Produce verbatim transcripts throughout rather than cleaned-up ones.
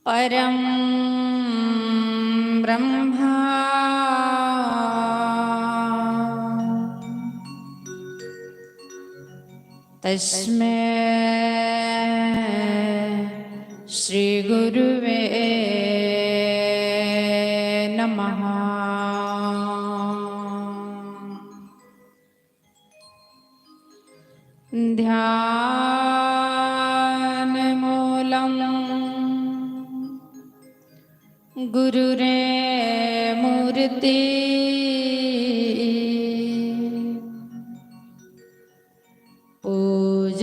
परं ब्रह्मा तस्मै श्री गुरुवे नमः। ध्यानमूलं गुरुरे मूर्ति पूजामूलं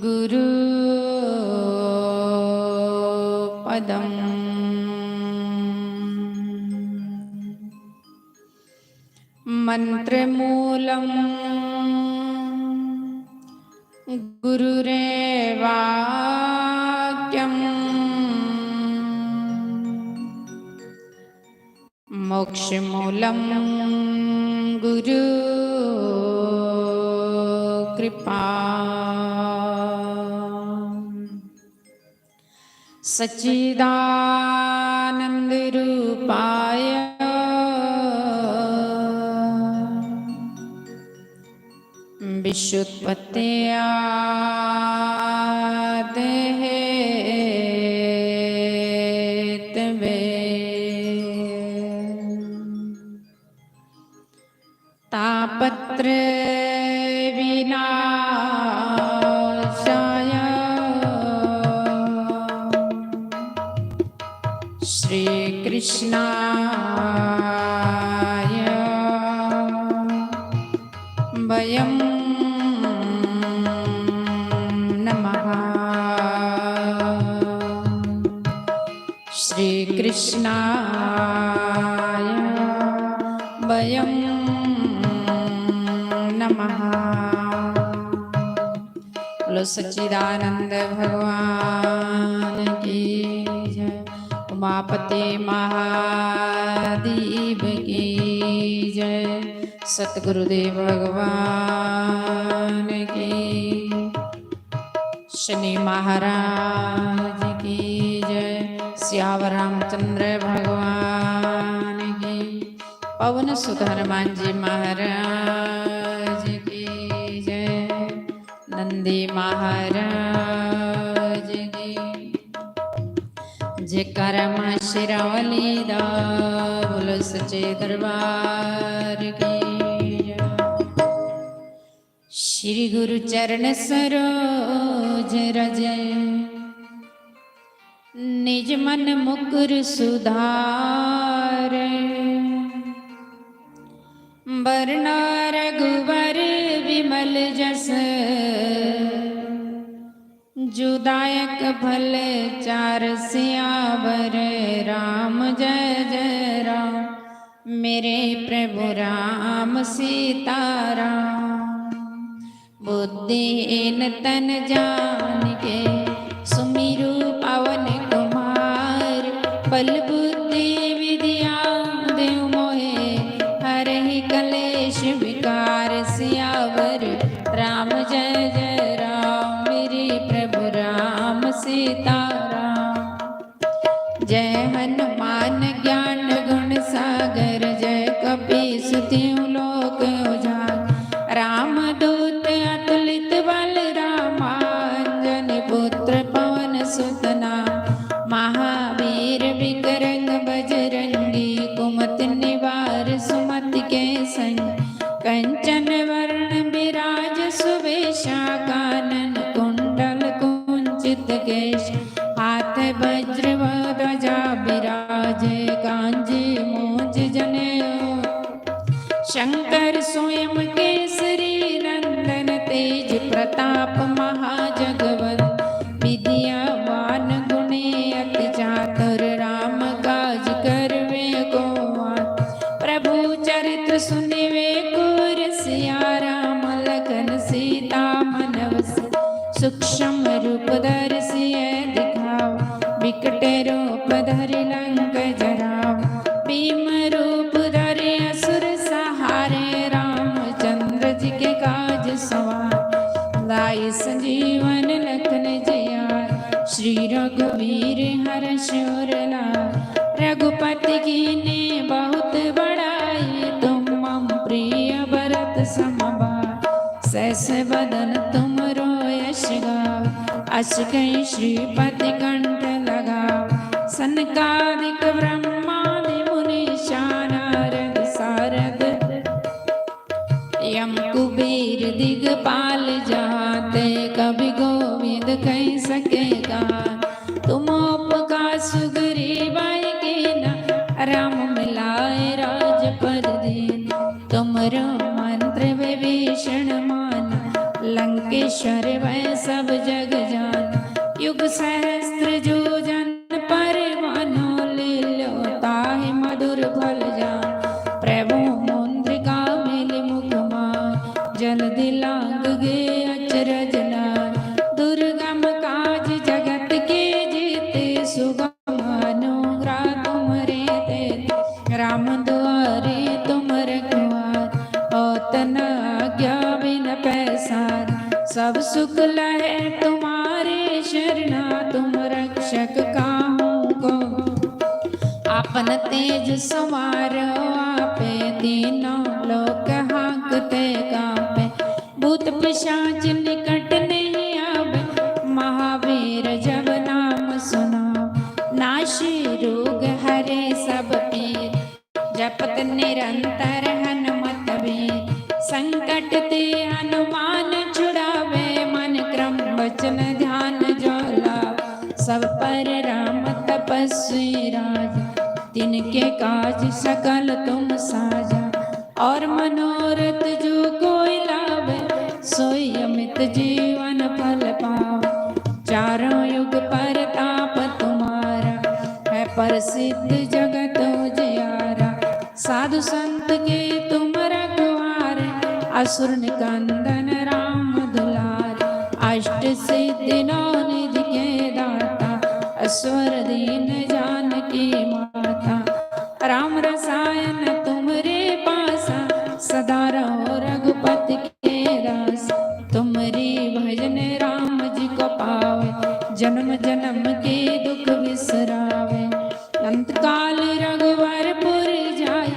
गुरु पदम्। मन्त्रमूलं गुरुरे वाक्यम्। मोक्षमूलं गुरु कृपा। सच्चिदानन्द रूपाय विश्वोत्पत्त्यादि हेतवे। तापत्रय विनाशाय श्री कृष्णाय वयं नमः। श्री कृष्णाय वयं नमः। बोलो सच्चिदानंद भगवान की जय, उमापति महादेव की जय, सतगुरुदेव भगवान की, शनि महाराज की जय, सियावर रामचंद्र भगवान की, पवन सुत हनुमान जी महाराज की जय, नंदी महाराज की। जयकारा मां शेरावाली दा, बोलो सच्चे दरबार की जय। श्री गुरु चरण सरोज रज, निज मन मुकुर सुधार। वरना रघुवर विमल जस, जो दायक फल चार। सियावर राम जय जय राम, मेरे प्रभु राम सीताराम। बुद्धिहीन तन जान के, सुमिरु पवन कुमार। बल बुद्धि विद्या देहु मोहे, हरहि कलेश विकार। सियावर राम जय जय राम, मेरे प्रभु राम सीताराम। जय हनुमान ज्ञान गुण सागर, जय कपीस तिहुँ लोक उजागर। राम दूत अतुलित बल रामा, अंजनी पुत्र पवन सुत नामा। महावीर विक्रम बजरंगी, कुमति निवार सुमति के संगी। कंचन वरण विराज सुबेशा, कानन कुंडल कुंचित केश। हाथ वज्र व ध्वजा विराजे, कांजी मूंज जनेऊ। शंकर स्वयं केसरी नंदन, तेज प्रताप महाजगवंदन। विद्यावान गुणी अति चातुर, राम काज करवे को आतुर। प्रभु चरित्र सुनिवे को रसिया, राम लखन सीता मन बसिया। सूक्ष्म रूप धरि सिय दिखावा, विकट रूप धरि लंक जरावा। भीम रूप धरि असुर संहारे, रामचंद्र जी के काज सवारे। रघुवीर हर्ष उर लाए, रघुपति कीन्हे बहुत बड़ाई। तुम मम प्रिय भरत सम भाई, सहस बदन तुम रो यश गावे। अस कहि श्रीपति कंठ लगावे, सनकादिक ब्रह्मादि मुनीसा, नारद सारद यम कुबेर दिगपाल जहाँ, ते कवि गोविंद कहि सके कहाँ। तुम उपका सुग्रीव ही कीन्हा, राम मिलाए राजपद दीन्हा। तुमरो मंत्र विभीषण माना, लंकेश्वर वै सब जग जाना। युग सहस्त्र जो जन पर मानो, लील्यो ताहि मधुर फल जान। प्रभु मुद्रिका मेलि मुख माहि, जलधि लांघि गए अचरज नाहि। दुर्गम काज जगत के जेते, सुगम अनुग्रह तुम्हरे तेते। राम दुआरे तुम रखवारे, होत न आज्ञा बिन पैसारे। सब सुख लहे तुम्हारे शरणा, तुम रक्षक काहू को। आपन तेज संवारो आपे, तीनों लोक हांकते कांपे। भूत पिशाच निकट नहीं आवे, महावीर जब नाम सुनावे। नाशे रोग हरे सब पीर, जपत निरंतर हनुमत वीर। संकट ते हनुमान छुड़ावे, मन क्रम वचन ध्यान जो लावे। सब पर राम तपस्वी राजा, तिनके काज सकल तुम साजा। और मनोरथ जो कोई लावे, सोई अमित जीवन फल पावे। चारों युग परताप तुम्हारा, है प्रसिद्ध जगत उजियारा। साधु संत के तुम रखवारे, असुर निकंदन राम दुलारे। अष्ट सिद्धि नौ निधि के दाता, स्वर दीन जानकी माता। राम रसायन तुम्हरे पासा, सदा रहो रघुपति के दासा। तुम्हरी भजन राम जी को पावे, जन्म जन्म के दुख बिसरावे। अंतकाल रघुवरपुर जाय,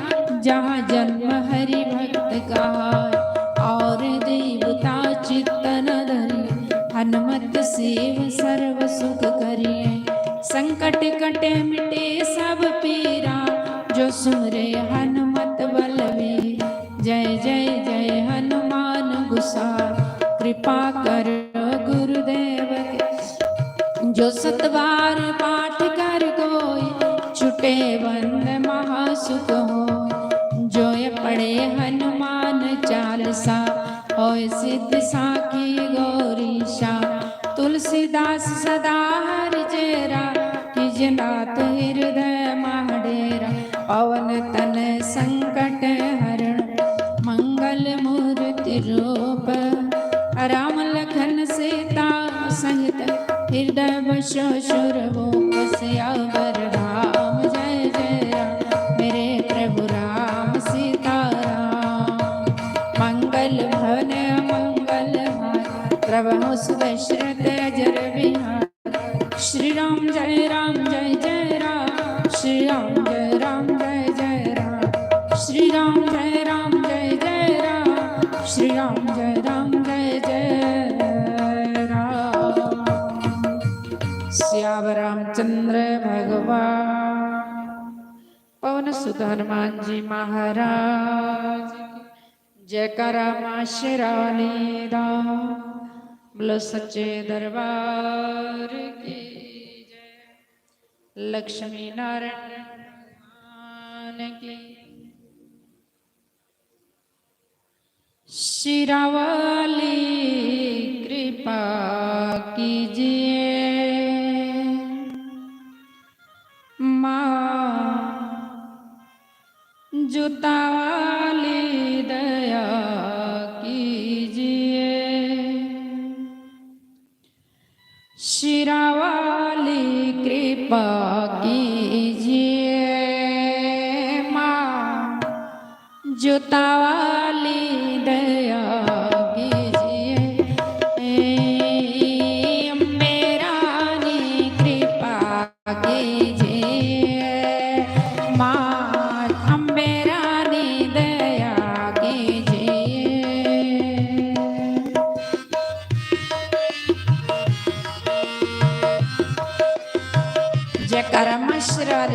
जहाँ जन्म हरि भक्त कहाय। और देवता चित्त न धरिये, हनुमत सेव सर्व सुख करिये। संकट कटे मिटे सब पीरा, जो सुमरे हनुमत बलवीरा। जय जय जय हनुमान गुसावा, कृपा करो गुरुदेव के। जो सत बार पाठ कर कोई, छूटे बंधन महासुख होय। जो ये पढ़े हनुमान चालीसा, होय सिद्धि साखी गौरीसा। तुलसीदास सदा हरि चेरा, कीजे नाथ हृदय मह डेरा। पवन तनय संकट हरण, मंगल मूर्ति रूप। राम लखन सीता सहित, हृदय बसो सुरभूप। सियावर राम जय जय राम, मेरे प्रभु राम सीता राम। मंगल भवन मंगल हारी, प्रभु सुदशरथ अजर बिहारी। श्री राम जय राम जय जय राम, श्री राम जय राम जय जय राम, श्री राम जय राम जय जय राम, श्री राम जय राम जय जय राम। सियावर रामचंद्र भगवान, पवन सुत हनुमान जी महाराज की। जयकारा माँ शेरावाली दा, बोलो सच्चे दरबार की जय। लक्ष्मी नारायण भगवान की। शेरावाली कृपा कीजिए माँ, जूता वाली दया कीजिए, शेरावाली कृपा कीजिए माँ, जूता वाली दया कीजिए। ए अम्बे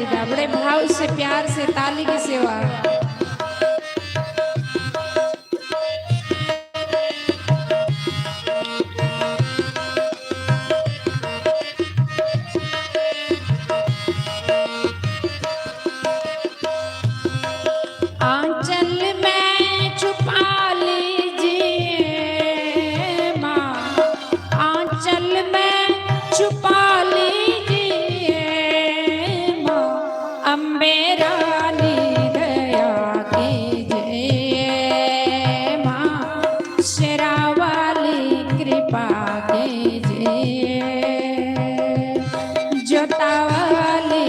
जी का। बड़े भाव से, प्यार से ताली की सेवा। आंचल में छुपा लीजिए माँ, आंचल में छुपा लीजिए माँ, अम्बे रानी दया कीजिए माँ, शेरा वाली कृपा कीजिए, जोता वाली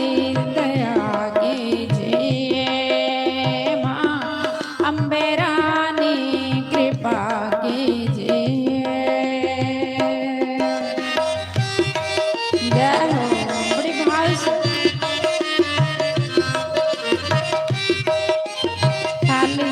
दया कीजिए माँ, अम्बे रानी कृपा कीजिए। जय हो, बड़ी भाव से। ताली।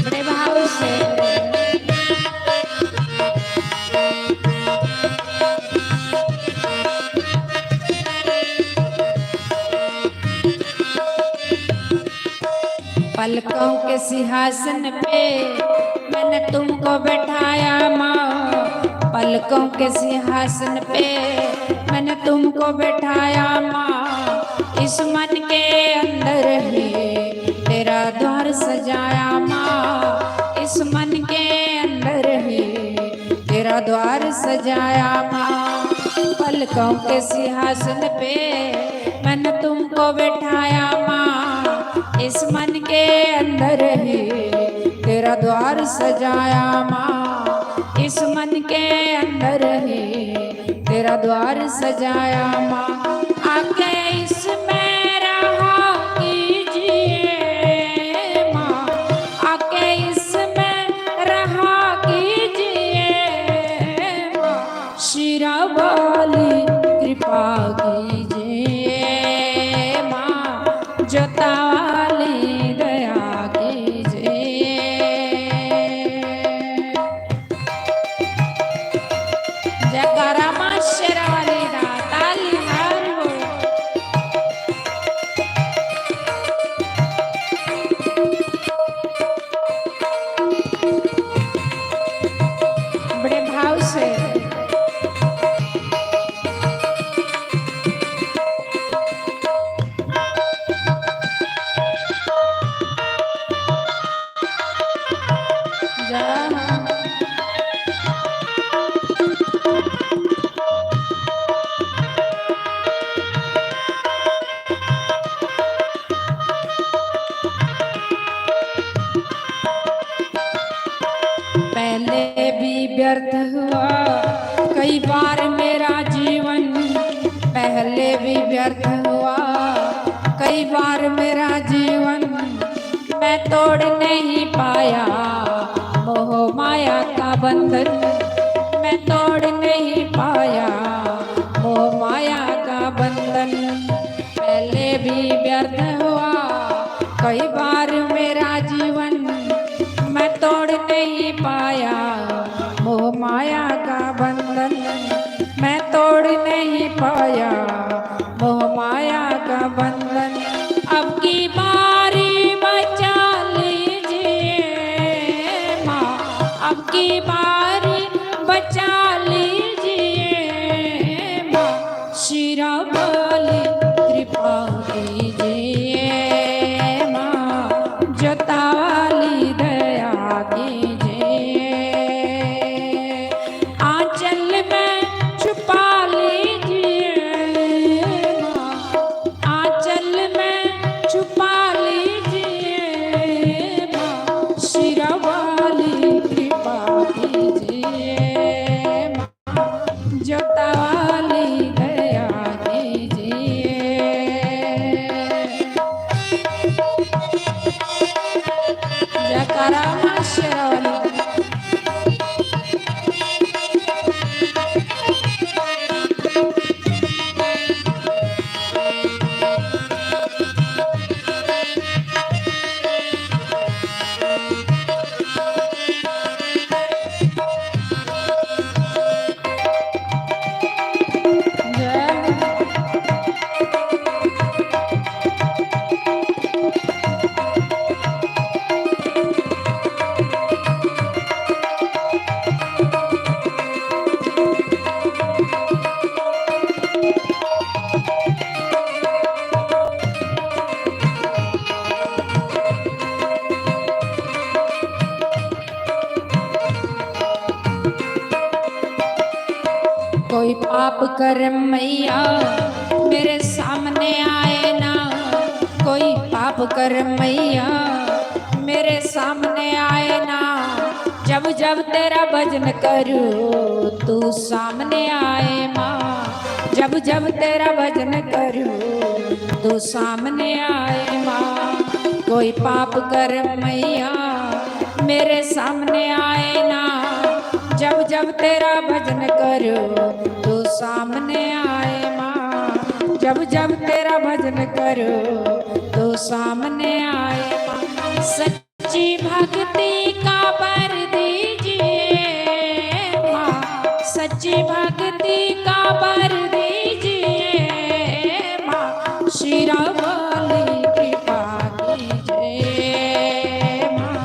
बड़े भाव से। पलकों के सिंहासन पे मैंने तुमको बैठाया माँ, पलकों के सिंहासन पे मैंने तुमको बैठाया माँ, इस मन के अंदर ही तेरा द्वार सजाया माँ, इस मन के अंदर ही तेरा द्वार सजाया माँ, पलकों के सिंहासन पे मैंने तुमको बैठाया माँ, इस मन के अंदर ही तेरा द्वार सजाया माँ, इस मन के अंदर ही तेरा द्वार सजाया माँ। आके इसमें रहा कीजिए माँ, आके इसमें रहा कीजिए माँ, शेरा वाली कृपा कीजिए माँ, जोता वाली दया कीजिए। जयकारा माँ शेरा वाली दा, ताली मारो। बड़े भाव से। पहले भी व्यर्थ हुआ कई बार मेरा जीवन, पहले भी व्यर्थ हुआ कई बार मेरा जीवन, मैं तोड़ नहीं पाया मोह माया का बंधन, मैं तोड़ नहीं पाया मोह माया का बंधन। पहले भी व्यर्थ हुआ कई बार मेरा जीवन, मैं तोड़ नहीं पाया मोह माया का बंधन, मैं तोड़ नहीं पाया मोह माया का बंधन। अब की बारी बचा लीजिए माँ, अब की बारी बचा लीजिए माँ, शेरा वाली कृपा कीजिए माँ, जोता वाली दया कीजिए। आंचल में छुपा लीजिए माँ, आंचल में छुपा लीजिए माँ, शेरा वाली कृपा कीजिए। कर मैया मेरे सामने आए ना, कोई पाप कर मैया मेरे सामने आए ना। जब जब तेरा भजन करूँ तू सामने आए माँ, जब जब तेरा भजन करूँ तू सामने आए माँ। कोई पाप कर मैया मेरे सामने आए ना, जब जब तेरा भजन करूँ तू सामने आए माँ, जब जब तेरा भजन करूँ तू सामने आए माँ। सच्ची भक्ति का बर दीजिए माँ, सच्ची भक्ति का बर दीजिए माँ, शेरा वाली कृपा कीजिए माँ,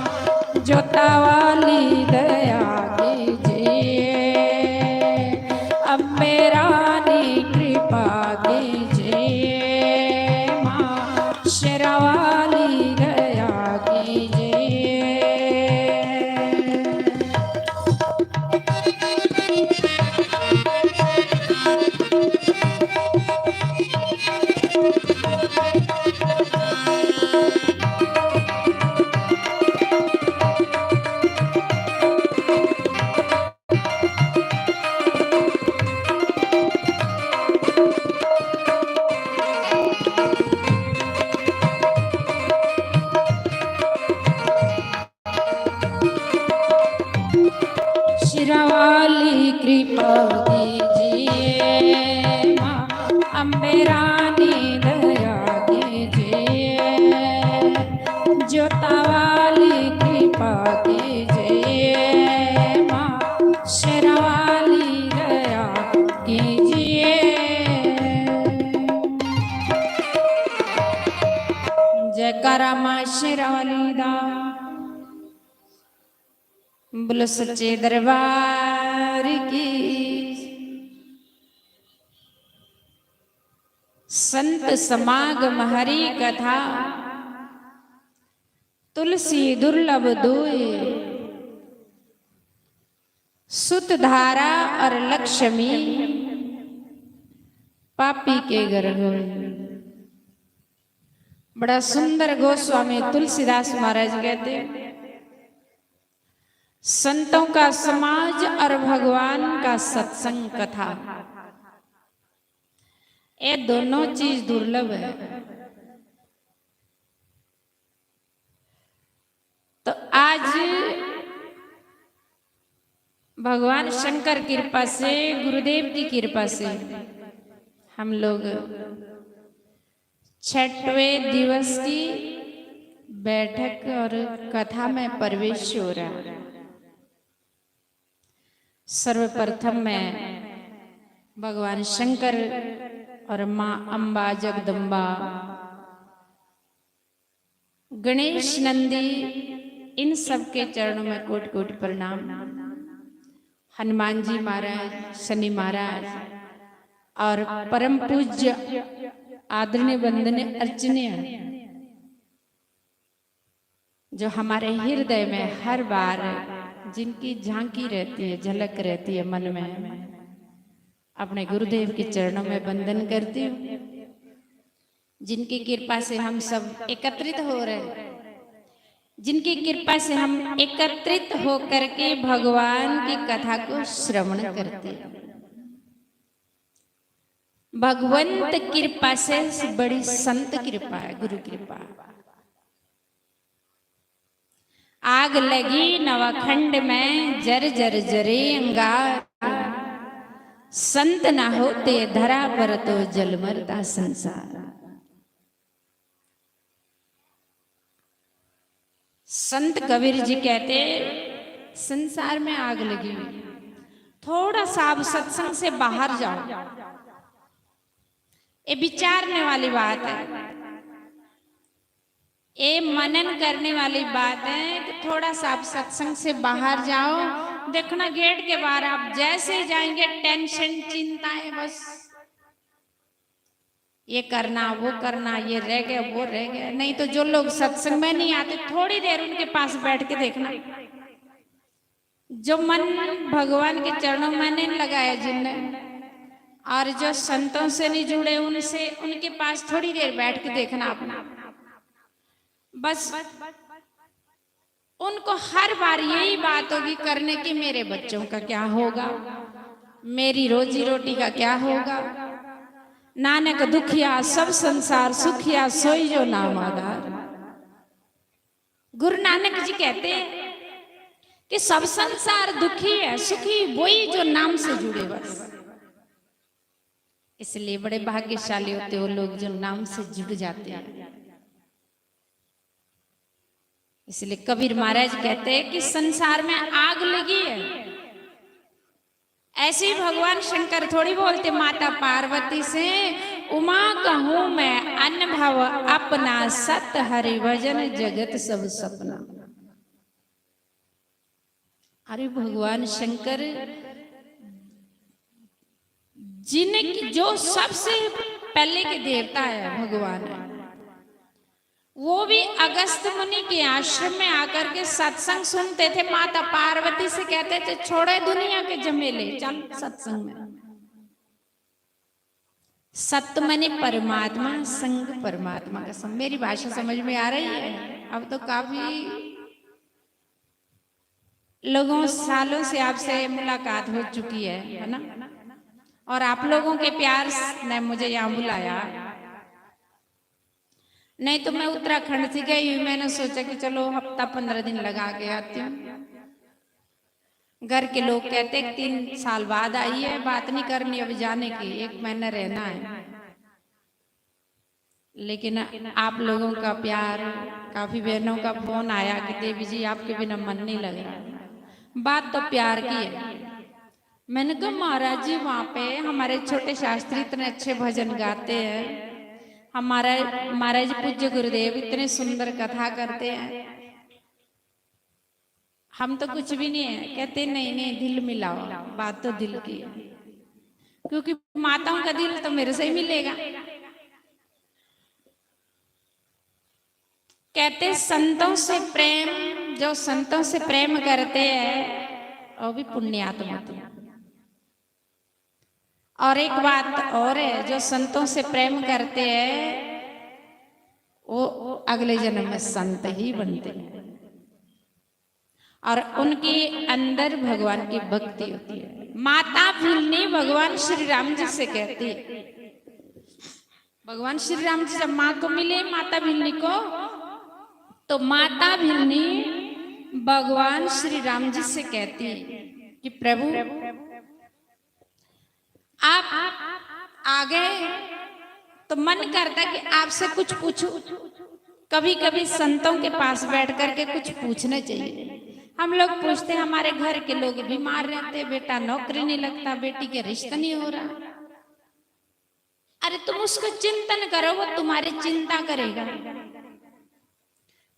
जोता वाली दया कीजिए, अम्बे रानी कृपा कीजिए माँ, शेरा वाली दया कीजिए। शेरा वाली कृपा कीजिए माँ, अम्बे रानी दया कीजिए, जोता वाली कृपा कीजिए माँ, शेरा वाली दया कीजिए। जयकारा माँ शेरा वाली दा। बोलो सच्चे दरबार की। संत समागम हरि कथा, तुलसी दुर्लभ दुए, सुत धारा और लक्ष्मी पापी के घर होए। बड़ा सुंदर गोस्वामी तुलसीदास महाराज कहते, संतों का समाज और भगवान का सत्संग कथा, ये दोनों चीज दुर्लभ है। तो आज भगवान शंकर कृपा से, गुरुदेव की कृपा से हम लोग छठवें दिवस की बैठक और कथा में प्रवेश हो रहा है। सर्वप्रथम मैं भगवान शंकर और माँ अम्बा जगदम्बा, गणेश नंदी, इन सबके चरणों में कोटि कोटि प्रणाम। हनुमान जी महाराज, शनि महाराज और परम पूज्य आदरणीय वंदनीय अर्चनीय, जो हमारे हृदय में हर बार जिनकी झांकी रहती है, झलक रहती है मन में, अपने गुरुदेव के चरणों में वंदन करती हूँ, जिनकी कृपा से हम सब एकत्रित हो रहे हैं, जिनकी कृपा से हम एकत्रित होकर के भगवान की कथा को श्रवण करते हैं। भगवंत कृपा से बड़ी संत कृपा है, गुरु कृपा। आग लगी नवाखंड में, जर जर जरे अंगार। संत ना होते धरा पर तो जल मरता संसार। संत कबीर जी कहते, संसार में आग लगी हुई, थोड़ा सा आप सत्संग से बाहर जाओ। ये विचारने वाली बात है, ये मनन करने वाली बात है कि थोड़ा सा आप सत्संग से बाहर जाओ, देखना गेट के बाहर आप जैसे ही जाएंगे, टेंशन, चिंताएं, बस ये करना, वो करना, ये रह गया, वो रह गया। नहीं तो जो लोग सत्संग में नहीं आते, थोड़ी देर उनके पास बैठ के देखना, जो मन भगवान के चरणों में नहीं लगाया जिनने, और जो संतों से नहीं जुड़े, उनसे, उनके पास थोड़ी देर बैठ के देखना अपना, बस उनको हर बार यही बात होगी करने की, मेरे बच्चों का क्या होगा, मेरी रोजी रोटी का क्या होगा। नानक दुखिया सब संसार सुखिया, सोई जो नाम आधार। गुरु नानक जी कहते हैं कि सब संसार दुखी है, सुखी वही जो नाम से जुड़े बस। इसलिए बड़े भाग्यशाली होते वो लोग जो नाम से जुड़ जाते हैं। इसलिए कबीर महाराज कहते हैं कि संसार में आग लगी है। ऐसे ही भगवान शंकर थोड़ी बोलते माता पार्वती से, उमा कहूं मैं अनुभव अपना, सत हरि भजन जगत सब सपना। अरे भगवान शंकर, जिन, जो सबसे पहले के देवता है भगवान, वो भी अगस्त मुनि के आश्रम में आकर के सत्संग सुनते थे। माता पार्वती से कहते थे, छोड़े दुनिया के झमेले, चल सत्संग में। सत माने परमात्मा, संग परमात्मा का संग। मेरी भाषा समझ में आ रही है? अब तो काफी लोगों, सालों से आपसे मुलाकात हो चुकी है, है ना? और आप लोगों के प्यार ने मुझे यहाँ बुलाया, नहीं तो मैं उत्तराखंड से गई हुई, मैंने सोचा कि चलो हफ्ता पंद्रह दिन लगा के आती हूँ। घर के लोग कहते, "तीन साल बाद आई है, बात नहीं करनी अब जाने की, एक महीना रहना है।" लेकिन आप लोगों का प्यार, काफी बहनों का फोन आया कि देवी जी आपके बिना मन नहीं लग रहा। बात तो प्यार की है। मैंने कहा, महाराज जी वहाँ पे हमारे छोटे शास्त्री इतने अच्छे भजन गाते हैं, हमारा, महाराज पूज्य गुरुदेव इतने सुंदर कथा करते हैं, हम तो कुछ भी नहीं है। कहते, नहीं नहीं, दिल मिलाओ, बात तो दिल की है, क्योंकि माताओं का दिल तो मेरे से ही मिलेगा। कहते, संतों से प्रेम, जो संतों से प्रेम करते हैं वो भी पुण्यात्मा थे। और एक बात और है, जो संतों से प्रेम करते हैं वो अगले जन्म में संत ही बनते हैं। और उनके अंदर भगवान की भक्ति होती है। माता भिलनी भगवान श्री राम जी से कहती है, भगवान श्री राम जी जब माँ को मिले, माता भिलनी को, तो माता भिलनी भगवान श्री राम जी से कहती है कि प्रभु, आप आ गए तो मन करता कि आपसे कुछ पूछूं। कभी कभी संतों के पास बैठ करके कुछ पूछना चाहिए। हम लोग पूछते, हमारे घर के लोग बीमार रहते, बेटा नौकरी नहीं लगता, बेटी के रिश्ता नहीं हो रहा। अरे तुम उसका चिंतन करो, वो तुम्हारी चिंता करेगा।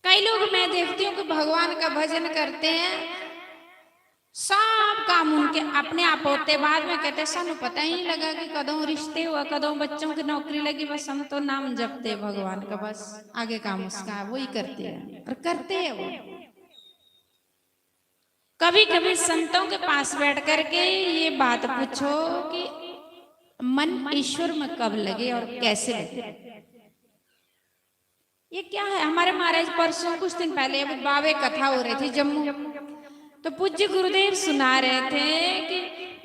कई लोग मैं देखती हूँ कि भगवान का भजन करते हैं, सब काम उनके अपने आप होते, बाद में कहते, सानू पता ही नहीं लगा कि कदों रिश्ते हुआ, कदों बच्चों की नौकरी लगी, बस हम तो नाम जपते भगवान का, बस आगे काम उसका है, वही करते हैं और करते हैं वो। कभी कभी संतों के पास बैठ करके ये बात पूछो कि मन ईश्वर में कब लगे और कैसे लगे। ये क्या है? हमारे महाराज परसों, कुछ दिन पहले, अभी बावे कथा हो रही थी जम्मू, तो पूज्य गुरुदेव सुना रहे थे कि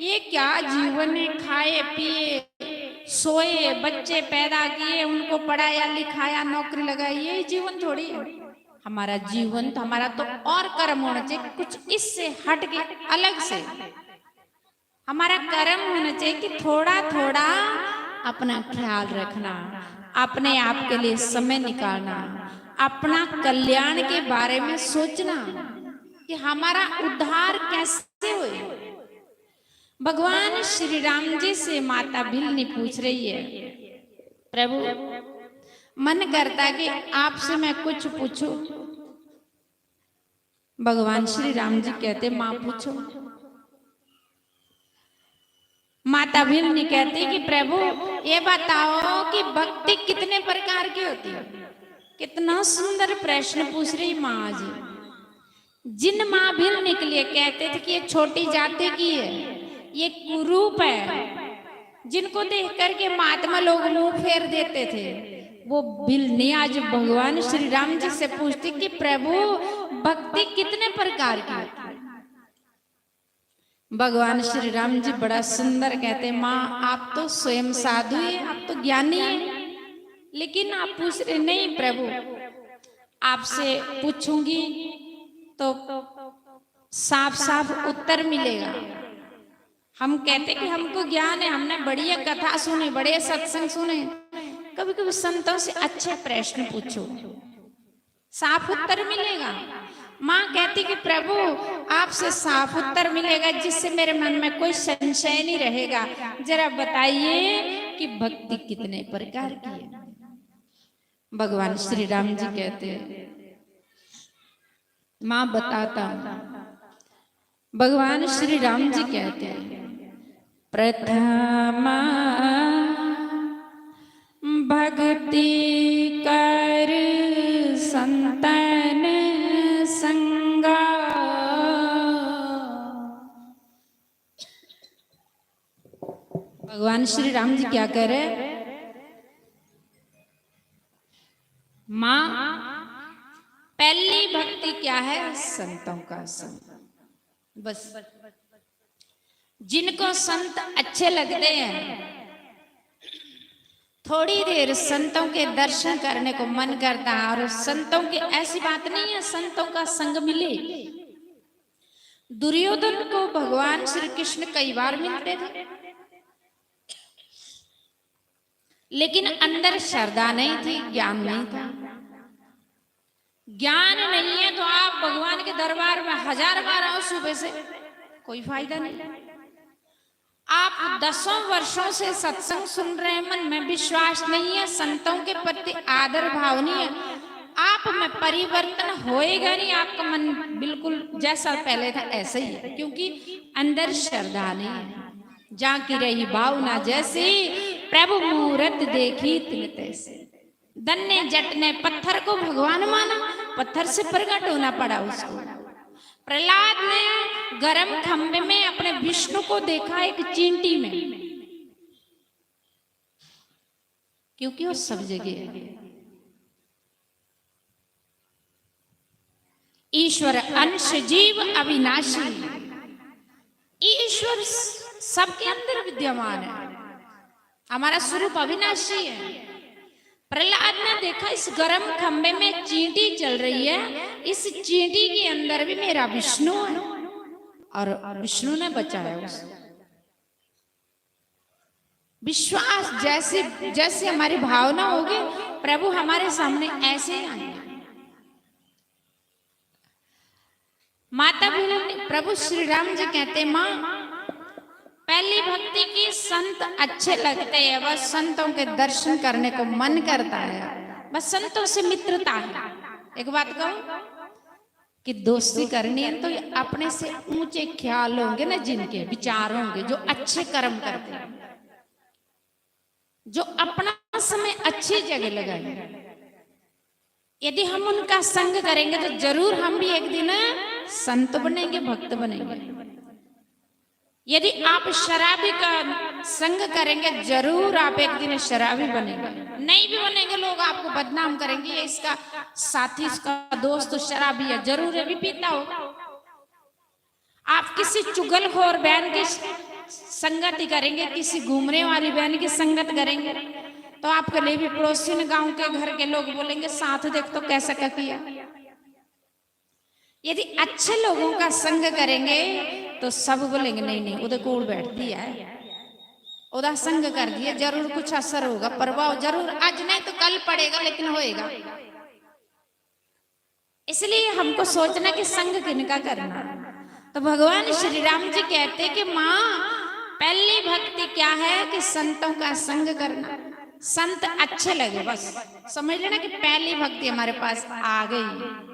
ये क्या जीवन है, खाए पिए, सोए, बच्चे पैदा किए, उनको पढ़ाया लिखाया, नौकरी लगाई, ये जीवन थोड़ी है। हमारा जीवन तो, हमारा तो और कर्म होना चाहिए, कुछ इससे हट के, अलग से। हमारा कर्म होना चाहिए कि थोड़ा थोड़ा अपना ख्याल रखना, अपने आप के लिए समय निकालना, अपना कल्याण के बारे में सोचना कि हमारा उद्धार कैसे होए। भगवान श्री राम जी से माता भिलनी पूछ रही है, प्रभु, मन करता कि आपसे मैं कुछ पूछूं। भगवान श्री राम जी कहते, माँ पूछो। माता भिलनी कहती कि प्रभु, ये बताओ कि भक्ति कितने प्रकार की होती है। कितना सुंदर प्रश्न पूछ रही माँ जी। जिन माँ भिलनी के लिए कहते थे कि ये छोटी जाति की है, ये कुरूप है, जिनको देख करके महात्मा लोग मुंह फेर देते थे, वो बिल नहीं। आज भगवान श्री राम जी से पूछती कि प्रभु, भक्ति कितने प्रकार की है? भगवान श्री राम जी बड़ा सुंदर कहते, माँ, आप तो स्वयं साधु है, आप तो ज्ञानी है, लेकिन आप पूछ रहे, नहीं प्रभु, आपसे पूछूंगी तो साफ साफ उत्तर मिलेगा। हम कहते कि हमको ज्ञान है, हमने बढ़िया कथा सुनी, बढ़िया सत्संग सुने, कभी कभी संतों से अच्छे प्रश्न पूछो, साफ उत्तर मिलेगा। माँ कहती कि प्रभु, आपसे साफ उत्तर मिलेगा, जिससे मेरे मन में कोई संशय नहीं रहेगा। जरा बताइए कि भक्ति कितने प्रकार की है। भगवान श्री राम जी कहते हैं, माँ बताता हूँ, भगवान श्री राम जी कहते हैं, प्रथम भक्ति कर संतन संगा। भगवान श्री राम जी क्या कह रहे? माँ, पहली भक्ति क्या है? संतों का संग। बस, जिनको संत अच्छे लगते हैं, थोड़ी देर संतों के दर्शन करने को मन करता है। और संतों की ऐसी बात नहीं है संतों का संग मिले, दुर्योधन को भगवान श्री कृष्ण कई बार मिलते थे, लेकिन अंदर श्रद्धा नहीं थी, ज्ञान नहीं था। ज्ञान नहीं है तो आप भगवान के दरबार में हजार बार आओ सुबह से, कोई फायदा नहीं। आप दसों वर्षों से सत्संग सुन रहे हैं, मन में विश्वास नहीं है, संतों के प्रति आदर भाव नहीं है, आप में परिवर्तन होएगा नहीं। आपका मन बिल्कुल जैसा पहले था ऐसा ही है, क्योंकि अंदर श्रद्धा नहीं है। जाकी रही भावना जैसी, प्रभु मूरत देखी तिन तैसी। धन्य जट ने पत्थर को भगवान माना, पत्थर से प्रकट होना पड़ा उसको। प्रहलाद ने गर्म खंभे में अपने विष्णु को देखा एक चींटी में, क्योंकि वो सब जगह है। ईश्वर अंश जीव अविनाशी, ईश्वर सबके अंदर विद्यमान है। हमारा स्वरूप अविनाशी है। प्रहलाद ने देखा इस गर्म खंभे में चींटी चल रही है, इस चींटी के अंदर भी मेरा विष्णु है, और विष्णु ने बचाया उसको। विश्वास जैसे, जैसे हमारी भावना होगी, प्रभु हमारे सामने ऐसे ही आएंगे। माता भी, प्रभु श्री राम जी कहते, माँ, पहली भक्ति की संत अच्छे लगते हैं, बस संतों के दर्शन करने को मन करता है, बस संतों से मित्रता है। एक बात कहूँ कि दोस्ती करनी है तो अपने से ऊंचे ख्याल होंगे ना, जिनके विचार होंगे, जो अच्छे कर्म करते हैं, जो अपना समय अच्छी जगह लगाए, यदि हम उनका संग करेंगे तो जरूर हम भी एक दिन संत बनेंगे, भक्त बनेंगे। यदि आप शराबी का संग करेंगे, जरूर आप एक दिन शराबी बनेंगे। नहीं भी बनेंगे, लोग आपको बदनाम करेंगे, "ये इसका साथी, इसका दोस्त तो शराबी है, जरूर ये भी पीता होगा।" आप किसी चुगलखोर बहन की संगति करेंगे, किसी घूमने वाली बहन की संगत करेंगे, तो आपके लिए भी पड़ोसी ने, गांव के, घर के लोग बोलेंगे, "साथ देख तो कैसा क्या किया।" यदि अच्छे लोगों का संग करेंगे तो सब बोलेंगे, "नहीं, नहीं, उधर कोल बैठती है, उधर संग कर दिया, जरूर कुछ असर होगा, प्रभाव जरूर, आज नहीं तो कल पड़ेगा, लेकिन होएगा।" इसलिए हमको सोचना कि संग किनका करना। तो भगवान श्री राम जी कहते कि माँ, पहली भक्ति क्या है? कि संतों का संग करना, संत अच्छे लगे, बस समझ लेना कि पहली भक्ति हमारे पास आ गई।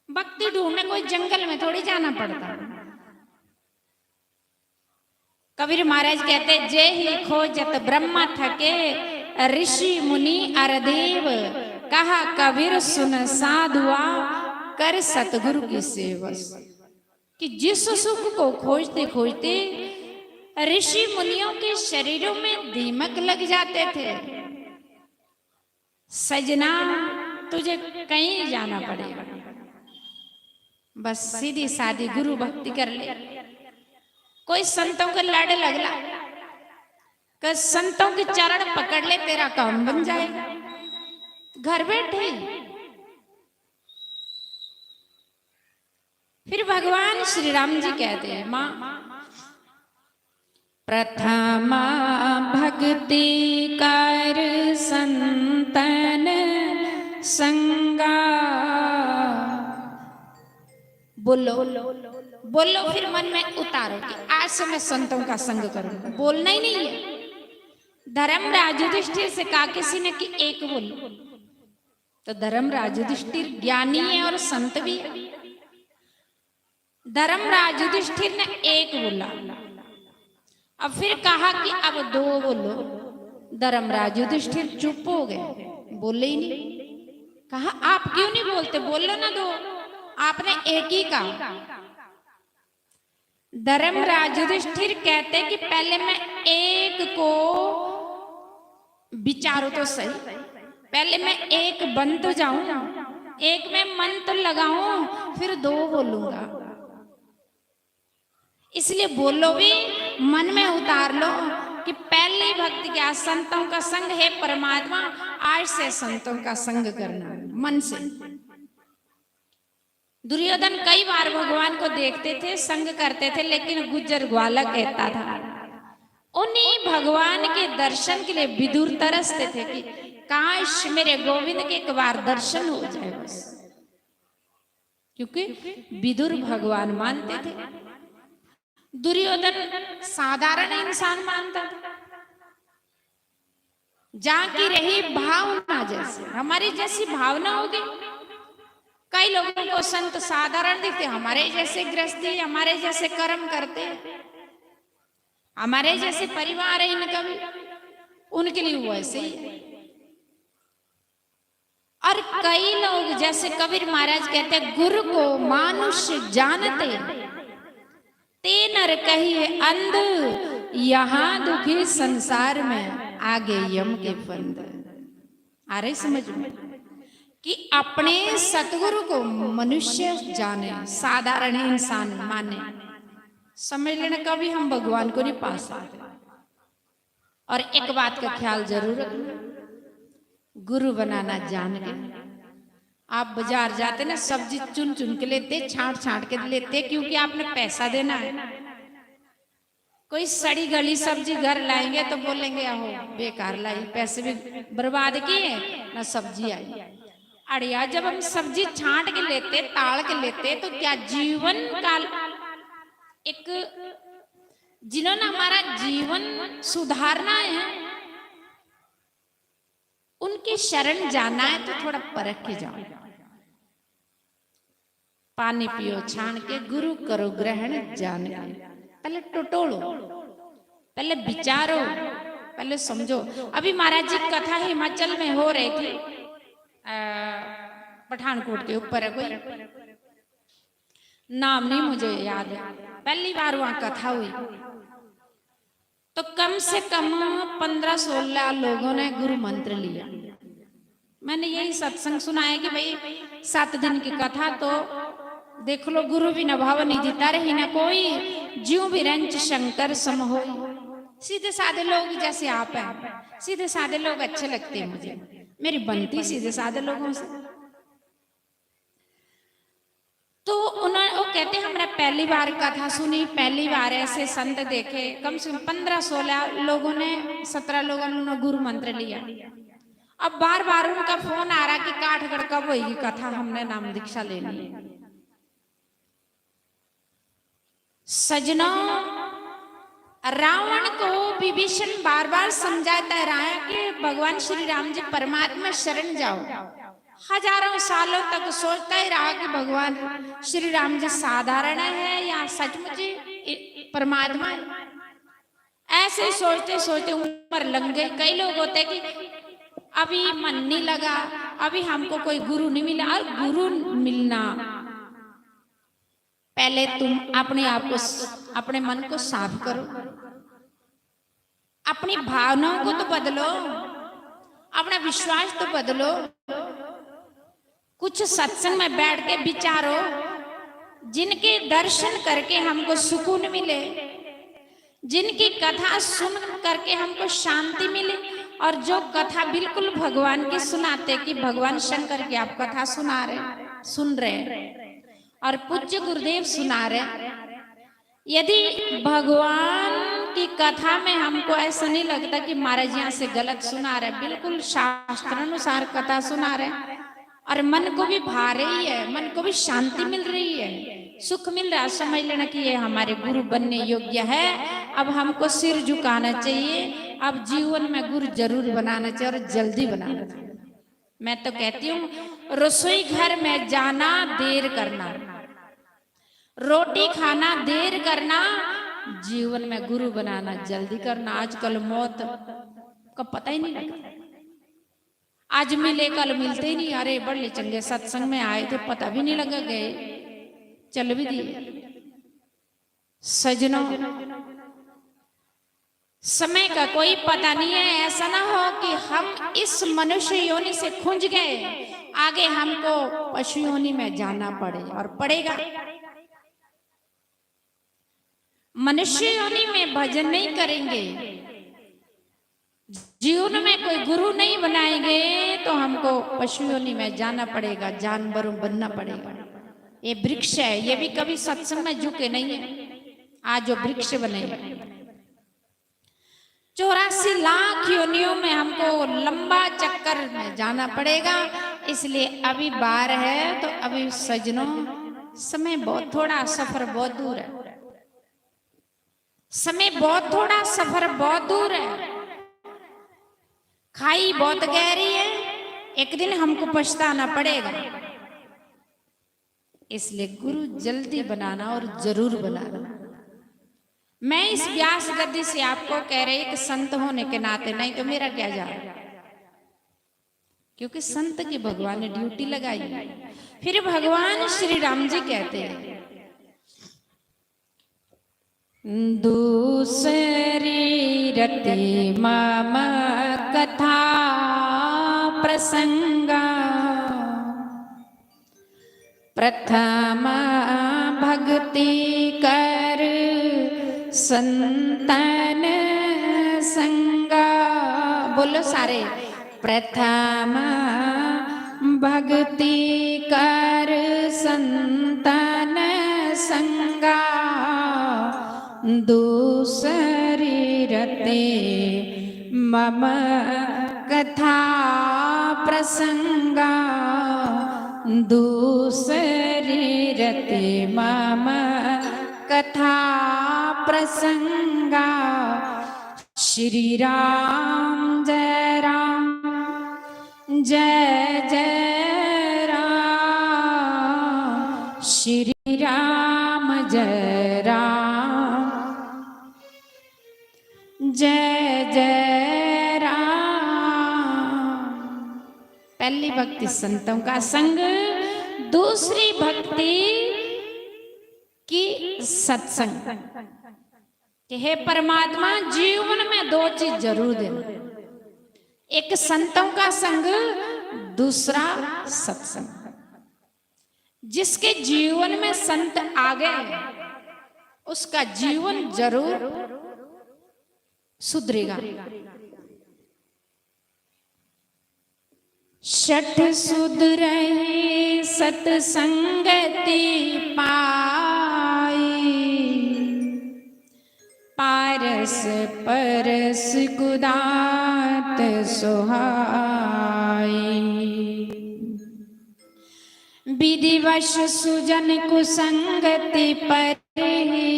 भक्ति ढूंढने कोई जंगल में थोड़ी जाना पड़ता। कबीर महाराज कहते, "जे ही खोजत ब्रह्मा थके, ऋषि मुनि अर देव, कहा कबीर सुन साधुआ, कर सतगुरु की सेवा।" कि जिस सुख को खोजते खोजते ऋषि मुनियों के शरीरों में दीमक लग जाते थे। सजना, तुझे कहीं जाना पड़ेगा, बस सीधी सादी गुरु भक्ति कर ले। कोई संतों के लड़ लगला, कि संतों के चरण पकड़ ले, तेरा काम बन जाएगा। घर बैठे। फिर भगवान श्री राम जी कहते हैं, माँ, प्रथमा भक्ति कर संतन संगा। बोलो, बोलो, फिर मन में उतारो कि आज से मैं संतों का संग करूंगा। बोलना ही नहीं है। धर्मराज युधिष्ठिर से कहा किसी ने कि एक बोलो, तो धर्मराज युधिष्ठिर ज्ञानी है और संत भी है। धर्मराज युधिष्ठिर ने एक बोला। अब फिर कहा कि अब दो बोलो। धर्मराज युधिष्ठिर चुप हो गए, बोले ही नहीं। कहा, आप क्यों नहीं बोलते, बोलो ना दो। आपने एक ही कहा। धर्मराज युधिष्ठिर कहते कि पहले मैं एक को, विचारो तो सही, पहले मैं एक बन तो जाऊं, एक में मन तो लगाऊं, फिर दो बोलूंगा। इसलिए बोलो भी, मन में उतार लो कि पहली भक्ति क्या, संतों का संग। हे परमात्मा, आज से संतों का संग करना मन से। दुर्योधन कई बार भगवान को देखते थे, संग करते थे, लेकिन गुज्जर ग्वाला कहता था। उन्हीं भगवान के दर्शन के लिए विदुर तरसते थे कि काश मेरे गोविंद के एक बार दर्शन हो जाए बस, क्योंकि विदुर भगवान मानते थे। दुर्योधन साधारण इंसान मानता था। जहाँ की रही भावना, जैसे हमारी जैसी भावना होगी। कई लोगों को संत साधारण दिखते, हमारे जैसे गृहस्थी, हमारे जैसे कर्म करते हैं, हमारे जैसे परिवार है इनका भी, उनके लिए वो ऐसे ही है। और कई लोग, जैसे कबीर महाराज कहते हैं, गुरु को मानुष जानते, ते नर कहिए अंध, यहाँ दुखी संसार में, आगे यम के फंद। आ रही समझ में कि अपने सतगुरु को मनुष्य जाने, साधारण इंसान माने, समझ लेना कभी हम भगवान को नहीं पा सकते। और एक बात का ख्याल जरूर रखना, गुरु बनाना जान के। आप बाजार जाते ना, सब्जी चुन चुन के लेते, छांट छांट के लेते, क्योंकि आपने पैसा देना है। कोई सड़ी गली सब्जी घर लाएंगे तो बोलेंगे, "आहो, बेकार लाई, पैसे भी बर्बाद किए, ना सब्जी आई।" अड़िया, जब हम सब्जी छांट के लेते, ताल के लेते, तो क्या जीवन काल एक, जिन्होंने हमारा जीवन सुधारना है, उनकी शरण जाना है तो थोड़ा परख के जाओ। पानी पियो छान के, गुरु करो ग्रहण जान के। पहले टटोलो, पहले विचारो, पहले समझो। अभी महाराज जी कथा हिमाचल में हो रही थी, अ, पठानकोट के ऊपर है कोई, नाम नहीं मुझे याद है। पहली बार वहां कथा हुई तो कम से कम पन्द्रह सोलह लोगों ने गुरु मंत्र लिया। मैंने यही सत्संग सुनाया कि भाई, सात दिन की कथा तो देख लो, गुरु बिना भव नहीं जीता, रही ना कोई, ज्यों भी रंच शंकर सम होई। सीधे साधे लोग जैसे आप हैं, सीधे साधे लोग अच्छे लगते हैं मुझे, मेरी बनती सीधे साधे लोगों से। तो उन्होंने, वो कहते, "हमने पहली बार कथा सुनी, पहली बार ऐसे संत देखे।" कम से कम पन्द्रह सोलह लोगों ने, सत्रह लोगों ने गुरु मंत्र लिया। अब बार बार उनका फोन आ रहा कि काठगढ़ कब होगी कथा, हमने नाम दीक्षा लेनी है। सजनों, रावण को विभीषण बार बार समझाता रहा कि भगवान श्री राम जी परमात्मा शरण जाओ। हजारों सालों तक सोचता ही रहा कि भगवान श्री राम जी साधारण है या सचमुच ही परमात्मा है। ऐसे ही सोचते सोचते उम्र लंघ गई। कई लोग होते कि अभी मन नहीं लगा, अभी हमको कोई गुरु नहीं मिला। और गुरु मिलना, पहले तुम अपने आप को स-, अपने मन को साफ करो। अपनी भावनाओं को तो बदलो, अपना विश्वास तो बदलो। कुछ सत्संग में बैठ के विचारो, जिनके दर्शन करके हमको सुकून मिले, जिनकी कथा सुन करके हमको शांति मिले, और जो कथा बिल्कुल भगवान की सुनाते कि भगवान शंकर की आप कथा सुना रहे, सुन रहे हैं, और पूज्य गुरुदेव सुना रहे। यदि भगवान की कथा में हमको ऐसा नहीं लगता कि महाराज यहाँ से गलत सुना रहे, बिल्कुल शास्त्रानुसार कथा सुना रहे, और मन को भी भा रही है, मन को भी शांति मिल रही है, सुख मिल रहा है, समझ लेना कि ये हमारे गुरु बनने योग्य है। अब हमको सिर झुकाना चाहिए, अब जीवन में गुरु जरूर बनाना चाहिए, और जल्दी बनाना चाहिए। मैं तो कहती हूँ, रसोई घर में जाना देर करना, रोटी खाना देर करना, जीवन में गुरु बनाना जल्दी करना। आजकल मौत का पता ही नहीं लगता, आज मिले कल मिलते ही नहीं। अरे बड़े चंगे सत्संग में आए थे, पता भी नहीं लगा गए, चल भी दिए। सजनों, समय का कोई पता नहीं है। ऐसा ना हो कि हम इस मनुष्य योनि से खुंज गए, आगे हमको पशु योनि में जाना पड़े, और पड़ेगा। मनुष्य योनि में भजन नहीं करेंगे, जीवन में कोई गुरु नहीं बनाएंगे, तो हमको पशु योनि में जाना पड़ेगा, जानवरों बनना पड़ेगा। ये वृक्ष है, ये भी कभी सत्संग में झुके नहीं है। आज जो वृक्ष बने, चौरासी लाख योनियों में हमको लंबा चक्कर में जाना पड़ेगा, इसलिए अभी बार है। तो अभी सजनों, समय बहुत थोड़ा, सफर बहुत दूर है। समय बहुत थोड़ा, सफर बहुत दूर है, खाई बहुत गहरी है, एक दिन हमको पछताना पड़ेगा। इसलिए गुरु जल्दी बनाना, और जरूर बनाना। मैं इस व्यास गद्दी से आपको कह रही, एक संत होने के नाते, नहीं तो मेरा क्या जा रहा, क्योंकि संत की भगवान ने ड्यूटी लगाई। फिर भगवान श्री राम जी कहते हैं, दूसरी रति मम कथा प्रसंगा, प्रथम भक्ति कर संतन संगा। बोलो सारे, प्रथम भक्ति कर संतन संगा, दूसरी रते मम कथा प्रसंगा, दूसरी रते मम कथा प्रसंगा। श्री राम जय राम, जय जय राम। श्री राम जय राम, जय जय राम। पहली भक्ति संतों का संग, दूसरी भक्ति की सत्संग। कि हे परमात्मा, जीवन में दो चीज जरूर दे, एक संतों का संग, दूसरा सत्संग। जिसके जीवन में संत आ गए, उसका जीवन जरूर सुधरेगा। छठ सुधरहि सतसंगति पाई, पारस परस गुदात सुहाई। विधिवश सुजन कुसंगति पर ही,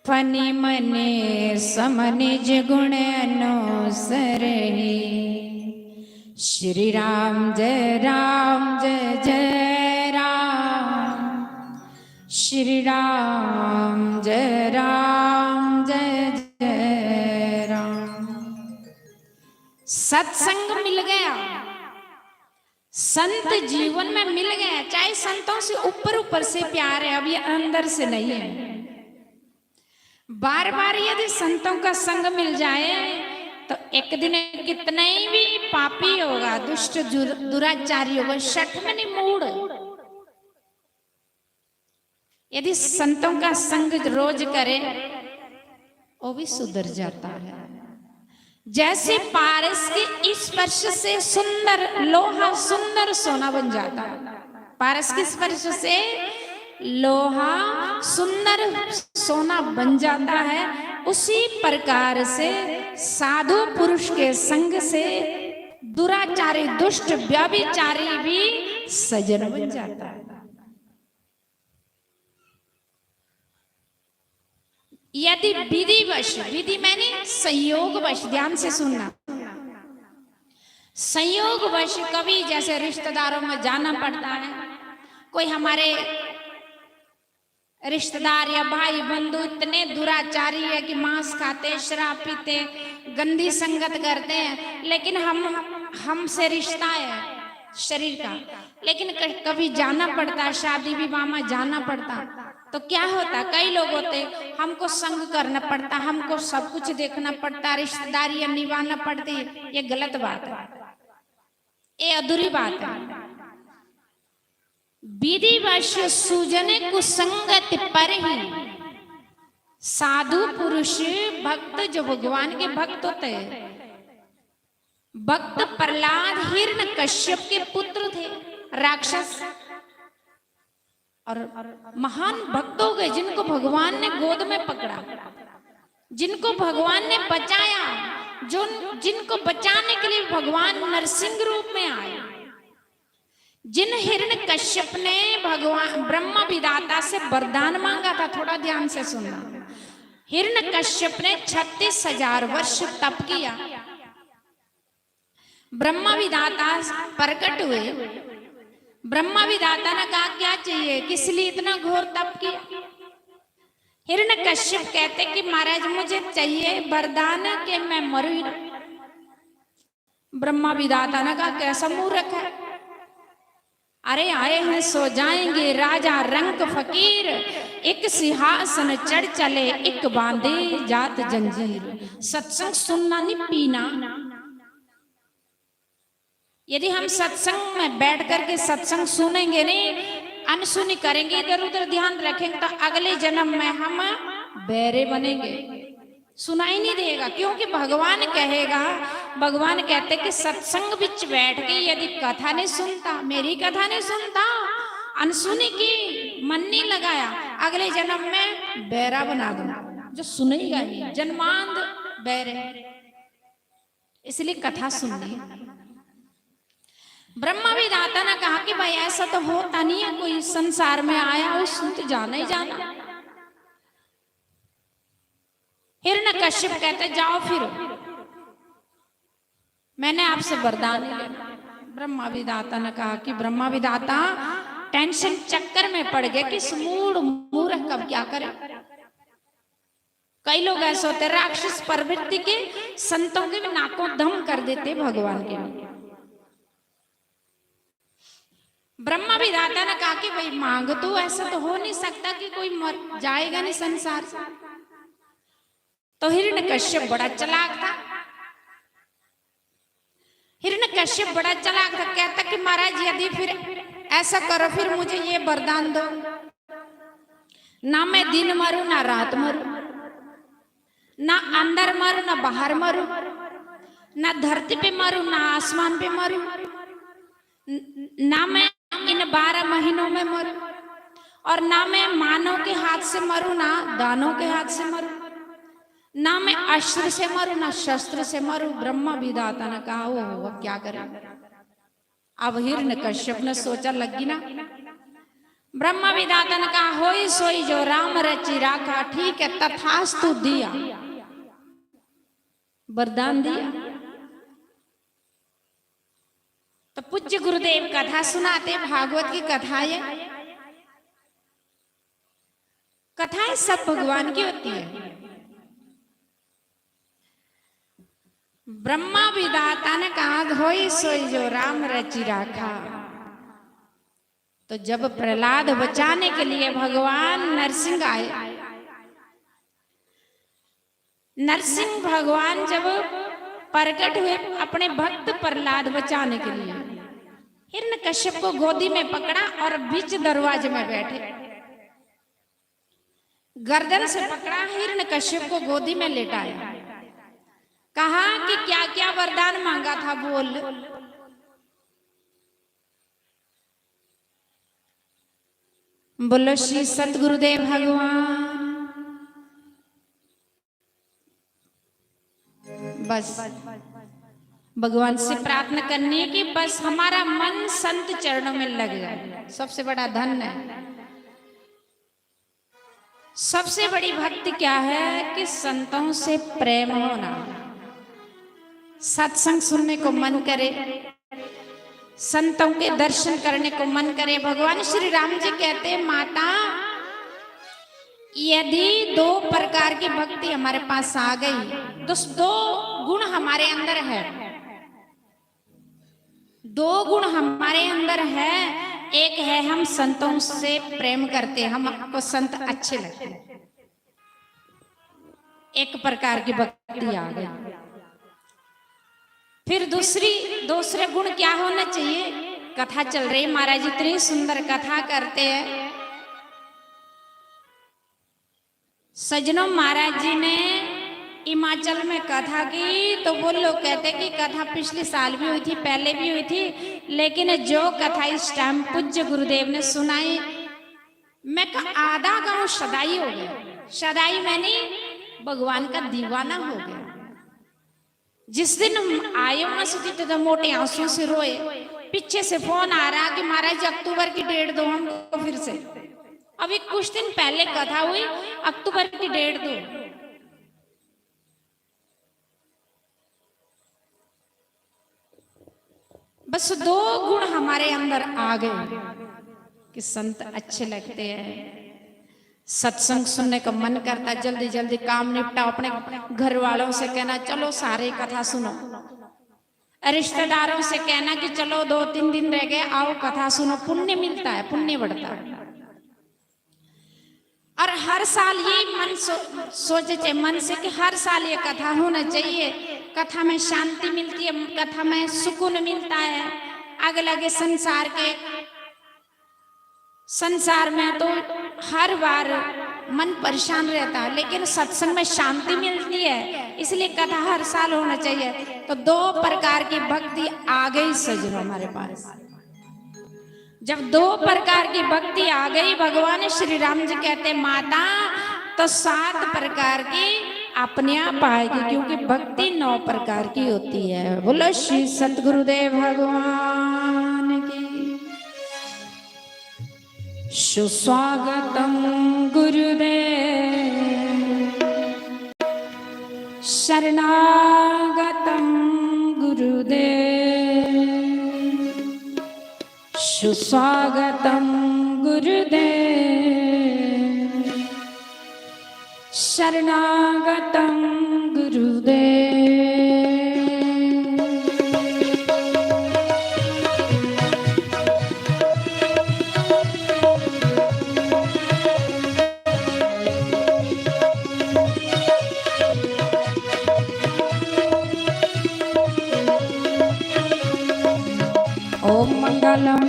फनि मने सम निज गुण अनुसरहि। श्री राम जय राम, जय जय राम। श्री राम जय राम, जय जय राम। सत्संग मिल गया, संत जीवन में मिल गए, चाहे संतों से ऊपर ऊपर से प्यार है, अब ये अंदर से नहीं है। बार बार यदि संतों का संग मिल जाए तो एक दिन कितना ही भी पापी होगा, दुष्ट जुर-, दुराचारी होगा, छठ में नहीं मूड। यदि संतों का संग रोज करे, वो भी सुधर जाता है। जैसे पारस के स्पर्श से सुंदर लोहा सुंदर सोना बन जाता है, पारस के स्पर्श से लोहा सुंदर सोना बन जाता है, उसी प्रकार से साधु पुरुष के संग से दुराचारी, दुष्ट, व्यभिचारी भी सज्जन बन जाता है। यदि विधिवश, विधि माने संयोगवश, ध्यान से सुनना, संयोगवश कभी जैसे रिश्तेदारों में जाना पड़ता है, कोई हमारे रिश्तेदार या भाई बंधु इतने दुराचारी है कि मांस खाते, शराब पीते, गंदी संगत करते हैं, लेकिन हम, हमसे रिश्ता है शरीर का, लेकिन क-, कभी जाना पड़ता, शादी विवाह में जाना पड़ता, तो क्या होता, कई लोग होते, हमको संग करना पड़ता, हमको सब कुछ देखना पड़ता, रिश्तेदारियां निभाना पड़ती। ये गलत बात है, ये अधूरी बात है। विधिवश सूजन कुसंगत पर ही साधु पुरुष भक्त, जो भगवान के भक्त होते हैं, भक्त प्रहलाद हिरण्यकश्यप के पुत्र थे, राक्षस, और महान भक्त हो गए जिनको भगवान ने गोद में पकड़ा, जिनको भगवान ने बचाया, जो, जिनको बचाने के लिए भगवान नरसिंह रूप में आए। जिन हिरण्यकश्यप ने भगवान ब्रह्मा विधाता से वरदान मांगा था, थोड़ा ध्यान से सुनना, हिरण्यकश्यप ने छत्तीस हजार वर्ष तप किया। ब्रह्मा विधाता प्रकट हुए। ब्रह्मा विधाता ने कहा, "क्या चाहिए, किस लिए इतना घोर तप किया?" हिरण्यकश्यप कहते कि, "महाराज, मुझे चाहिए वरदान कि मैं मरूं ही ना।" ब्रह्मा विधाता ने कहा, "कैसा मूर्ख है? अरे, आए हैं सो जाएंगे, राजा रंक फकीर, एक सिंहासन चढ़ चले, एक बांधे जात जंजीर।" सत्संग सुनना नहीं, पीना। यदि हम सत्संग में बैठ करके सत्संग सुनेंगे नहीं, अनसुनी करेंगे, इधर उधर ध्यान रखेंगे, तो अगले जन्म में हम बैरे बनेंगे, सुनाई नहीं देगा। क्योंकि भगवान कहेगा, भगवान कहते कि सत्संग बिच बैठ के यदि कथा नहीं सुनता, मेरी कथा नहीं सुनता, अनसुनी की, मन नहीं लगाया, अगले जन्म में बैरा बना दूंगा, जो सुनेगा नहीं, जन्मांध बैरे। इसलिए कथा सुननी। ब्रह्मा विधाता ने कहा कि भाई, ऐसा तो होता नहीं है, कोई संसार में आया, उसने तो जाना ही जाना। हिरण्यकश्यप कहते, "जाओ फिर, मैंने आपसे वरदान ही लेना।" ब्रह्मा विधाता ने कहा कि ब्रह्मा विधाता टेंशन चक्कर में पड़ गए कि इस मूढ़ मूर्ख कब क्या करे। कई लोग ऐसे होते हैं, राक्षस प्रवृत्ति के, संतों के भी नाकों दम कर देते भगवान के लिए। ब्रह्मा विधाता ने कहा कि भाई, मांग तो, ऐसा तो हो नहीं सकता कि कोई मर जाएगा नहीं संसार से। तो हिरण्यकश्यप बड़ा चालाक था। हिरण्यकश्यप बड़ा चालाक था, कहता कि महाराज, यदि फिर ऐसा करो, फिर मुझे ये वरदान दो, ना मैं दिन मरूं, ना रात मरूं, ना अंदर मरूं, ना बाहर मरूं, ना धरती पे मरूं, ना आसमान पे मरूं, न-, ना मैं इन बारह महीनों में मरूं, और ना मैं मानव के हाथ से मरूं, ना दानों के हाथ से मरूं, ना मैं अस्त्र से मरूं, ना शस्त्र से मरूं। ब्रह्मा विधाता ने कहा, "ओहो, अब क्या करें?" अब हिरण्यकश्यप ने सोचा, लगी ना, ब्रह्मा विधाता ने कहा, "होई सोई जो राम रचि राखा।" ठीक है, तथास्तु दिया, वरदान दिया। तो पूज्य गुरुदेव कथा सुनाते, भागवत की कथा है। कथाएं सब भगवान की होती है। ब्रह्मा विधाता ने कहा, "होई सोई जो राम रचि राखा।" तो जब प्रहलाद बचाने के लिए भगवान नरसिंह आए, नरसिंह भगवान जब प्रकट हुए अपने भक्त प्रहलाद बचाने के लिए, हिरण्यकश्यप को गोदी में पकड़ा और बीच दरवाजे में बैठे, गर्दन से पकड़ा, हिरण्यकश्यप को गोदी में लेटाया, कहा कि क्या क्या वरदान मांगा था, बोल। बोलो श्री सतगुरुदेव भगवान। बस भगवान से प्रार्थना करनी है कि बस हमारा मन संत चरणों में लग जाए, सबसे बड़ा धन है। सबसे बड़ी भक्ति क्या है? कि संतों से प्रेम होना, सत्संग सुनने को मन करे, संतों के दर्शन करने को मन करे। भगवान श्री राम जी कहते, माता, यदि दो प्रकार की भक्ति हमारे पास आ गई, तो दो गुण हमारे अंदर है, दो गुण हमारे अंदर है। एक है, हम संतों से प्रेम करते हैं, हमको संत अच्छे लगते हैं, एक प्रकार की भक्ति आ गई। फिर दूसरी, दूसरे गुण क्या होना चाहिए? कथा चल रही, महाराज इतनी सुंदर कथा करते हैं। सजनों, महाराज जी ने हिमाचल में कथा की, तो वो लोग कहते कि कथा पिछले साल भी हुई थी, पहले भी हुई थी, लेकिन जो कथा इस टाइम पूज्य गुरुदेव ने सुनाई, मैं का आधा गांव शदाई हो गया। शदाई मैंने भगवान का दीवाना हो गया। जिस दिन हम आए वहां से, जितने मोटे आंसू से रोए, पीछे से फोन आ रहा कि महाराज जी, अक्टूबर की डेट दो हमको फिर से। अभी कुछ दिन पहले कथा हुई, अक्टूबर की डेट दो। बस दो गुण हमारे अंदर आ गए कि संत अच्छे लगते हैं, सत्संग सुनने का मन करता, जल्दी जल्दी काम निपटाओ। अपने घर वालों से कहना, चलो सारे कथा सुनो। रिश्तेदारों से कहना कि चलो दो तीन दिन रह गए, आओ कथा सुनो, पुण्य मिलता है, पुण्य बढ़ता है। और हर साल ये मन सो, सोचे थे मन से कि हर साल ये कथा होना चाहिए, कथा में शांति मिलती है, कथा में सुकून मिलता है। आगे लगे संसार के, संसार में तो हर बार मन परेशान रहता है, लेकिन सत्संग में शांति मिलती है, इसलिए कथा हर साल होना चाहिए। तो दो प्रकार की भक्ति आ गई सजनों हमारे पास। जब दो प्रकार की भक्ति आ गई, भगवान श्री राम जी कहते, माता, तो सात प्रकार की अपने आप आएगी, क्योंकि भक्ति नौ प्रकार की होती है। बोलो श्री सतगुरुदेव भगवान की। सुस्वागतम गुरुदेव, शरणागतम गुरुदेव, सुस्वागतम गुरुदेव, शरणागतम गुरुदेव। ओम मंगलम,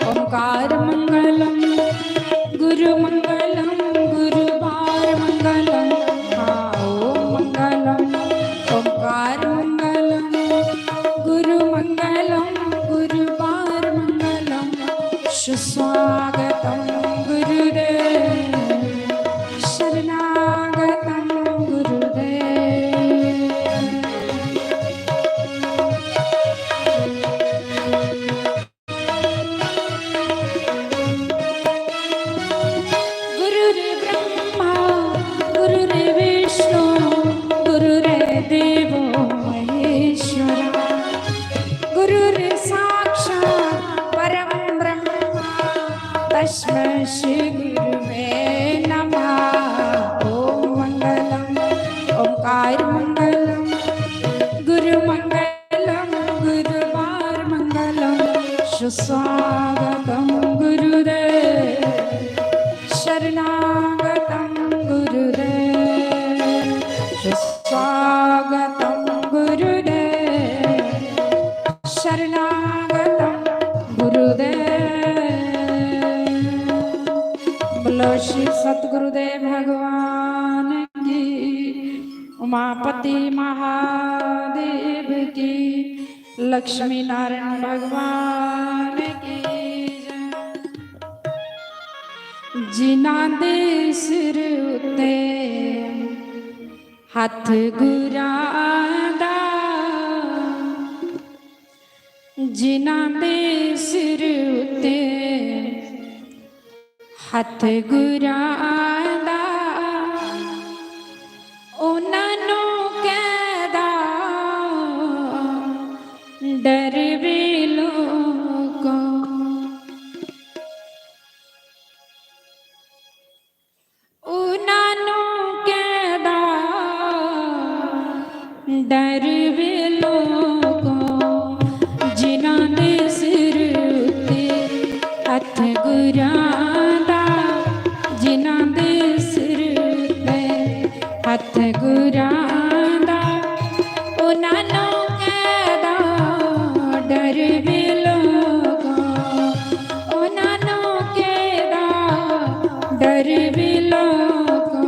ओंकार मंगलम, गुरु मंगलम, गुरुवार मंगलम। हाँ, ओम मंगलम, ओंकार मंगलम, गुरु मंगलम, गुरुवार मंगलम। सुस्वागतम गुरुदेव, शरणागतम गुरुदेव। गुरुर्ब्रह्मा गुरुर्विष्णु गुरुर्देवो महेश्वरा। गुरुर्साक्षात् परं ब्रह्मा तस्मै श्री गुरुवे नमः। ओम मंगलम, ओंकार मंगलम, गुरु मंगलम, गुरुवार मंगलम। सुस्वागतम गुरुदेव, शरणागतम गुरुदेव, सुस्वागतम श्री सतगुरुदेव भगवान की, उमापति महादेव की, लक्ष्मी नारायण भगवान की जय। जिन्हां दे सिर उत्ते हत्थ गुरां दा, जिन्हां दे सिर उत्ते हत्थ गुरां दा, उन्हां नूं कैदा डर वे लोको। उन्हां नूं कैदा डर वे लोको, जिन्हां दे सिर उत्ते हत्थ गुरां दा, जिन्हां दे सिर उत्ते हत्थ गुरां दा, उन्हां नूं कैदा डर वे लोको, उन्हां नूं कैदा डर वे लोको।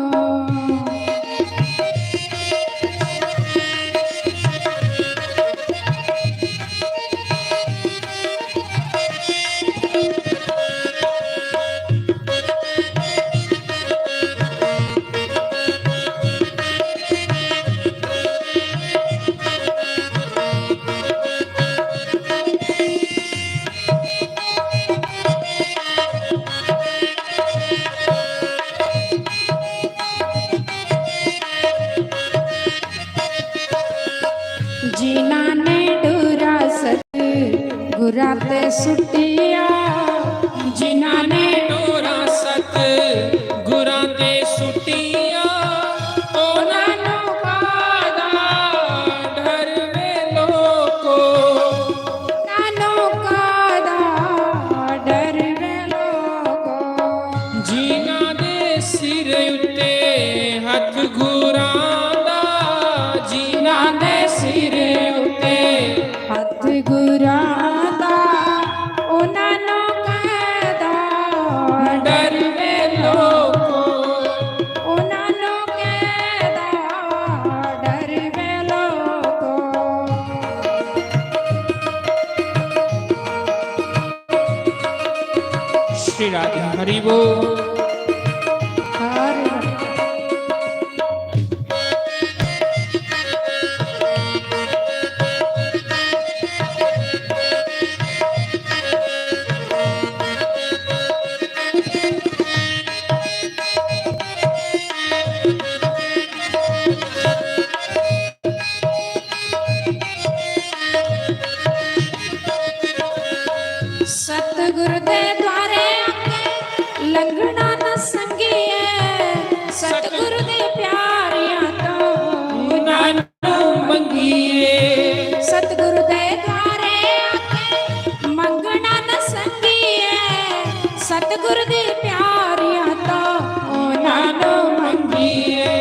जिन्हां ने डोरा सतगुरां ते सुटिया, जिन्हां ने डोरा सतगुरां ते सुटिया, उन्हां नूं कादा डर वे लोको, उन्हां नूं कादा डर वे लोको। जिन्हां दे सिर उत्ते हत्थ गुरां दा, जिन्हां दे सिर उत्ते हत्थ गुरां दा, उन्हां नूं कादा डर वे लोको, उन्हां नूं कादा डर वे लोको। श्री राधे हरि बोल। हरि बोल। सतगुर दे द्वारे आके लंघना न संगिए, सतगुर दे प्यारियां तो नानू मंगिए। सतगुर दे द्वारे आके मंगना न संगिए, सतगुर दे प्यारियां तो नानू मंगिए।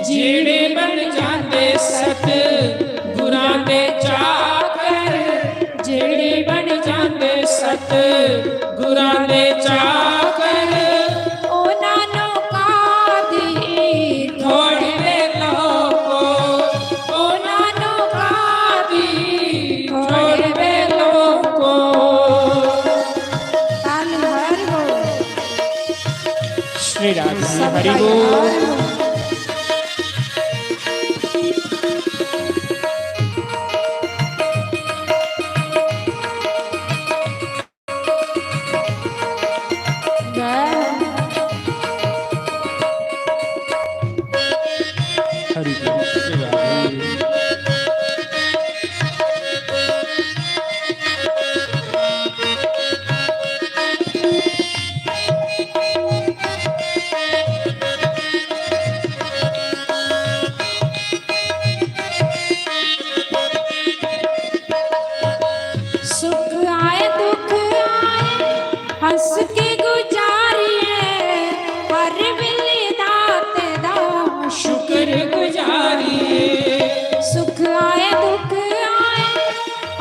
जेड़े बन जांदे सतगुरां दे चाकर, जेड़े बन जांदे सतगुरां दे चाकर, उन्हां नूं कादी थोड़ी वे लोको, उन्हां नूं कादी थोड़ी वे लोको। धन हरि बोल। श्री राधे हरि बोल। हरि बोल। श्री राधे। सुख आए दुख आए हंस के गुजारिए, हर वेले दाते दा शुक्र गुजारिए। सुख आए दुख आए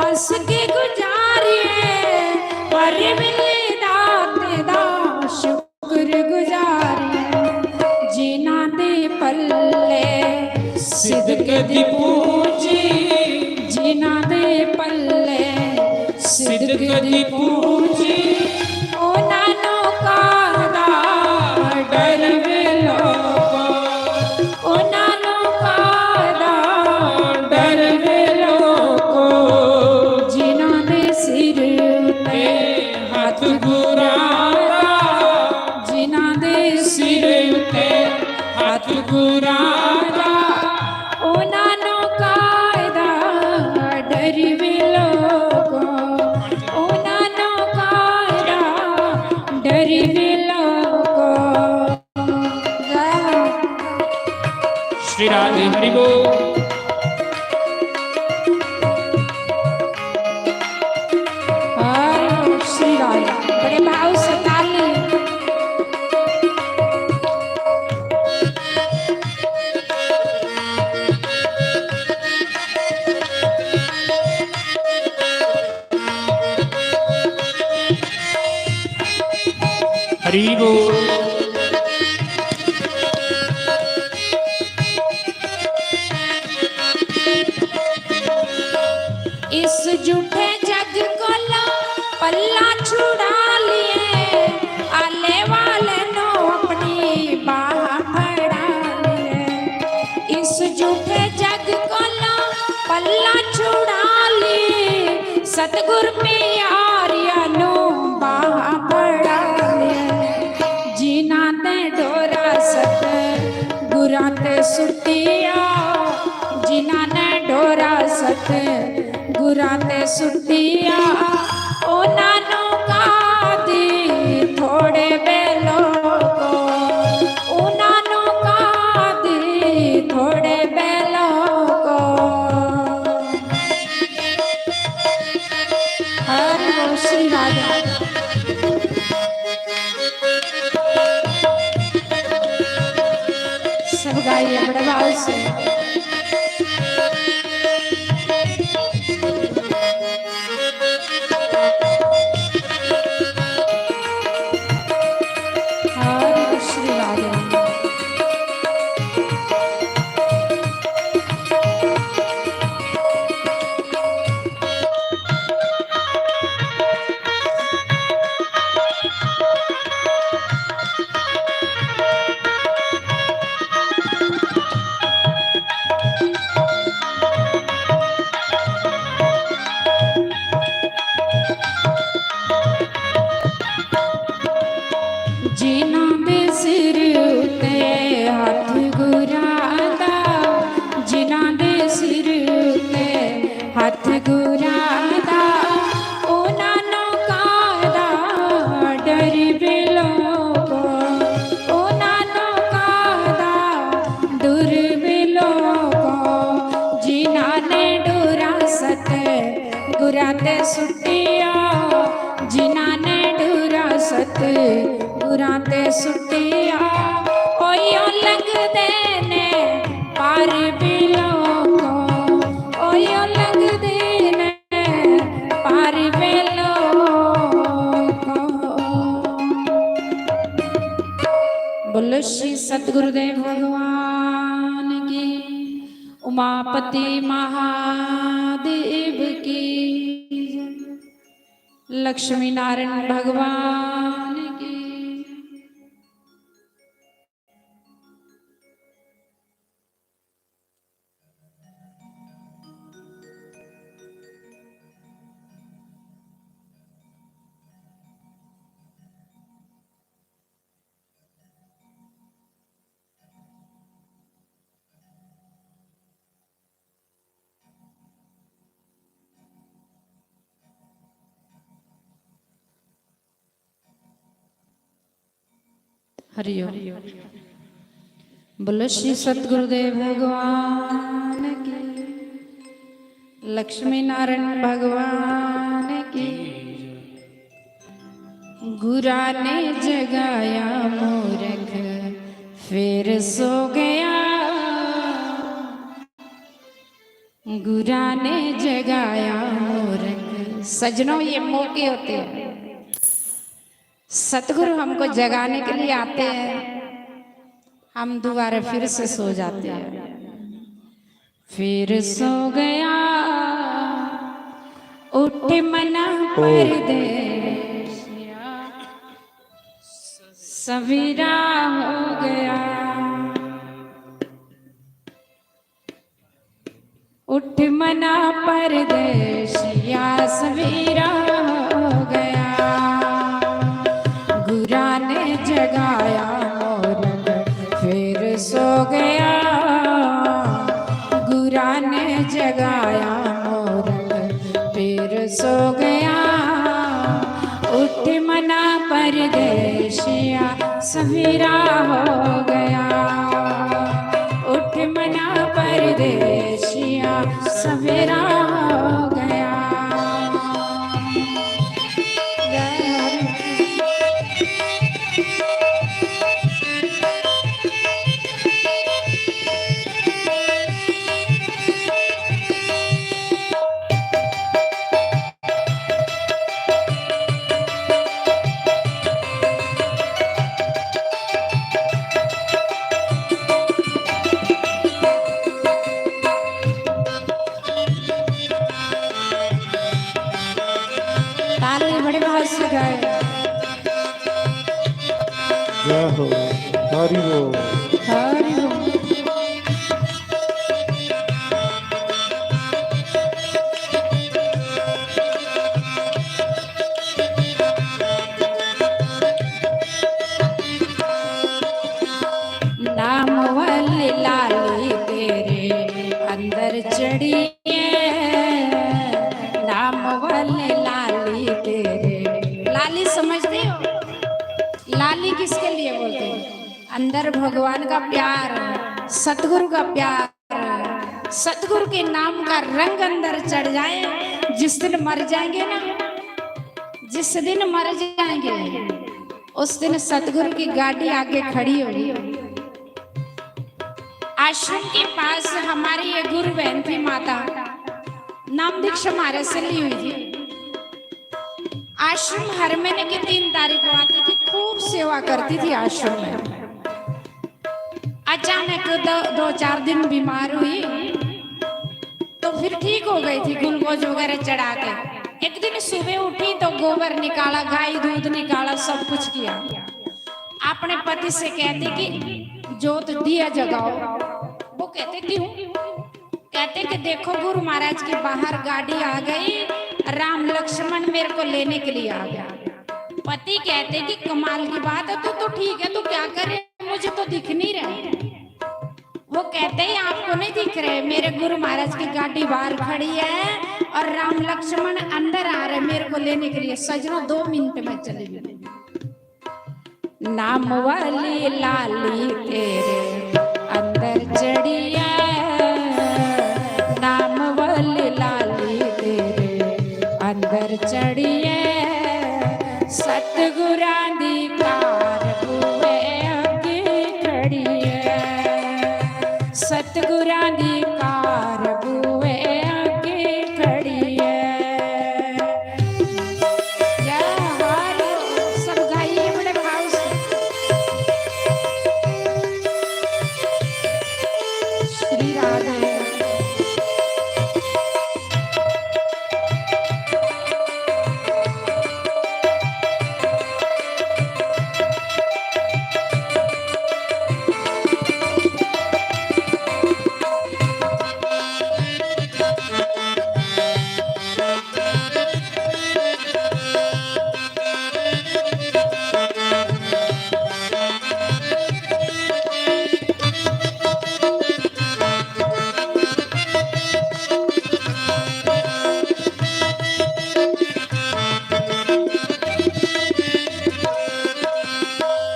हंस के गुजारिए, हर वेले दाते दा शुक्र गुजारिए। ਦੀ ਪੂੰਜੀ, ਜਿਨ੍ਹਾਂ ਦੇ ਪੱਲੇ ਸਿਦਕ ਦੀ ਪੂੰਜੀ, ਉਹਨਾਂ ਨੂੰ ਕਾਹਦਾ ਡਰ ਵੇ ਲੋਕੋ, ਉਹਨਾਂ ਨੂੰ ਕਾਹਦਾ ਡਰ ਵੇ ਲੋਕੋ, ਜਿਨ੍ਹਾਂ ਦੇ ਸਿਰ ਤੇ ਹੱਥ ਗੁਰਾਂ ਦਾ, ਜਿਨ੍ਹਾਂ ਦੇ ਸਿਰ ਤੇ ਹੱਥ ਗੁਰਾਂ ਦਾ, ਉਹਨਾਂ ਨੂੰ ਕਾਹਦਾ ਡਰ ਵੇ ਲੋਕੋ, ਉਹਨਾਂ ਨੂੰ ਕਾਹਦਾ ਡਰ ਵੇ ਲੋਕੋ। जय हो। श्री राधे हरि बोल। और श्री राधे बड़े भाव से ताली। हरि बोल। इस झूठे जग कोला पल्ला छुड़ा लिए, आले वाले नो अपनी बाह फड़ा लिए। इस झूठे जग कोला पल्ला छुड़ा लिए, सतगुर प्यारिया नो बाह फड़ा लिए। जिन्हां ने डोरा सत गुरां ते सुटिया, जिन्हां ने डोरा सत गुरां ते सुटिया, उन्हां नू कादी थोड़े वे लोको, उन्हां नू कादी थोड़े वे लोको। हर श्री राधा। सब गाइए बड़े भाव से। हर श्री राधे। जिन्हां दे सिर उते हत्थ गुरां दा, जिन्हां दे सिर उते हत्थ गुरां दा, उन्हां नू कादा डर वे लोको, उन्हां नू कादा डर वे लोको, जिन्हां ने डोरा सत गुरां ते सुटिया, जिन्हां ने डोरा सत गुरां ते सुटिया, ओयो लंघदे ने पार वे लोको, ओयो लंघदे ने पार वे लोको। बोलो श्री सतगुरुदेव भगवान की, उमापति महादेव की, लक्ष्मी नारायण भगवान की। हरिओम। बोलो श्री सतगुरुदेव भगवान की, लक्ष्मी नारायण भगवान की। गुरा ने जगाया मूरख, फिर सो गया। गुरा ने जगाया मूरख। सज्जनों, ये मौके होते हैं, सतगुरु हमको जगाने के लिए आते हैं, हम दोबारा फिर से सो जाते हैं। फिर सो गया, उठ मना परदेसिया, सवेरा हो गया। उठ मना परदेसिया, सवेरा हो गया। गुरा ने जगाया मोरग, फिर सो गया। गुरा ने जगाया मोरग, फिर सो गया। उठ मना परदेसिया, सवेरा हो गया। उठ मना परदेसिया, सवेरा हो गया। ताली बड़े भाव से गाए। जय हो, हरि बोल। हरि बोल। नाम वाली लाली तेरे अंदर चढ़ी है, नाम वाली लाली तेरे। लाली समझते हो? लाली किसके लिए बोलते हैं? अंदर भगवान का प्यार, सतगुरु का प्यार, सतगुरु के नाम का रंग अंदर चढ़ जाए। जिस दिन मर जाएंगे ना, जिस दिन मर जाएंगे, उस दिन सतगुरु की गाड़ी आगे खड़ी होगी। आश्रम के पास हमारी ये गुरु बहन थी माता, नाम दीक्षा महाराज से ली हुई थी। आश्रम हर महीने की तीन तारीख को आती थी, खूब सेवा करती थी आश्रम में। अचानक दो, दो चार दिन बीमार हुई तो फिर ठीक हो गई थी, ग्लूकोज वगैरह चढ़ा के। एक दिन सुबह उठी तो गोबर निकाला, गाय दूध निकाला, सब कुछ किया। अपने पति से कहती कि जोत दिया जगाओ। वो कहते क्यों? कहते कि देखो गुरु महाराज की बाहर गाड़ी आ गई, राम लक्ष्मण मेरे को लेने के लिए आ गया। पति कहते कि कमाल की बात है, तू तो ठीक है, तू क्या कर रहे, मुझे तो दिख नहीं रहे। वो कहते हैं आपको नहीं दिख रहे, मेरे गुरु महाराज की गाड़ी बाहर खड़ी है और राम लक्ष्मण अंदर आ रहे मेरे को लेने के लिए। सजनों, दो मिनट में चले गए। नाम वाली लाली तेरे अंदर चढ़ी है, नाम वाली लाली तेरे अंदर चढ़ी है। सतगुरां दी कार बूहे अगे खड़ी है, सतगुरां दी कार बूहे अगे खड़ी है। जय हरि, सब गाइए बड़े भाव से। श्री राधे।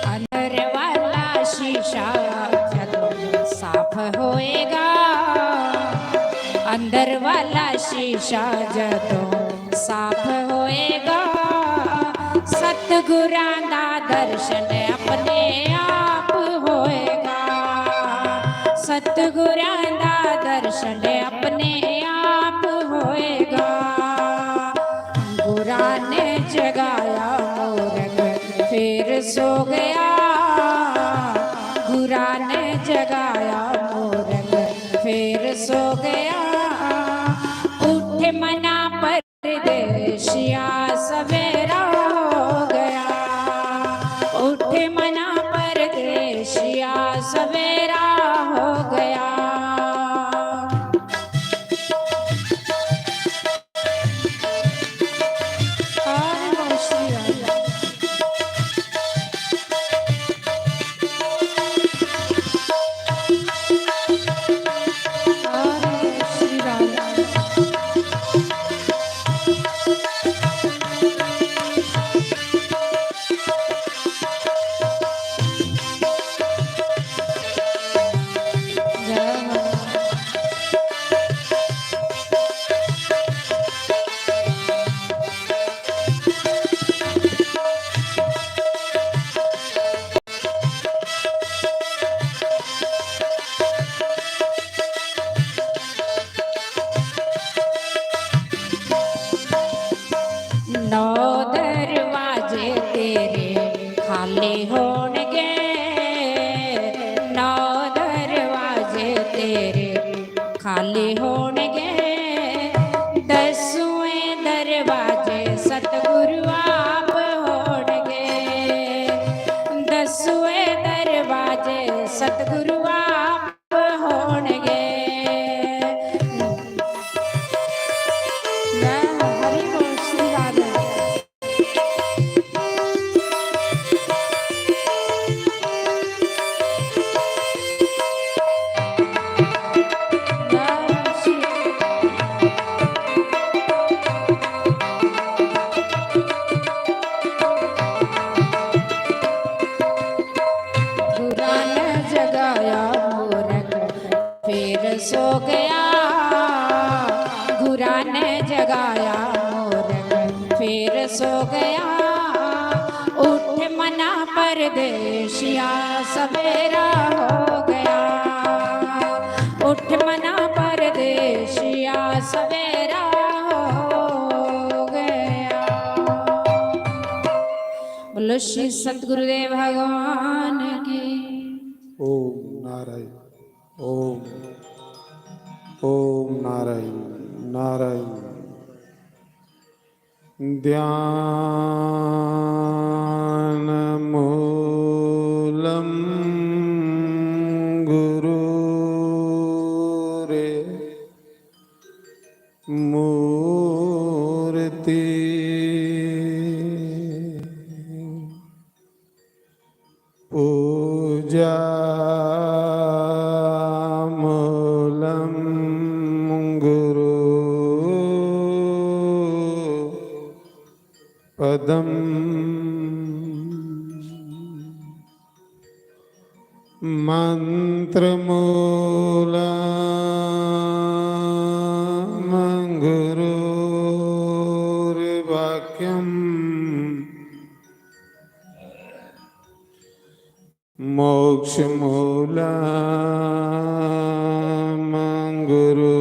अंदर वाला शीशा जदों साफ होएगा, अंदर वाला शीशा जदों साफ होएगा, सतगुरां दा दर्शन अपने आप होएगा, सतगुरां दा दर्शन अपने आप होएगा। गुरां ने जगाया मोरग, फिर सो गया। गुरां ने जगाया मोरग, फिर सो उठ मना परदेशिया, सवेरा हो गया। उठ मना परदेशिया, सवेरा हो गया। बोलो श्री सतगुरुदेव भगवान की। ओम नारायण। ओम। ओम नारायण। नारायण। ध्यानमूलं गुरुरे मूर्ति। पूजामूलं गुरु पदम्। मन्त्रमूलं गुरुर्वाक्यम्। मोक्षमूलं गुरु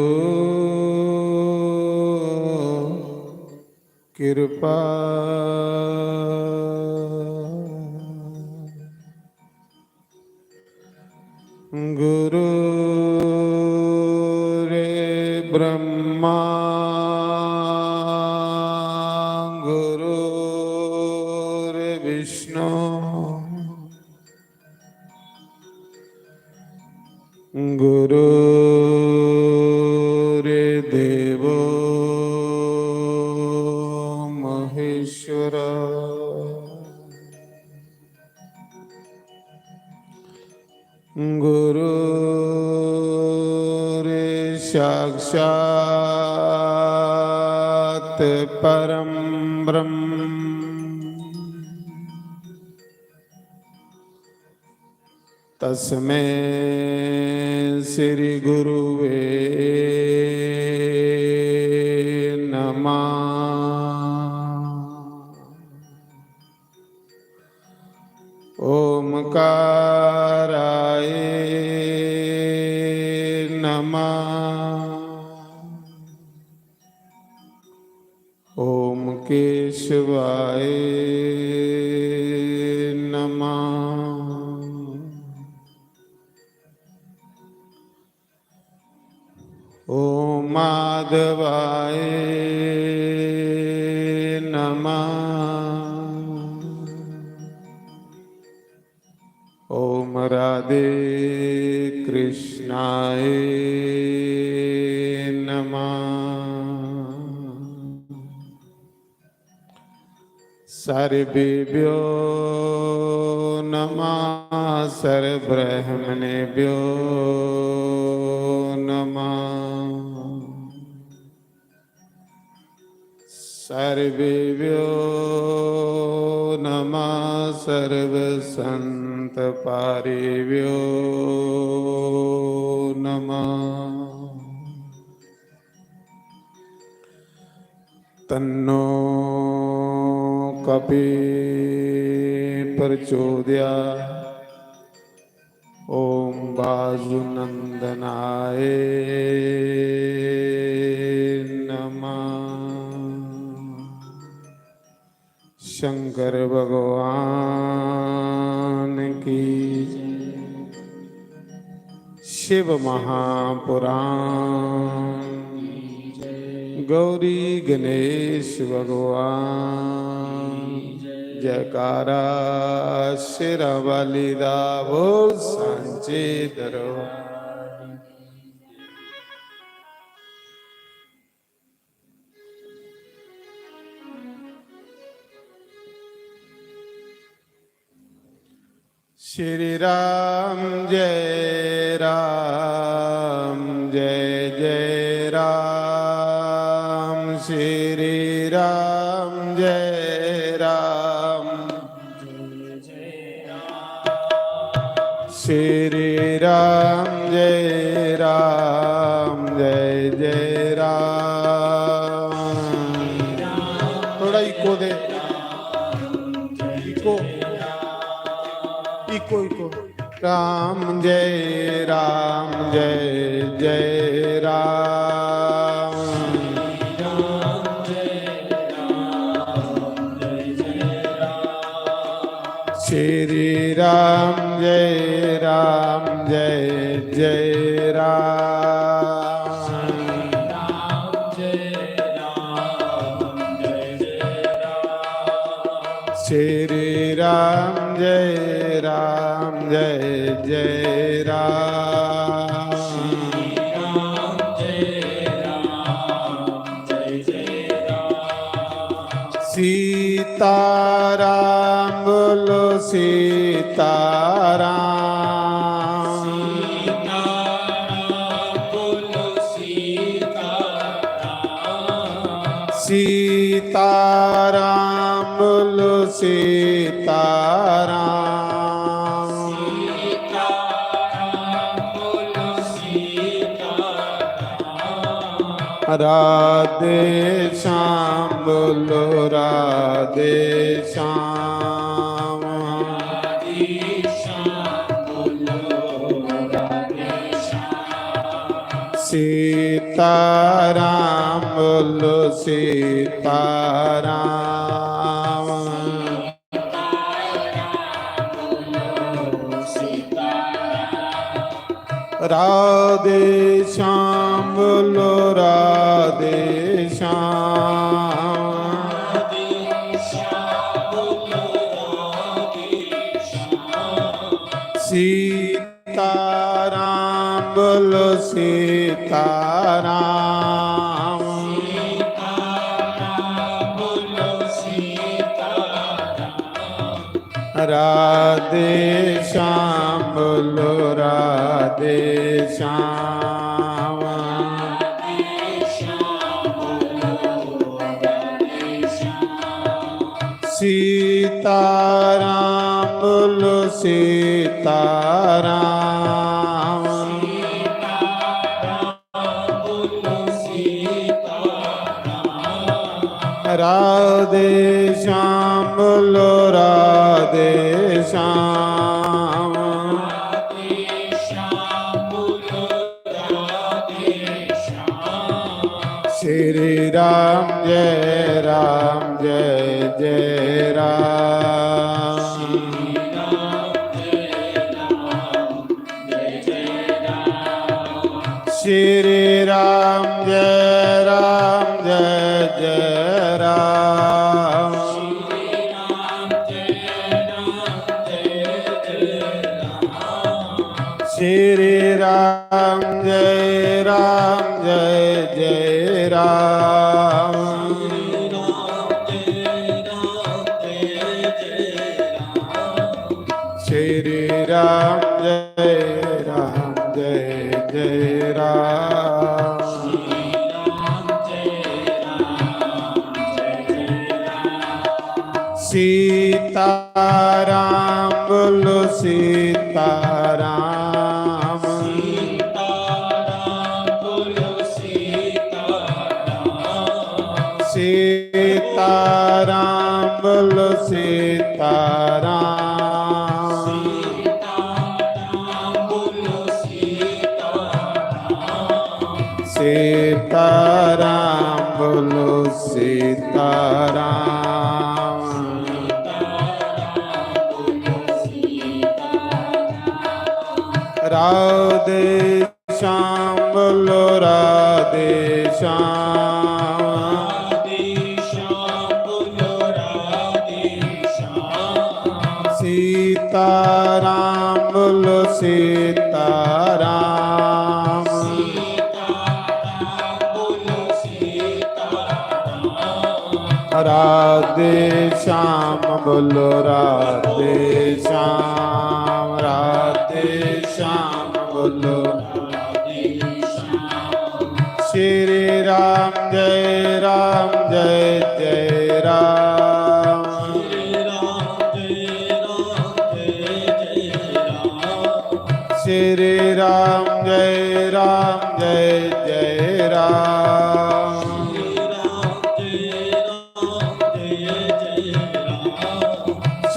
कृपा। गुरुर्ब्रह्मा गुरुर्विष्णु गुरुर्देवो महेश्वर। गुरुर्साक्षात् परं ब्रह्म। तस्मै श्री गुरुवे नमः। ओमकाराय नमः। ओम केशवाय नमः। ओम माधवाय नमः। ओम राधे कृष्णाय नमः। सर्वेभ्यो नमः, सर्वब्रह्मणेभ्यो नमः। सर्वेभ्यो नमः, सर्वसंतपारेभ्यो नमः। तन्नो कपि प्रचोदया। ओम वासुनंदनाय नमः। शंकर भगवान की जय। शिव महापुराण। गौरी गणेश भगवान। जयकारा शेरां वाली दा बोल सांचे दरबार। श्री राम जय राम जय जय राम, श्री राम जय राम। श्री राम जय राम जय जय राम। थोड़ा इको दे। इको इको। राम जय राम जय जय राम। श्री राम जय राम जय जय राम। श्री राम जय राम जय जय राम। सीताराम बोलो सीताराम। सीताराम बोलो सीताराम। राधे श्याम बोलो राधे श्याम। सीताराम बोलो सीताराम। राधे श्याम बोलो राधे श्याम। सीताराम बोलो सीताराम। राधे श्याम बोलो राधे श्याम। सीताराम बोलो सीताराम। राधे श्याम बोलो राधे श्याम। श्री राम जय राम जय जय राम। श्री राम जय राम जय जय राम। श्री राम जय राम जय जय राम। श्री राम जय राम जय जय राम। सीताराम बोलो सीताराम। सीताराम बोलो सीताराम। सीताराम बोलो सीताराम। राधे श्याम बोलो राधे श्याम। सीताराम बोलो सीताराम। राधे श्याम बोलो राधे श्याम। राधे श्याम बोलो। श्री राम जय राम जय जय राम। श्री राम जय राम जय जय राम।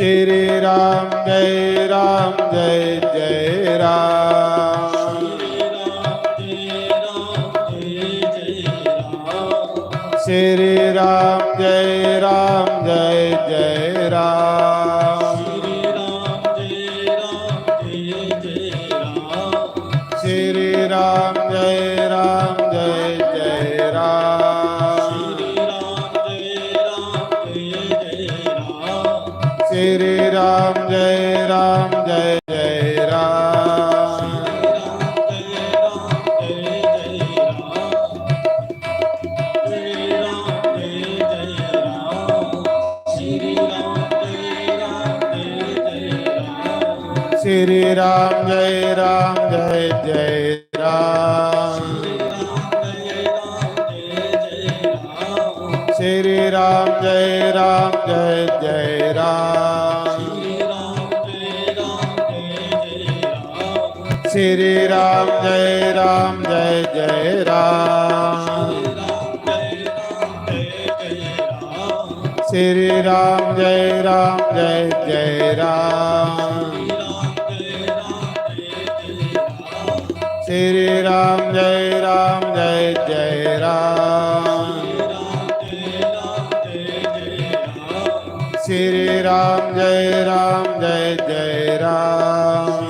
श्री राम जय राम जय जय राम। श्री राम जय राम जय जय राम। श्री राम जय राम जय जय राम। श्री राम जय राम जय जय राम। श्री राम जय राम जय जय राम। श्री राम जय राम जय जय राम। श्री राम जय राम जय जय राम। श्री राम जय राम जय जय राम। श्री राम जय राम जय जय राम। श्री राम जय राम जय जय राम।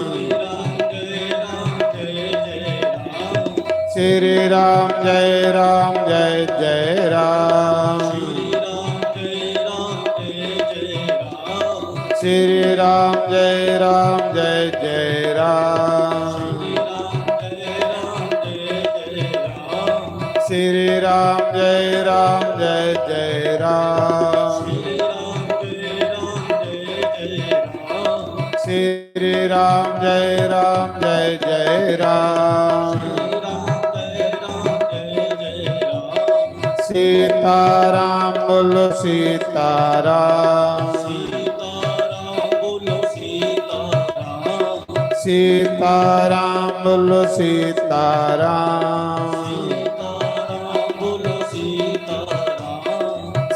श्री राम जय राम जय जय राम। श्री राम जय राम जय जय राम। श्री राम जय राम जय जय राम। श्री राम जय राम जय जय राम। सीताराम बोलो सीताराम। सीताराम बोलो सीताराम।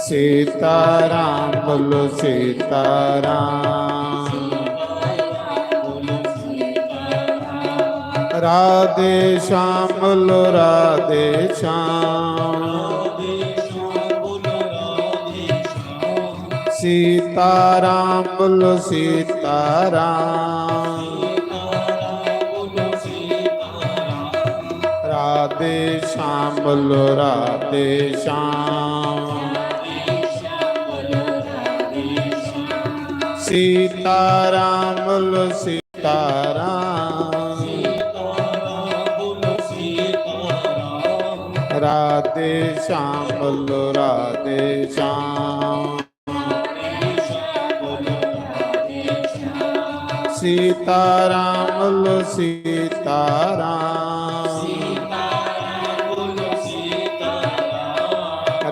सीताराम बोलो सीताराम। राधे श्याम बोलो राधे श्याम। सीताराम बोलो सीताराम। राधे श्याम बोलो राधे श्याम। सीताराम बोलो सीताराम। राधे श्याम बोलो राधे श्याम। सीताराम बोलो सीताराम।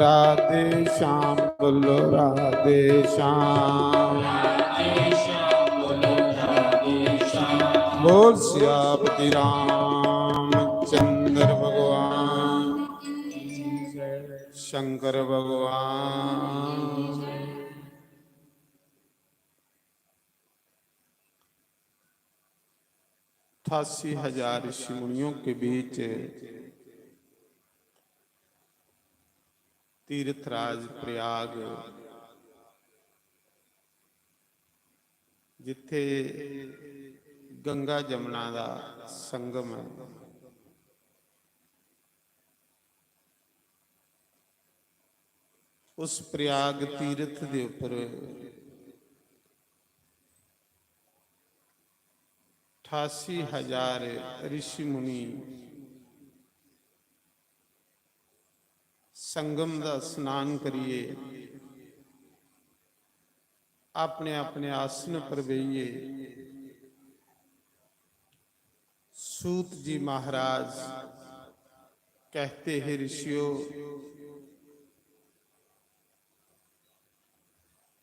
राधे श्याम बोलो राधे श्याम। बोल सियापति रामचंद्र भगवान, शंकर भगवान। अठासी हजार ऋषि मुनियों के बीच तीर्थराज प्रयाग, जिथे गंगा जमुना का संगम है, उस प्रयाग तीर्थ के ऊपर अठासी हजार ऋषि मुनि संगम का स्नान करिए अपने अपने आसन पर बेहिए सूत जी महाराज कहते हैं, ऋषियों,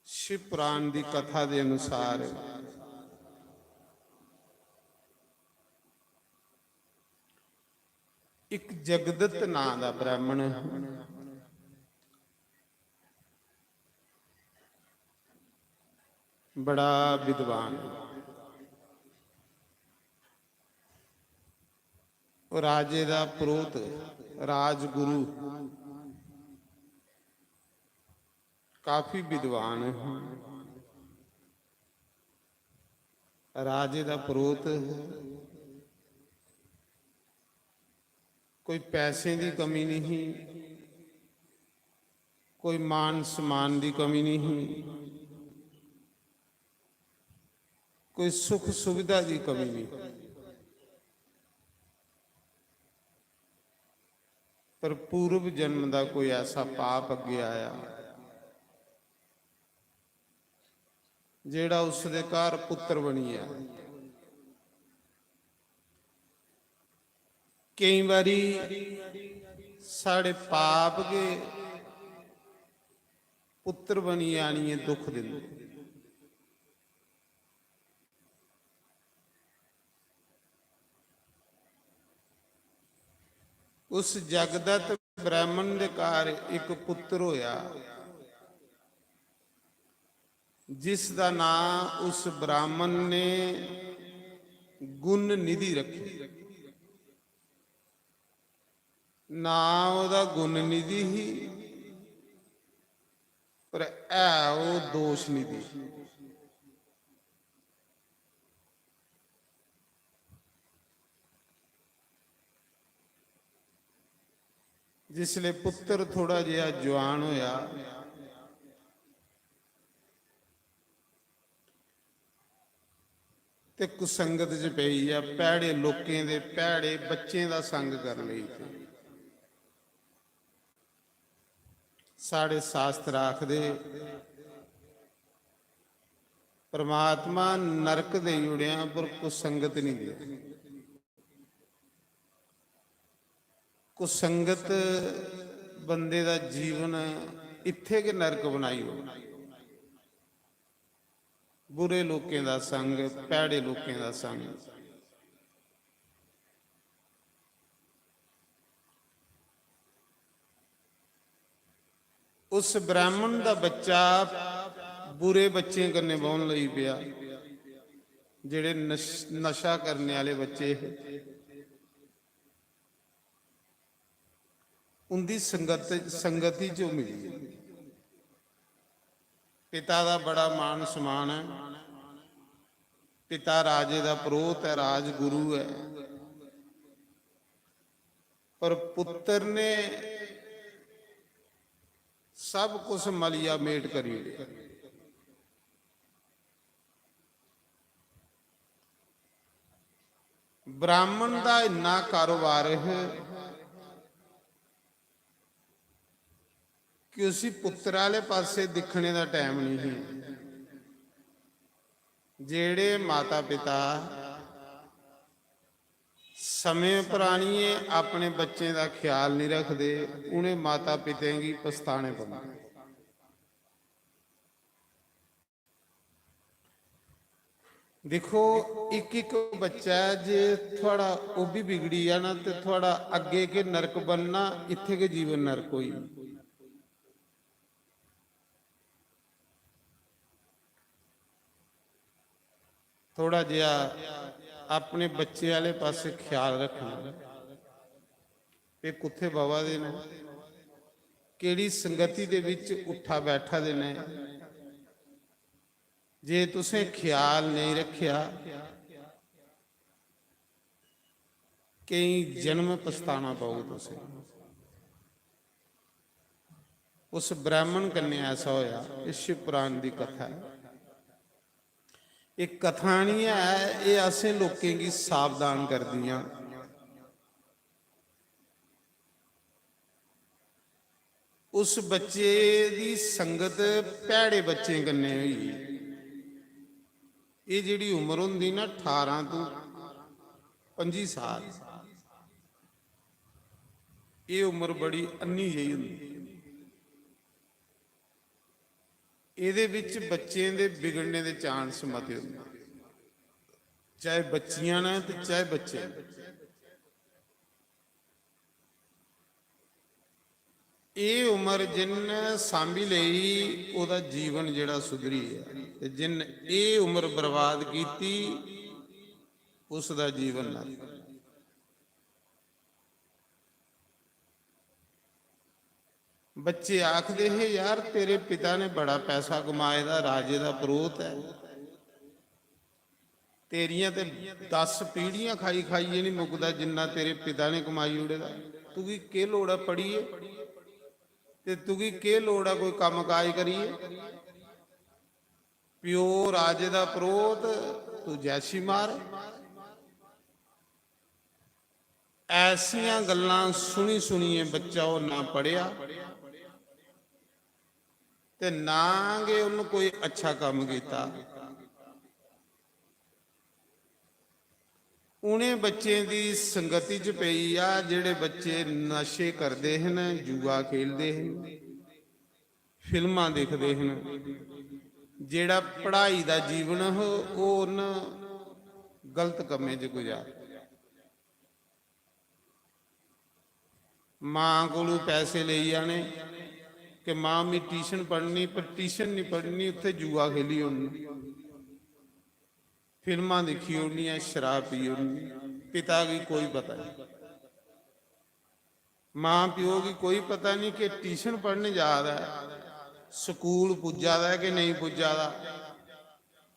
शिव पुराण की कथा के अनुसार एक जगदत्त नां का ब्राह्मण है। बड़ा विद्वान। ओह् राजे दा पुरोहित, राजगुरु, काफी विद्वान हा। राजे दा पुरोहित, कोई पैसें दी कमी नहीं ही, कोई मान सम्मान दी कमी नहीं ही, कोई सुख सुविधा दी कमी नहीं। पर पूर्व जन्म दा कोई ऐसा पाप अग्गे आया, जेड़ा उसदे घर पुत्र बनी गेआ। केई बारी साढ़े पाप गै पुत्र बनियै आनियै दुख दिंदे। उस जगदत ब्राह्मण दे घर इक पुत्र होया, जिस दा नां उस ब्राह्मण ने गुण निधि रखी। नां ओह्दा गुण निधि ही, पर है ओह् दोष निधि। जिसले पुत्र थोड़ा जेहा जुआन होया, ते कुसंगत च पेई गेआ, भैड़े लोकें दे, भैड़े बच्चें दा संग कर लेई। ते साढ़े शास्त्र आखदे, परमात्मा नरक देई ओड़ेआ, पर कुसंगत नहीं देआ। कुसंगत बंदे दा जीवन इत्थै गै नरक बनाई ओड़दा। बुरे लोकें दा संग, भैड़े लोकें दा संग। उस ब्राह्मण दा बच्चा बुरे बच्चें कन्नै बौह्न लगी पेआ, जेह्ड़े नश-, नशा करने आह्ले बच्चे हे। उंदी संगत, संगति च ओह् मिली। पिता दा बड़ा मान सम्मान ऐ। पिता राजे दा पुरोहित ऐ, राजगुरु ऐ, पर पुत्र ने सब कुछ मलिया मेट करी ओड़ेआ। ब्राह्मण दा इन्ना कारोबार है कि उसी पुत्र आह्ले पासै दिक्खने दा टैम नहीं है। जेह्ड़े माता पिता समें पर आनियै अपने बच्चें दा ख्याल नहीं रखदे, उ'नें माता पितें गी पछताने पौंदे। दिक्खो, इक इक बच्चा ऐ, जे थुआढ़ा ओह् बी बिगड़ी जा ना, ते थुआढ़ा अग्गें गै नरक बनना, इत्थै गै जीवन नरक होई। थोड़ा जेहा अपने बच्चे आह्ले पासै ख्याल रक्खना, एह् कुत्थै बवा दे न, केह्ड़ी संगति दे बिच उट्ठा बैठा दे न। जे तुसें ख्याल नेईं रक्खेआ, केईं जन्म पछताना पौग तुसें। उस ब्राह्मण कन्नै ऐसा होया। एह् शिव पुराण दी कथा ऐ। एह् कथा निं ऐ, एह् असें लोकें गी सावधान करदियां। उस बच्चे दी संगत भैड़े बच्चें कन्नै होई। एह् जेह्ड़ी उम्र होंदी ना, ठारां तों पंजी साल, एह् उम्र बड़ी अन्नी जेही होंदी। एह्दे बिच बच्चें दे बिगड़ने दे चांस मते होंदे, चाहे बच्चियां न ते चाहे बच्चे न। एह् उम्र जिन्न सांभी लेई, ओह्दा जीवन जेह्ड़ा सुधरी गेआ, ते जिन्न एह् उम्र बर्बाद कीती, उसदा जीवन नरक। बच्चे आखदे हे, "यार, तेरे पिता ने बड़ा पैसा कमाए दा, राजे दा परोह्त ऐ, तेरियां ते दस पीढ़ियां खाई खाइयै निं मुकदा, जिन्ना तेरे पिता ने कमाई ओड़े दा। तुगी केह् लोड़ ऐ पढ़ियै? ते तुगी केह् लोड़ ऐ कोई कम्म काज करियै? प्यो राजे दा परोह्त, तू जैशी मार।" ऐसियां गल्लां सुनी सुनियै बच्चा ओह् ना पढ़ेआ ते ना गै उन्न कोई अच्छा कम्म कीता। उ'नें बच्चें दी संगति च पेई आ, जेह्ड़े बच्चे नशे करदे हन, जुआ खेलदे हन, फिल्मां दिखदे हन। जेह्ड़ा पढ़ाई दा जीवन ह, ओह् उन्न गलत कम्में च गुजार। मां कोलू पैसे लेई जाने कि, "मां, मी ट्यूशन पढ़नी, पर ट्यूशन निं पढ़नी, उत्थै जुआ खेली ओड़नी, फिल्मां दिक्खी ओड़नियां, शराब पी ओड़नी।" पिता गी कोई पता निं, मां प्यो गी कोई पता निं कि ट्यूशन पढ़ने जा दा ऐ, स्कूल पुज्जा दा ऐ कि नेईं पुज्जा दा।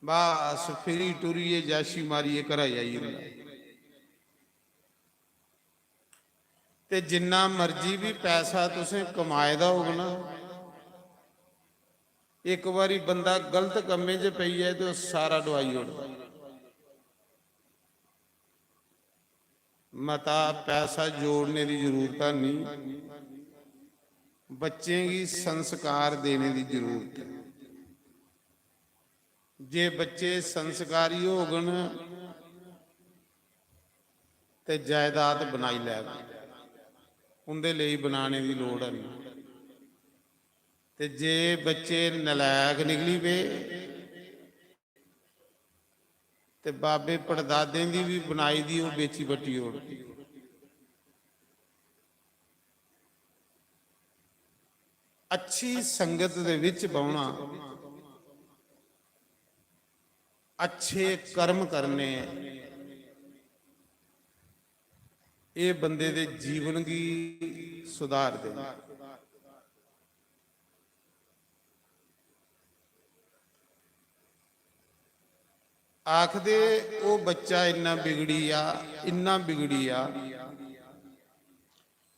बस फिरी टुरियै जैशी मारियै घरा गी आई जंदा। ते जिन्ना मर्जी बी पैसा तुसें कमाए दा होग ना, इक बारी बंदा गलत कम्में च पेई जाए ते ओह् सारा डुआई ओड़दा। मता पैसा जोड़ने दी जरूरत नहीं, बच्चें गी संस्कार देने दी जरूरत है। जे बच्चे संस्कारी होगन ते जायदाद बनाई लैग, उंदे लेई बनाने दी लोड़ है नहीं। ते जे बच्चे नलायक निकली पे ते बाबे पड़दादें दी भी बनाई दी ओह् बेची बट्टी ओड़दी। अच्छी संगत दे विच बौह्ना, अच्छे कर्म करने, एह् बंदे दे जीवन गी सुधारदे न। आखदे, "ओह् बच्चा इन्ना बिगड़ी आ, इन्ना बिगड़ी आ,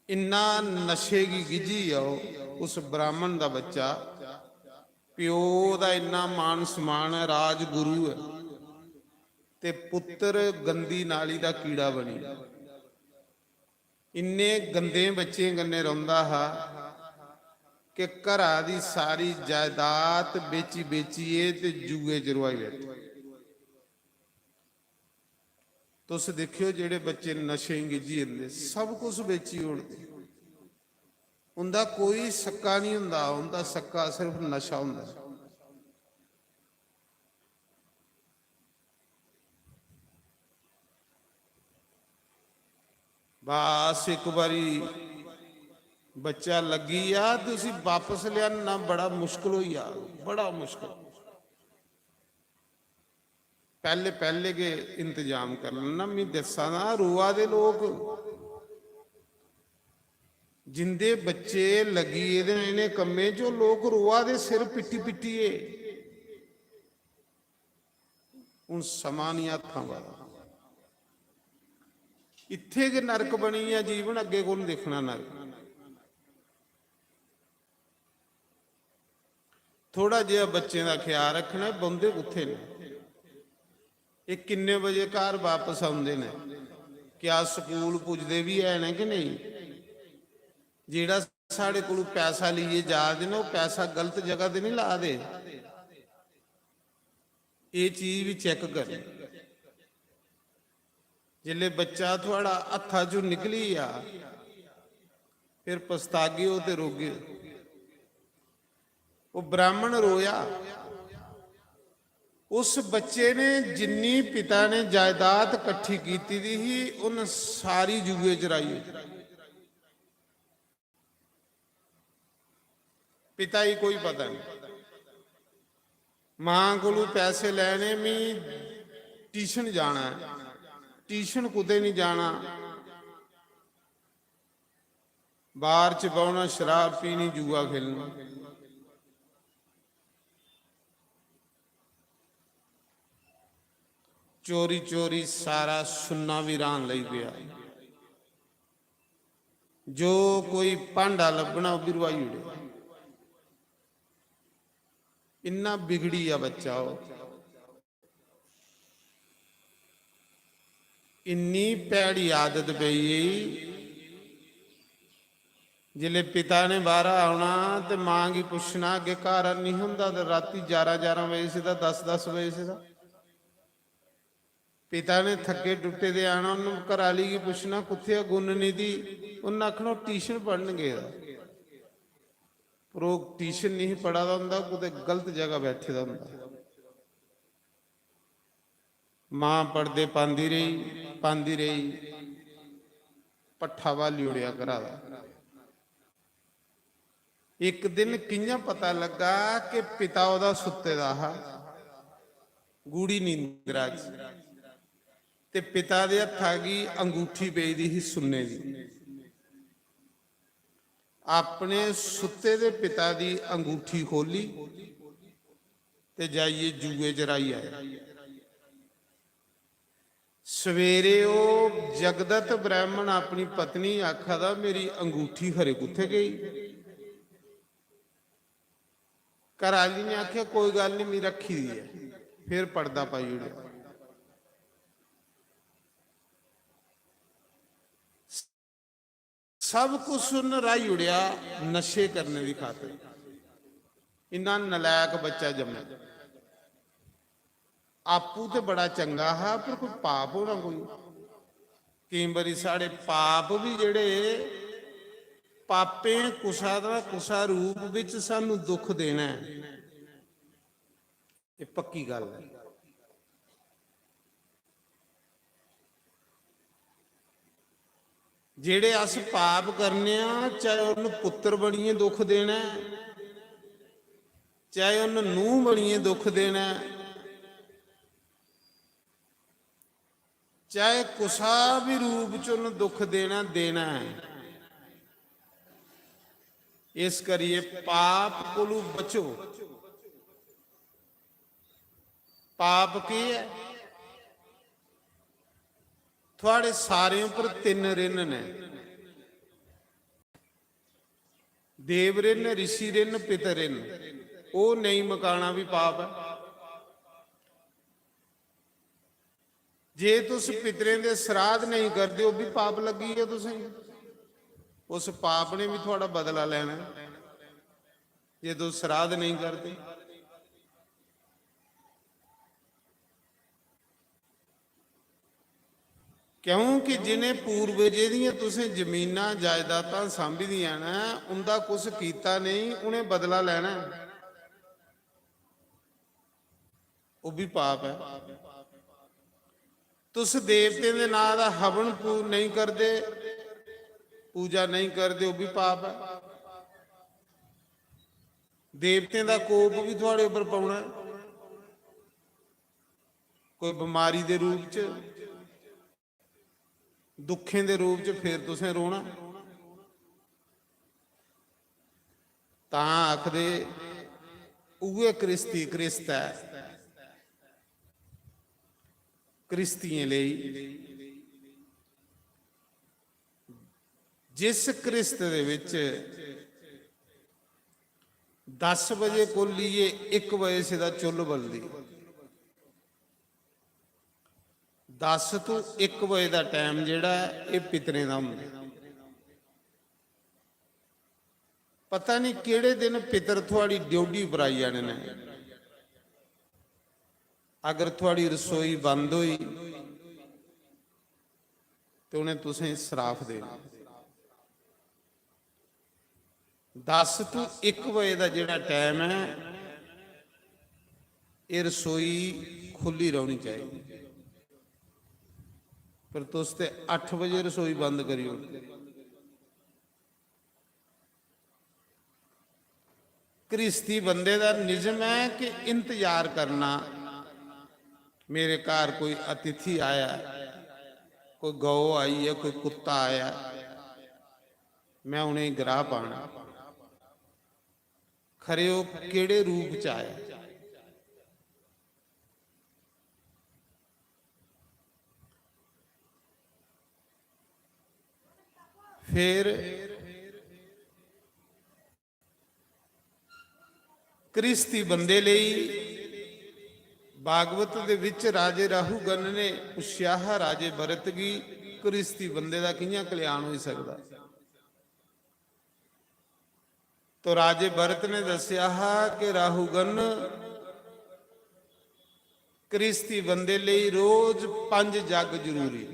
इन्ना नशे गी गिज्झी आ ओह्, उस ब्राह्मण दा बच्चा, प्यो दा इन्ना मान सम्मान ऐ, राजगुरु ऐ, ते पुत्तर गंदी नाली दा कीड़ा बनी।" इन्ने गंदे बच्चें कन्नै रौंह्दा हा कि घरा दी सारी जायदाद बेची बेचियै ते जुए च रुआई बैठे। तुस दिक्खेओ, जेह्ड़े बच्चे नशें गी गिज्झी जंदे, सब कुछ बेची ओड़दे। उं'दा कोई सक्का निं होंदा, उं'दा सक्का सिर्फ नशा होंदा। बस इक बारी बच्चा लग्गी जा ते उसी बापस लेआना बड़ा मुश्कल होई जा, बड़ा मुश्कल। पैह्ले, पैह्ले गै इंतजाम करी लैना। मी दस्सा ना, रोआ दे लोक, जिंदे बच्चे लग्गी गेदे न इ'नें कम्में च, ओह् लोक रोआ दे सिर पिट्टी पिट्टियै। हून समां निं हत्थां बा। इत्थै गै नरक बनी गेआ जीवन, अग्गें कु'न दिक्खना नरक? थोड़ा जेहा बच्चें दा ख्याल रक्खना, बौंह्दे कुत्थै न? एह् किन्ने बजे घर बापस औंदे न? क्या स्कूल पुजदे बी हैन कि नेईं? जेह्ड़ा साढ़े कोलू पैसा लेइयै जा दे न, ओह् पैसा गलत जगह ते निं ला दे? एह् चीज बी चैक करनी। जिसलै बच्चा थुआढ़ा हत्था चों निकली जा, फिर पछतागे ओ ते रोगे। ओह् ब्राह्मण रोया। उस बच्चे ने जिन्नी पिता ने जायदाद कट्ठी कीती दी ही, उन सारी जुए च राई ओड़ी। पिता गी कोई पता नहीं। मां कोलू पैसे लैने, "मी ट्यूशन जाना ऐ।" ट्यूशन कुतै नहीं जाना, बार च बौह्ना, शराब पीनी, जुआ खेलना। चोरी चोरी सारा सुन्ना भी रान लई पेआ। जो कोई भांडा लब्भना, ओह् भी रुआई ओड़े। इन्ना बिगड़ी गेआ बच्चा ओह्। इन्नी भैड़ी आदत पेई गेई। जिसलै पिता ने बाह्रा औना ते मां गी पुच्छना, अग्गें घर निं होंदा ते रातीं ग्यारह ग्यारह बजे सिद्धा, दस दस बजे सिद्धा। पिता ने थक्के टुट्टे दे आना, उन्न घरै आह्ली गी पुच्छना, "कुत्थै ऐ गुण निधि?" उन्न आखना, "ओह् ट्यूशन पढ़न गेदा।" पर ओह् ट्यूशन नहीं पढ़ा दा होंदा, कुतै गलत जगह बैठे दा होंदा। मां पढ़दे पांदी रेही, पांदी रेही, पट्ठा बाली ओड़ेआ घरा दा। इक दिन कि'यां पता लग्गा कि पिता ओह्दा सुत्ते दा हा गूढ़ी नींदरा च, ते पिता दे हत्था गी अंगूठी पेई दी ही सुन्ने दी। अपने सुत्ते दे पिता दी अंगूठी खोली ते जाइयै जुए च राही आए। सवेरे ओह् जगदत्त ब्राह्मण अपनी पत्नी गी आखा दा, "मेरी अंगूठी खरे कुत्थै गेई?" घरै आह्ली ने आखेआ, "कोई गल्ल निं, मी रक्खी दी ऐ।" फिर पर्दा पाई ओड़ेआ। सब कुछ उन्न राही ओड़ेआ नशे करने दी खातर। इन्ना नलायक बच्चा जम्मेआ। आपूं ते बड़ा चंगा हा, पर कोई पाप होना कोई। केईं बारी साढ़े पाप बी जेह्ड़े, पापें कुसा दा कुसा रूप बिच सानू दुख देना ऐ। एह् पक्की गल्ल ऐ। जेह्ड़े अस पाप करने आं, चाहे उन्न पुत्तर बनियै दुख देना ऐ, चाहे उन्न नूंह् बनियै दुख देना ऐ, चाहे कुसा बी रूप च उन्न दुख देना, देना ऐ। इस करियै पाप कोलू बचो। पाप केह् ऐ? थुआड़े सारें उप्पर तिन्न ऋण न। देव ऋण, ऋषि ऋण, पितर ऋण। ओह् नेईं मकाना बी पाप ऐ। जे तुस पितरें दे श्राद्ध नेईं करदे, ओह् बी पाप लग्गी गेआ तुसेंगी। उस पाप ने बी थुआड़ा बदला लैना ऐ, जे तुस श्राद्ध नेईं करदे। क्योंकि जिनें पूर्वजें दियां तुसें जमीनां जायदादां सांभी दियां न, उंदा कुछ कीता नेईं, उनें बदला लैना ऐ। ओह् बी पाप ऐ। तुस देवतें दे नां दा हवन पू-, नेईं करदे, पूजा नेईं करदे, ओह् बी पाप ऐ। देवतें दा कोप बी थुआड़े उप्पर पौना ऐ, कोई बमारी दे रूप च, दुखें दे रूप च, फिर तुसें रोना। तां आखदे, उ'ऐ क्रिस्ती क्रिस्त ऐ, क्रिस्तियें लेई। जिस क्रिस्त दे विच दस बजे कोला लेइयै इक बजे सिद्धा चुल्ल बलदी, दस तू इक बजे दा टाइम जेह्ड़ा ऐ, एह् पितरें दा होंदा ऐ। पता नहीं केह्ड़े दिन पितर थुआड़ी ड्योढ़ी पर आई जाने न। अगर थुआड़ी रसोई बंद होई, ते उ'नें तुसें श्राप देना। दस तू इक बजे दा जेह्ड़ा टाइम ऐ, एह् रसोई खु'ल्ली रौह्नी चाहिदी, पर तुस ते अट्ठ बजे रसोई बंद करी ओड़दे। घ्रिस्ती बंदे दा निजम ऐ कि इंतजार करना। मेरे घर कोई अतिथि आया, कोई गौ आई ऐ, कोई कुत्ता आया, मैं उ'नेंगी ग्राह पाना। खरे ओह् केह्ड़े रूप च आया। फिर घ्रिस्ती बंदे लेई भागवत दे विच राजे राहुगण ने पुच्छेआ हा, राजे भरत गी, घ्रिस्ती बंदे दा कि'यां कल्याण होई सकदा? तो राजे भरत ने दस्सेआ हा कि राहुगण, घ्रिस्ती बंदे लेई रोज पंज जग जरूरी।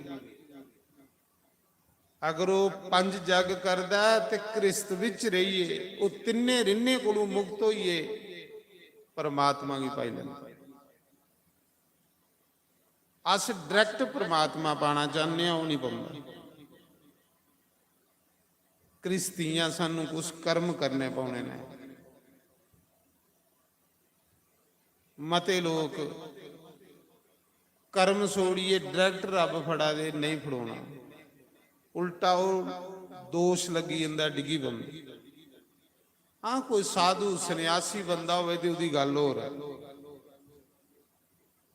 अगर ओह् पंज जग करदा ऐ ते घ्रिस्त विच रेहियै ओह् तिन्ने रिन्ने कोलू मुक्त होइयै परमात्मा गी पाई लैंदा। अस direct परमात्मा पाना चाहन्ने आं, ओह् नहीं पौंदा। घ्रिस्तियां सानू कुछ कर्म करने पौने ने। मते लोक कर्म छोड़ियै direct रब फड़ा दे, नहीं फड़ोना, उल्टा ओह् दोष लग्गी जंदा, डिग्गी पौंदी। हाँ, कोई साधु सन्यासी बंदा होवे ते ओह्दी गल्ल होर ऐ,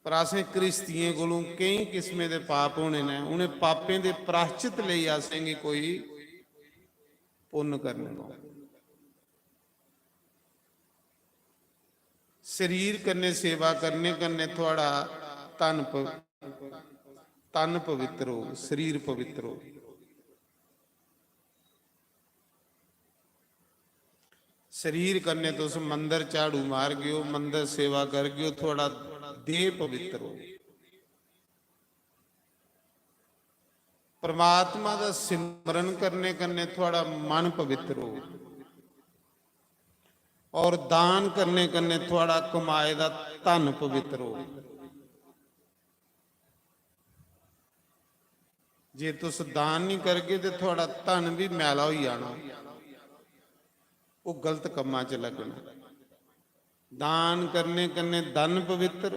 पर असें घ्रिस्तियें कोलों केई किस्में दे पाप होने ने, उ'नें पापें दे प्राश्चित लेई असेंगी कोई पुन्न करने पौंदे। शरीर कन्नै सेवा करने कन्नै थुआढ़ा तन प-, तन पवित्र होग, शरीर पवित्र होग। शरीर कन्नै तुस मंदर झाड़ू मारगेओ, मंदर सेवा करगेओ, थुआढ़ा देह पवित्र होग। परमात्मा दा सिमरन करने कन्नै थुआढ़ा मन पवित्र होग और दान करने कन्नै थुआढ़ा कमाए दा धन पवित्र होग। जे तुस दान नहीं करगे ते थुआढ़ा धन भी मैला होई जाना, ओह् गलत कम्मां च लगना। दान करने कन्नै धन पवित्र,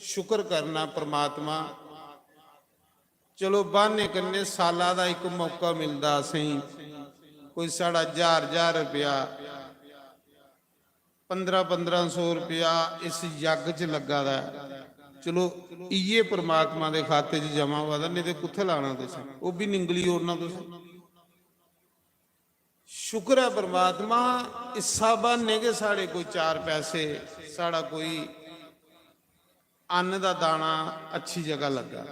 शुक्र करना परमात्मा। चलो, ब्हाने कन्नै साला दा इक मौका मिलदा असेंगी, कोई साढ़ा ज्हार ज्हार रपेआ, पंदरां पंदरां सौ रपेआ इस यज्ञ च लग्गा दा ऐ। चलो, इ'यै परमात्मा दे खाते च जमा होआ दा, नेईं ते कुत्थै लाना तुसें? ओह् बी निंगली ओड़ना तुसें। शुक्र ऐ परमात्मा, इस्सा ब्हाने गै साढ़े कोई चार पैसे, साढ़ा कोई अन्न दा दाना अच्छी जगह लग्गा।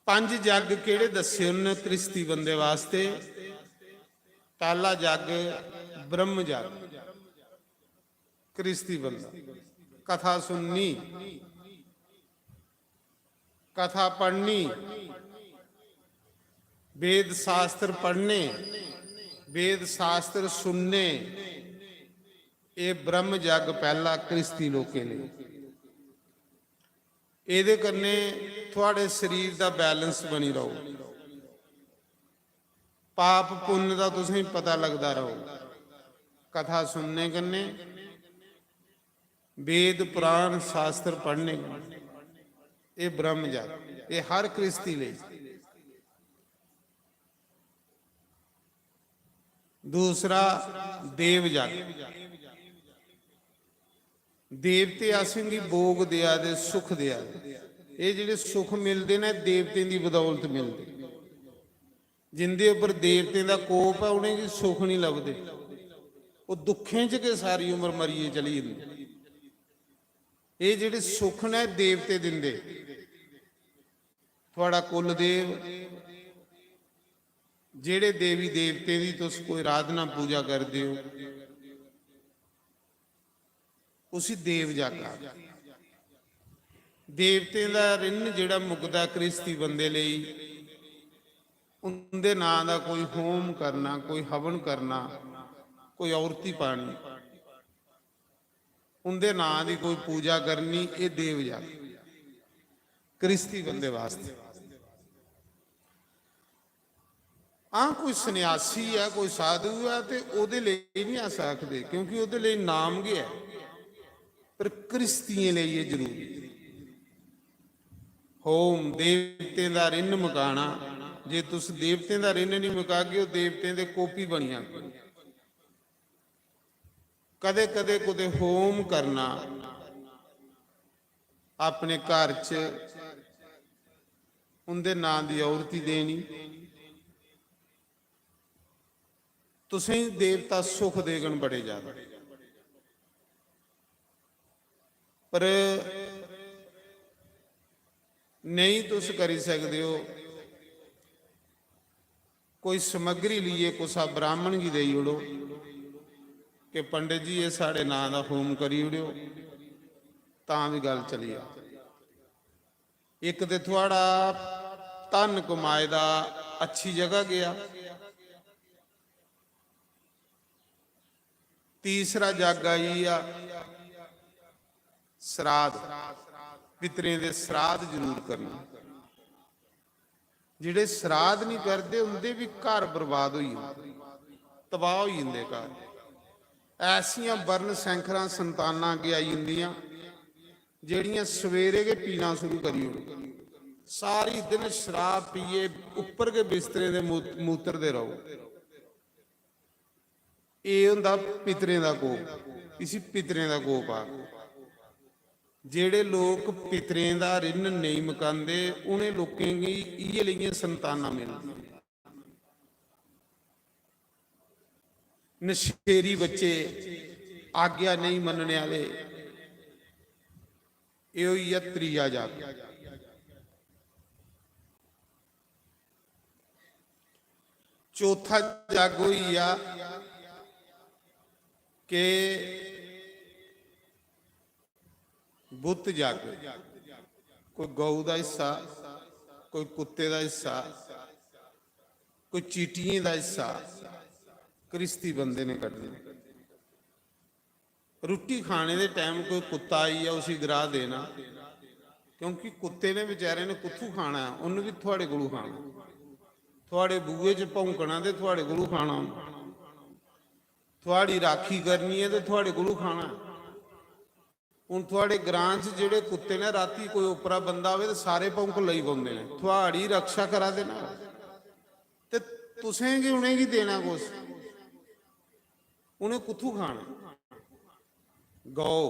पंज जग केह्ड़े दस्से उन्न घ्रिस्ती बंदे वास्ते? पैह्ला जग ब्रह्म जग। घ्रिस्ती बंदा कथा सुननी, कथा पढ़नी, वेद शास्त्र पढ़ने, वेद शास्त्र सुनने, एह् ब्रह्म जग पैह्ला घ्रिस्ती लोकें लेई। एह्दे कन्नै थुआढ़े शरीर दा balance बनी रौह्ग। पाप पुन्न दा तुसेंगी पता लगदा रौह्ग। कथा सुनने कन्नै, वेद पुराण शास्त्र पढ़ने कन्नै, एह् ब्रह्म जग, एह् हर घ्रिस्ती लेई। दूसरा देव जग। देवते असेंगी भोग देआ दे, सुख देआ दे। एह् जेह्ड़े सुख मिलदे न, देवतें दी बदौलत मिलदे। जिंदे उप्पर देवतें दा कोप ऐ, उ'नेंगी सुख निं लभदे, ओह् दुक्खें च गै सारी उम्र मरियै चली जंदे। एह् जेह्ड़े सुख न, देवते दिंदे। थुआढ़ा कुलदेव, जेह्ड़े देवी देवतें दी तुस कोई अराधना पूजा करदे ओ, उसी देव जग आखदे। देवतें दा रिण जेह्ड़ा मुकदा घ्रिस्ती बंदे लेई, उंदे नां दा कोई होम करना, कोई हवन करना, कोई औरती पानी, उंदे नां दी कोई पूजा करनी, एह् देव जग घ्रिस्ती बंदे वास्ते। हां, कोई सन्यासी ऐ, कोई साधु ऐ, ते ओह्दे लेई नहीं अस आखदे, क्योंकि ओह्दे लेई नाम गै ऐ, पर घृस्तियें लेई एह् जरूरी। होम, देवतें दा रिन मकाना। जे तुस देवतें दा रिन नहीं मकागे, ओह् देवतें दे कोपी बनी जागे। कदे कदे कुतै होम करना, अपने घर च उंदे नां दी आहुति देनी, तुसें देवता सुख देगन बड़े ज्यादा। पर नेईं तुस करी सकदे ओ, कोई समग्री लेइयै कुसा ब्राह्मण गी देई ओड़ो कि पंडित जी, एह् साढ़े नांऽ दा होम करी ओड़ेओ, तां बी गल्ल चली जा। इक ते थुआढ़ा धन कमाए दा अच्छी जगह गेआ, तीसरा जग आई गेआ श्राद्ध, पितरें दे श्राद्ध जरूर करना। जेह्ड़े श्राद्ध नहीं करदे, उंदे भी घर बर्बाद होई जंदे, तबाह होई जंदे घर। ऐसियां बर्ण सैंखरां संतानां अग्गें आई जंदियां, जेह्ड़ियां सवेरे गै पीना शुरू करी ओड़दियां। सारी दिन शराब पियै उप्पर गै बिस्तरे दे मूत-, मूतरदे रहो। एह् होंदा पितरें दा कोप, इसी पितरें दा कोप आखदे। जेह्ड़े लोक पितरें दा रिन नेईं मकांदे, उ'नें लोकें गी इ'यै लेइयां संतानां मिलदियां। नशेरी बच्चे, आज्ञा नेईं मन्नने आह्ले, एह् होई गेआ त्रीया जग। चौथा जग होई गेआ कि बुत जग, कोई गौ दा हिस्सा, कोई कुत्ते दा हिस्सा, कोई चींटियें दा हिस्सा घ्रिस्ती बंदे ने कड्ढना। रुट्टी खाने दे टाइम कोई कुत्ता आई जा, उसी ग्राह् देना, क्योंकि कुत्ते ने बेचारे ने कुत्थू खाना ऐ, उन्न बी थुआड़े कोलू खाना। थुआड़े बूहे च भौंकना ते थुआड़े कोलू खाना उन्न। थुआड़ी राखी करनी ऐ ते थुआड़े कोलू खाना ऐ। हुन थुआड़े ग्रां च जेह्ड़े कुत्ते ने, राती कोई ओपरा बंदा आवे ते सारे भौंकन लगी पौंदे ने, थुआड़ी रक्षा करा दे ना। ते तुसें गै उ'नेंगी देना कुस? उ'नें कुत्थू खाना? गौ,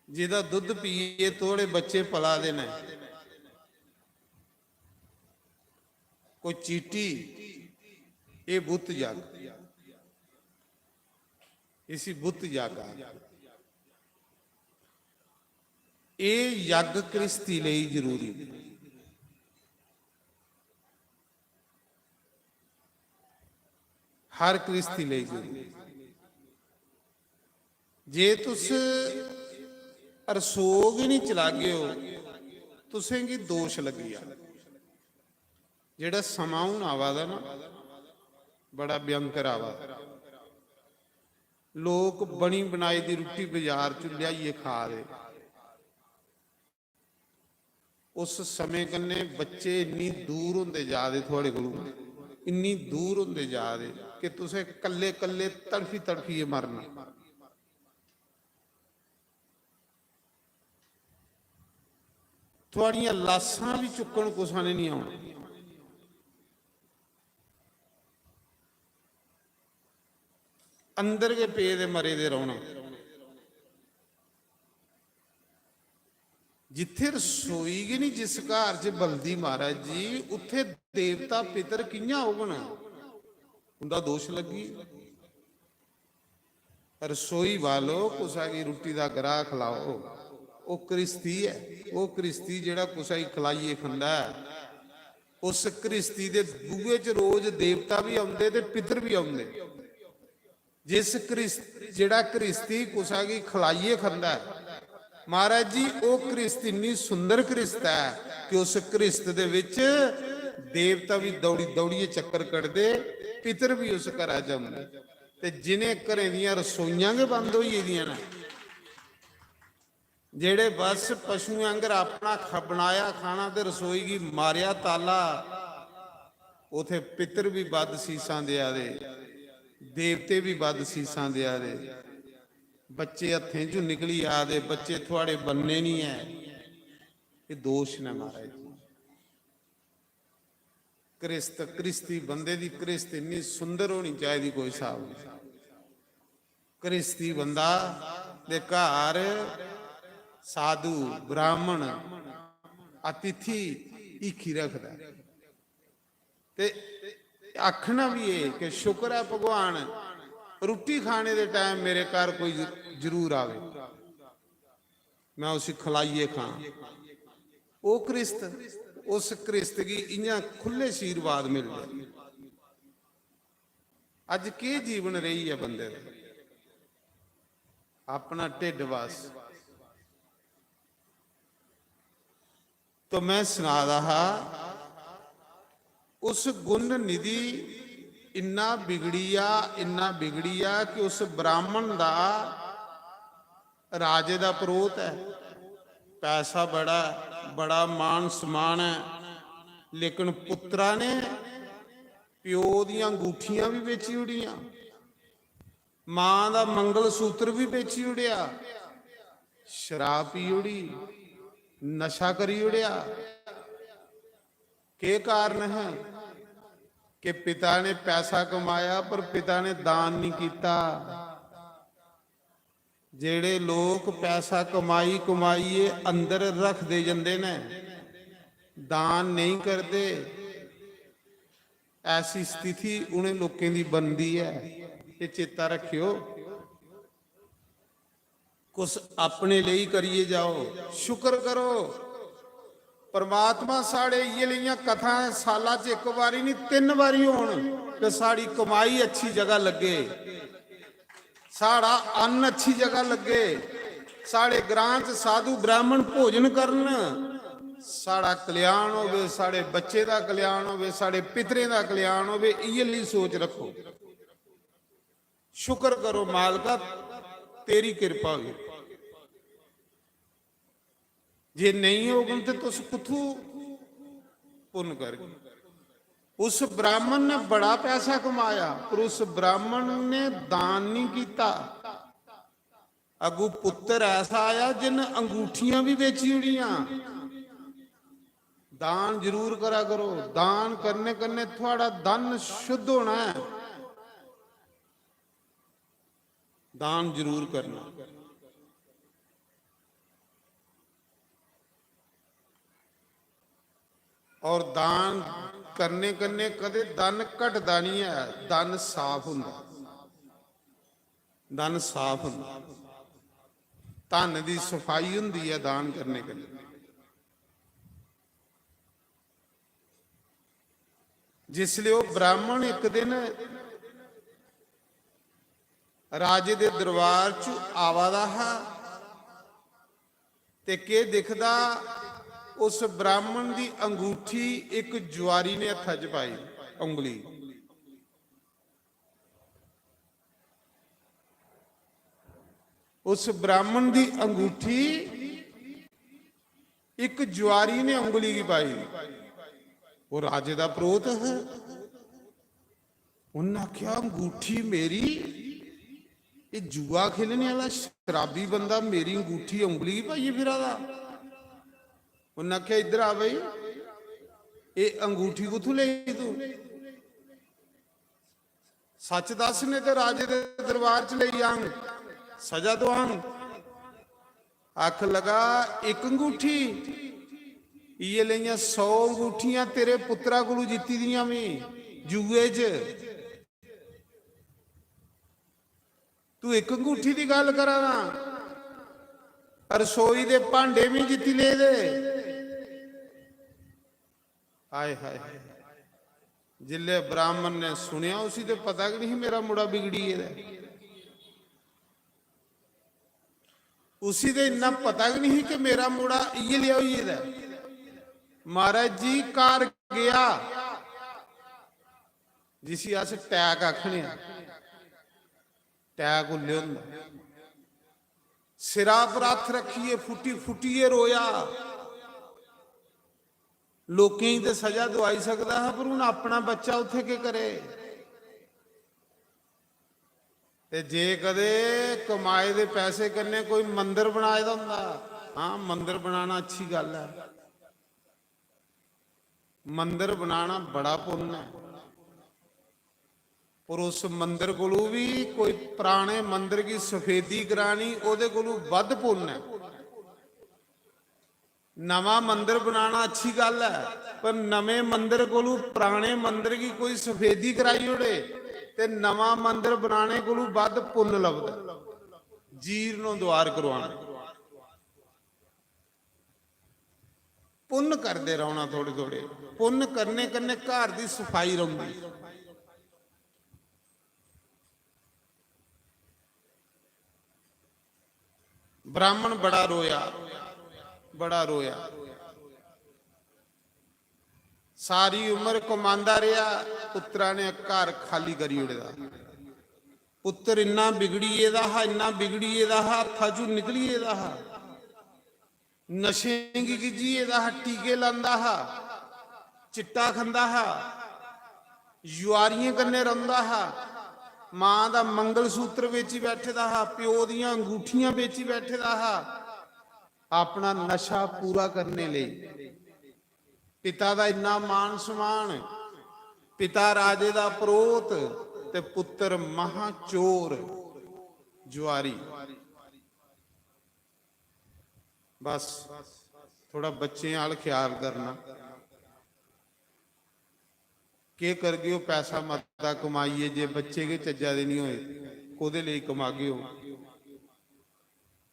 जेह्दा दुद्ध पियै थुआड़े बच्चे पला दे न, कोई चीटी, एह् बुत जग, इसी बुत जग आखदे। एह् जग घ्रिस्ती लेई जरूरी, हर घ्रिस्ती लेई जरूरी। जे तुस रसोऽ गी निं चलागे ओ, तुसेंगी दोश लग्गी जा। जेह्ड़ा समां हून आवा दा ना, बड़ा भयंकर आवा दा। लोक बनी बनाई दी रुट्टी बजार च लेआइयै खा दे। उस समें कन्नै बच्चे इन्नी दूर होंदे जा दे थुआड़े कोलू, इन्नी दूर होंदे जा दे कि तुसें कल्ले कल्ले तड़फी तड़फियै मरना। थुआड़ियां लाशां बी चुक्कन कुसै ने निं औना। अंदर गै पेदे मरे दे रौह्ना। जित्थै रसोई गै निं, जिस घर च बलदी, महाराज जी, उत्थै देवता पितर कि'यां औङन? उं'दा दोश लग्गी। रसोई बालो, कुसै गी रुट्टी दा ग्राह् खलाओ। ओह् घ्रिस्ती ऐ, ओह् घ्रिस्ती जेह्ड़ा कुसै गी खलाइयै खंदा ऐ। उस घ्रिस्ती दे बूहे च रोज देवता बी औंदे ते पितर बी औंदे। जिस घ्रिस्ती, जेह्ड़ा घ्रिस्ती कुसै गी खलाइयै खंदा ऐ, महाराज जी, ओह् घ्रिस्त इन्नी सुंदर घ्रिस्त ऐ कि उस घ्रिस्त दे बिच देवता बी दौड़ी दौड़ियै चक्कर कढदे, पितर बी उस घरा च औंदे। ते जिनें घरें दियां रसोइयां गै बंद होई गेदियां न, जेह्ड़े बस पशुएं आंगर अपना ख-, बनाया खाना ते रसोई गी मारेआ ताला, उथे पितर भी बद्ध सीसां देआ दे, देवते भी बद्ध सीसां देआ दे। बच्चे हत्थें चों निकली आ दे, बच्चे थुआड़े बनने नहीं ऐ। ये दोष ने महाराज जी। क्रिस्त, क्रिस्ती बंदे दी क्रिस्त इन्नी सुंदर होनी चाहिदी, कोई स्हाब नहीं। क्रिस्ती बंदा दे घर साधु, ब्राह्मण, अतिथि हीखी रखदा ऐ। ते आखना भी है कि शुक्र है भगवान, रुट्टी खाने दे टाइम मेरे घर कोई जरूर आवे, मैं उसी खलाइए खां। ओ क्रिस्त, उस क्रिस्त गी इयां खु'ल्ले आशीर्वाद मिलदे। अज्ज केह् जीवन रेही ऐ बंदे दा? अपना ढिड्ड बस। तो मैं सना दा हा, उस गुण निधि इन्ना बिगड़िया, इन्ना बिगड़िया कि उस ब्राह्मण दा, राजे दा परोत ऐ, पैसा बड़ा ऐ, बड़ा मान सम्मान ऐ, लेकिन पुत्रा ने प्यो दियां अंगूठियां भी बेची ओड़ियां, मां दा मंगलसूत्र भी बेची ओड़ेआ, शराब पी ओड़ी, नशा करी ओड़ेआ। केह् कारण है कि पिता ने पैसा कमाया पर पिता ने दान नहीं किया? जेड़े लोग पैसा कमाई कमाइयै अंदर रखदे जंदे ने, दान नहीं करदे, ऐसी स्थिति उ'नें लोकें दी बनदी ऐ। ये चेता रखियो। कुछ अपने लेई करिए जाओ, शुक्र करो। परमात्मा साढ़े इ'यै लेइयां कथां साला च इक बारी नहीं, तिन्न बारी होन कि साढ़ी कमाई अच्छी जगह लग्गे, साढ़ा अन्न अच्छी जगह लग्गे, साढ़े ग्रां च साधु ब्राह्मण भोजन करन, साढ़ा कल्याण होवे, साढ़े बच्चे दा कल्याण होवे, साढ़े पितरें दा कल्याण होवे। इ'यै लेई सोच रखो। शुक्र करो मालका, तेरी किरपा होई। जे नेईं होगन ते तुस कुत्थू पुन्न करगे? उस ब्राह्मण ने बड़ा पैसा कमाया, पर उस ब्राह्मण ने दान नहीं किया। अगू पुत्र ऐसा आया जिन अंगूठियां भी बेची ओड़ियां। दान जरूर करा करो, दान करने कन्ने थुआड़ा धन शुद्ध होना है। दान जरूर करना। और दान करने कन्ने कदे धन घटदा नहीं है, धन साफ हुंदा, धन साफ हुंदा। धन दी सफाई हुंदी है दान करने कन्ने। जिसले ओह ब्राह्मण इक दिन राजे दे दरबार च आवा दा हा ते केह दिखदा, उस ब्राह्मण दी अंगूठी इक जुआरी ने हत्था च पाई, उंगली। उस ब्राह्मण दी अंगूठी इक जुआरी ने उंगली गी पाई। ओह राजे दा परोत है। उन्नै आखेआ, "अंगूठी मेरी, एह जुआ खेलने आह्ला शराबी बंदा मेरी अंगूठी उंगली गी पाइयै फिरा दा।" उन्नै आखेआ, "इद्धर आ भाई, एह अंगूठी कुत्थूं लेई तू? सच दस, नेईं ते राजे दे दरबार च लेई आंग, सजा दुआंग।" आख लगा, "इक अंगूठी, इयै लेइयां सौ अंगूठियां तेरे पुत्तरा कोलू जित्ती दियां में जुए च। तू इक अंगूठी दी गल्ल करा ना, रसोई दे भांडे में जित्ती ले दे।" हाय हाय हाय। जिल्ले ब्राह्मण ने सुनेआ, उसी ते पता गै नहीं मेरा मुड़ा बिगड़ी गेदा ऐ। उसी ते इन्ना पता गै नहीं कि मेरा मुड़ा इयै लेआ होई गेदा ऐ। महाराज जी घर गया, जिसी अस टैक आखने आं, टैक उल्ले होंदा। सिरा पर हत्थ रखियै फुटी फुटियै रोया। लोकें गी ते सजा दुआई सकदा हा, पर हून अपना बच्चा उत्थै केह् करे? ते जे कदे कमाए दे पैसे कन्नै कोई मंदर बनाए दा होंदा, हां, मंदर बनाना अच्छी गल्ल ऐ, मंदर बनाना बड़ा पुन्न ऐ, पर उस मंदर कोलू बी कोई पराने मंदर गी सफेदी करानी, ओह्दे कोलू बद्ध पुन्न ऐ। नमां मंदर बनाना अच्छी गल्ल ऐ, पर नमें मंदर कोलू पराने मंदर गी कोई सफेदी कराई ओड़े ते नमां मंदर बनाने कोलू बद्ध पुन्न लभदा। जीर्णो द्वार करवाना। पुन्न करदे रौहना थोड़े थोड़े। पुन्न करने कन्नै घर दी सफाई रौंह्दी। ब्राह्मण बड़ा रोया, बड़ा रोया। सारी उम्र कमांदा रेहा, पुत्तरा ने घर खाली करी ओड़े दा। पुत्तर इन्ना बिगड़ी गेदा हा, इन्ना बिगड़ी गेदा हा, हत्था चू निकली गेदा हा। नशें गी गिज्झी गेदा हा, टीके लांदा हा, चिट्टा खंदा हा, जुआरियें कन्नै रौंह्दा हा, मां दा मंगलसूत्र बेची बैठे दा हा, प्यो दियां अंगूठियां बेची बैठे दा हा, अपना नशा पूरा करने लेई। पिता दा इन्ना मान सम्मान, पिता राजे दा परोत ते पुत्तर महाचोर, जुआरी। बस थोड़ा बच्चें आल ख्याल करना। केह् करगे ओ पैसा मता कमाइयै जे बच्चे गै चज्जा दे निं होए? कोह्दे लेई कमागे ओ?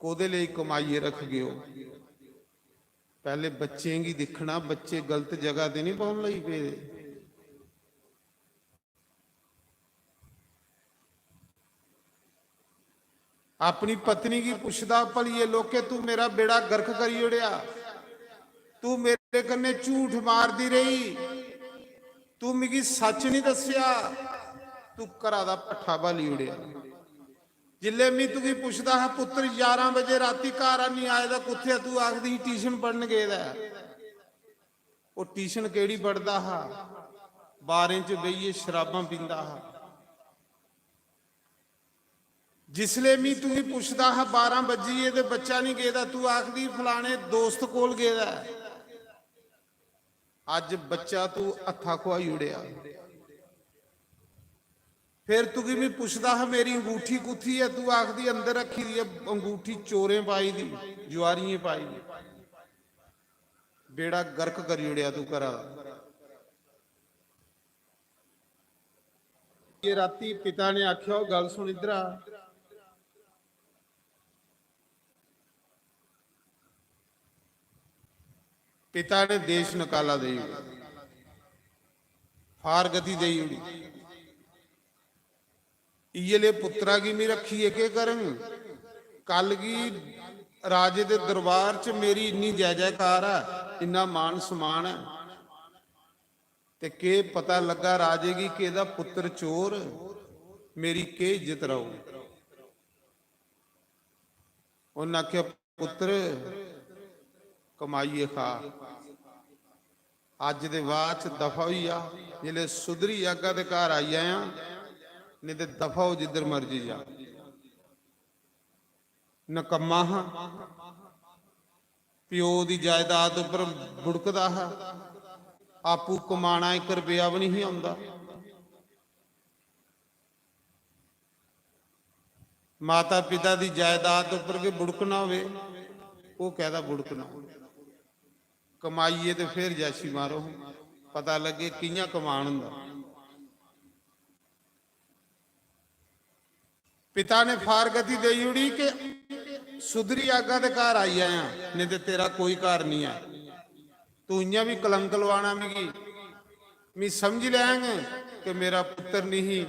कोह्दे लेई कमाइयै रखगे ओ? पैह्ले बच्चें गी दिक्खना, बच्चे गलत जगह ते निं पौन लगी पेदे। अपनी पत्नी गी पुछदा, "भलिये लोके, तू मेरा बेड़ा गर्क करी ओड़ेआ, तू मेरे कन्नै झूठ मारदी रेही, तू मिगी सच निं दस्सेआ, तू घरा दा पट्ठा ब्हाली ओड़ेआ।" जिल्लै में तुगी पुछदा हा, "पुत्तर, ञारां बजे राती घर आनी आए दा, कुत्थै?" तू आखदी ही, "ट्यूशन पढ़न गेदा ऐ।" ओह् ट्यूशन केह्ड़ी पढ़दा हा, बारें च बेहियै शराबां पींदा हा। जिसलै में तुगी पुछदा हा, "बारां बज्जी गे ते बच्चा निं गेदा?" तू आखदी, "फलाने दोस्त कोल गेदा ऐ।" अज्ज बच्चा तू हत्था खुआई ओड़ेआ। फिर तुगी में पुछदा हा, "मेरी अंगूठी कुत्थी ऐ?" तू आखदी, "अंदर रक्खी दी ऐ अंगूठी, चोरें पाई दी, जुआरियें पाई दी।" बेड़ा गर्क करी ओड़ेआ तू घरा दा। ये राती पिता ने आखेआ, "ओह् गल्ल सुन इद्धरा।" पिता ने देश नकाला देई ओड़ेआ, फारगति देई ओड़ी। इयै ले पुत्तरा गी में रक्खियै केह् करङ? कल गी राजे दे दरबार च मेरी इन्नी जय जयकार ऐ, इन्ना मान सम्मान ऐ, ते केह् पता लग्गा राजे गी कि एह्दा पुत्तर चोर, मेरी केह् इज्जत रौह्ग? उन्न आखेआ, "पुत्तर, कमाइयै खा, अज्ज दे बाद च दफा होई जा, जिसलै सुधरी जागा ते घर आई जायां, नेईं ते दफा हो जिद्धर मर्जी जा।" नकम्मा हा, प्यो दी जायदाद उप्पर बुड़कदा हा, आपूं कमाना इक रपेआ बी निं ही औंदा। माता पिता दी जायदाद उप्पर गै बुड़कना होवे, ओह् कैह्दा बुड़कना? कमाइयै ते फिर जैशी मारो, पता लग्गे कि'यां कमान होंदा। पिता ने फारगति देई ओड़ी कि सुधरी जागा ते घर आई जायां, नेईं ते तेरा कोई घर निं ऐ। तू इ'यां बी कलंक लुआना मिगी। मी समझी लैंग कि मेरा पुत्तर निं ही,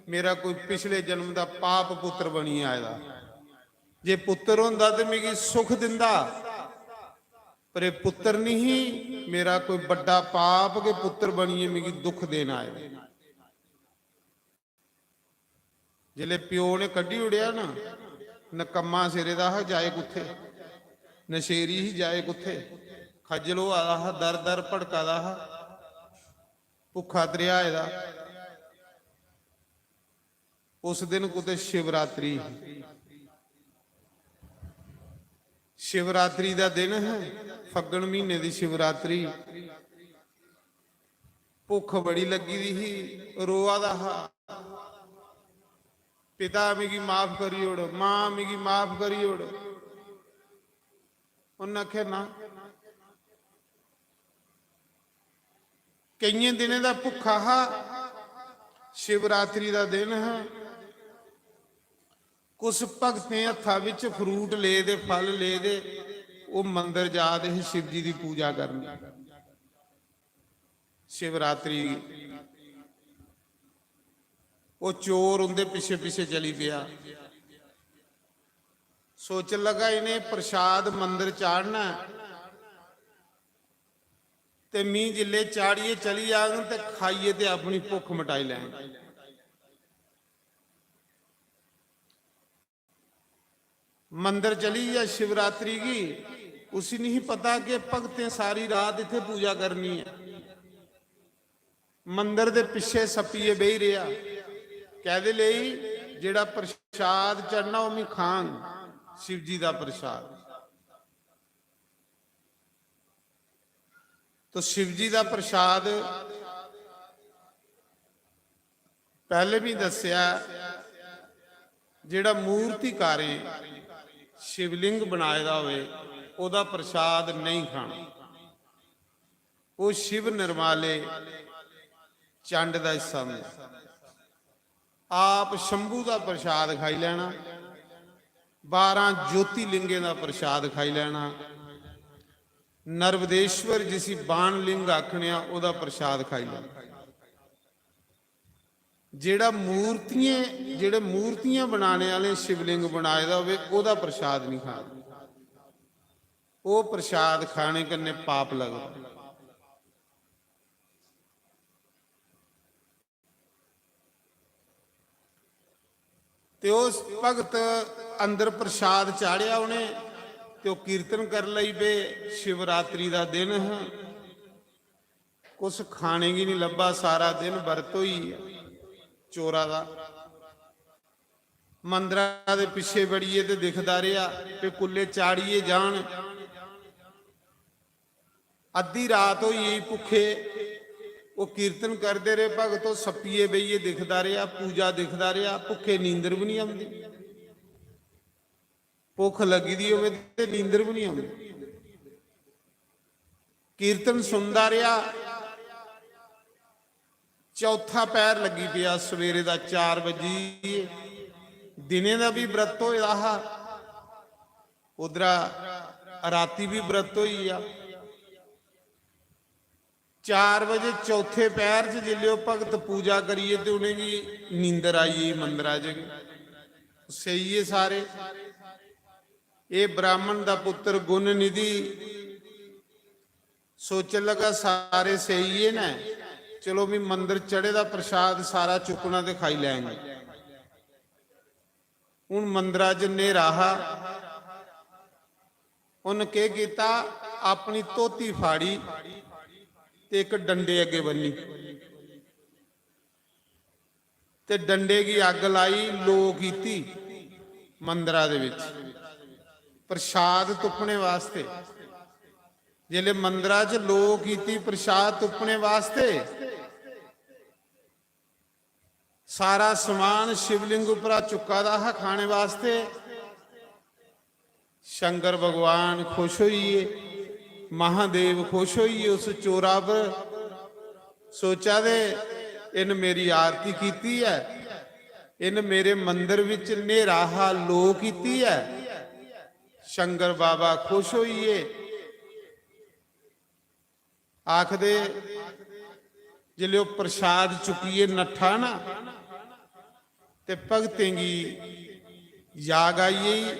मेरा कोई पिछले जन्म दा पाप पुत्तर बनियै आए दा। जे पुत्तर होंदा ते मिगी सुख दिंदा, पर एह् पुत्तर निं ही, मेरा कोई बड्डा पाप गै पुत्तर बनियै मिगी दुख देन आए दा। जिसलै प्यो ने कड्ढी ओड़ेआ ना, नकम्मा सिरे दा हा, जाए कुत्थै? नशेरी ही, जाए कुत्थै? खज्जल होआ दा हा, दर दर भड़का दा हा, भुक्खा त्रेहाए दा। उस दिन कुतै शिवरात्रि ही। शिवरात्रि दा दिन है, फग्गन म्हीने दी शिवरात्रि। भुक्ख बड़ी लग्गी दी ही, रोआ दा हा, "पिता, मिगी माफ करी ओड़, मां, मिगी माफ करी ओड़।" उन्नै आखेआ, "ना।" केइयें दिनें दा भुक्खा हा, शिवरात्रि दा दिन हा, कुछ भगतें हत्था बिच fruit ले दे, फल ले दे, ओह् मंदर जा दे हे शिव जी दी पूजा करन शिवरात्रि गी। ओह् चोर उंदे पिच्छे पिच्छे चली पेआ। सोचन लगा, "इ'नें प्रसाद मंदर चाढ़ना ऐ ते मी जिल्लै चाढ़ियै चली जाङन ते खाइयै ते अपनी भुक्ख मटाई लैङ।" मंदर चली गेआ शिवरात्रि गी। उसी नहीं पता कि भगतें सारी रात इत्थै पूजा करनी ऐ। मंदर दे पिच्छे सप्पियै बेही रेहा। कैह्दे लेई? जेह्ड़ा प्रसाद चढ़ना, ओह् मी खांग, शिव जी दा प्रसाद। तो शिव जी दा प्रसाद पैह्ले भी दस्सेआ, जेह्ड़ा मूर्तिकारें शिवलिंग बनाए दा होवे, ओह्दा प्रसाद नेईं खाना। ओह् शिव निर्माले चंड दा हिस्सा होंदा। आप शंभू दा प्रसाद खाई लैना, बारां ज्योतिलिंगें दा प्रसाद खाई लैना, नर्वदेश्वर जिसी बाण लिंग आखने आं, ओह्दा प्रसाद खाई लैना। जेह्ड़ा मूर्तियें, जेह्ड़े मूर्तियां बनाने आह्ले शिवलिंग बनाए दा होवे, ओह्दा प्रसाद निं खाना। ओह् प्रसाद खाने कन्नै पाप लगदा। ते ओह् भगत अंदर प्रसाद चाढ़ेआ उ'नें, ते ओह् कीर्तन कर लगी पे। शिवरात्रि दा दिन हा, कुछ खाने गी निं लब्भा, सारा दिन बरत होई गेआ चोरा दा। मंदरा दे पिच्छे बड़ियै ते दिखदा रेहा कि कुल्ले चाढ़ियै जान। अद्धी रात होई गेई, भुक्खे। ओह् कीर्तन करदे रेह् भगत, ओह् सप्पियै बेहियै दिखदा रेहा, पूजा दिखदा रेहा। भुक्खे नींदर बी निं औंदी, भुक्ख लग्गी दी होवे ते नींदर बी निं औंदी। कीर्तन सुनदा रेहा। चौथा पैर लग्गी पेआ, सवेरे दा चार बजी गे। दिनें दा बी व्रत होए दा हा, उद्धरा राती बी व्रत होई गेआ। चार बजे चौथे पैर च जिसलै ओह् भगत पूजा करियै ते उ'नेंगी नींदर आई गेई मंदरा च गै। सेई गे सारे। एह् ब्राह्मण दा पुत्तर गुण निधि सोचन लगा, "सारे सेई गे न, चलो, मी मंदर चढ़े दा प्रसाद सारा चुक्कना ते खाई लैंगे।" हून मंदरा च न्हेरा हा, उन्न केह् कीता, अपनी धोती फाड़ी ते इक डंडे अग्गें बन्नी। ते डंडे गी अग्ग लाई, लो कीती मंदरा दे बिच प्रसाद तुप्पने वास्ते। जेल्लै मंदरा च लो कीती प्रसाद तुप्पने वास्ते, सारा समान शिवलिंग उप्परा चुक्का दा हा खाने वास्ते। शंकर भगवान खुश होई गे, महादेव खुश होई गे उस चोरा पर। सोचा दे, "इन मेरी आरती कीती ऐ, इन मेरे मंदर विच न्हेरा हा, लो कीती ऐ।" शंकर बाबा खुश होई गे। आखदे, जिसलै ओह् प्रसाद चुक्कियै नट्ठा ना, ते भगतें गी जाग आई गेई,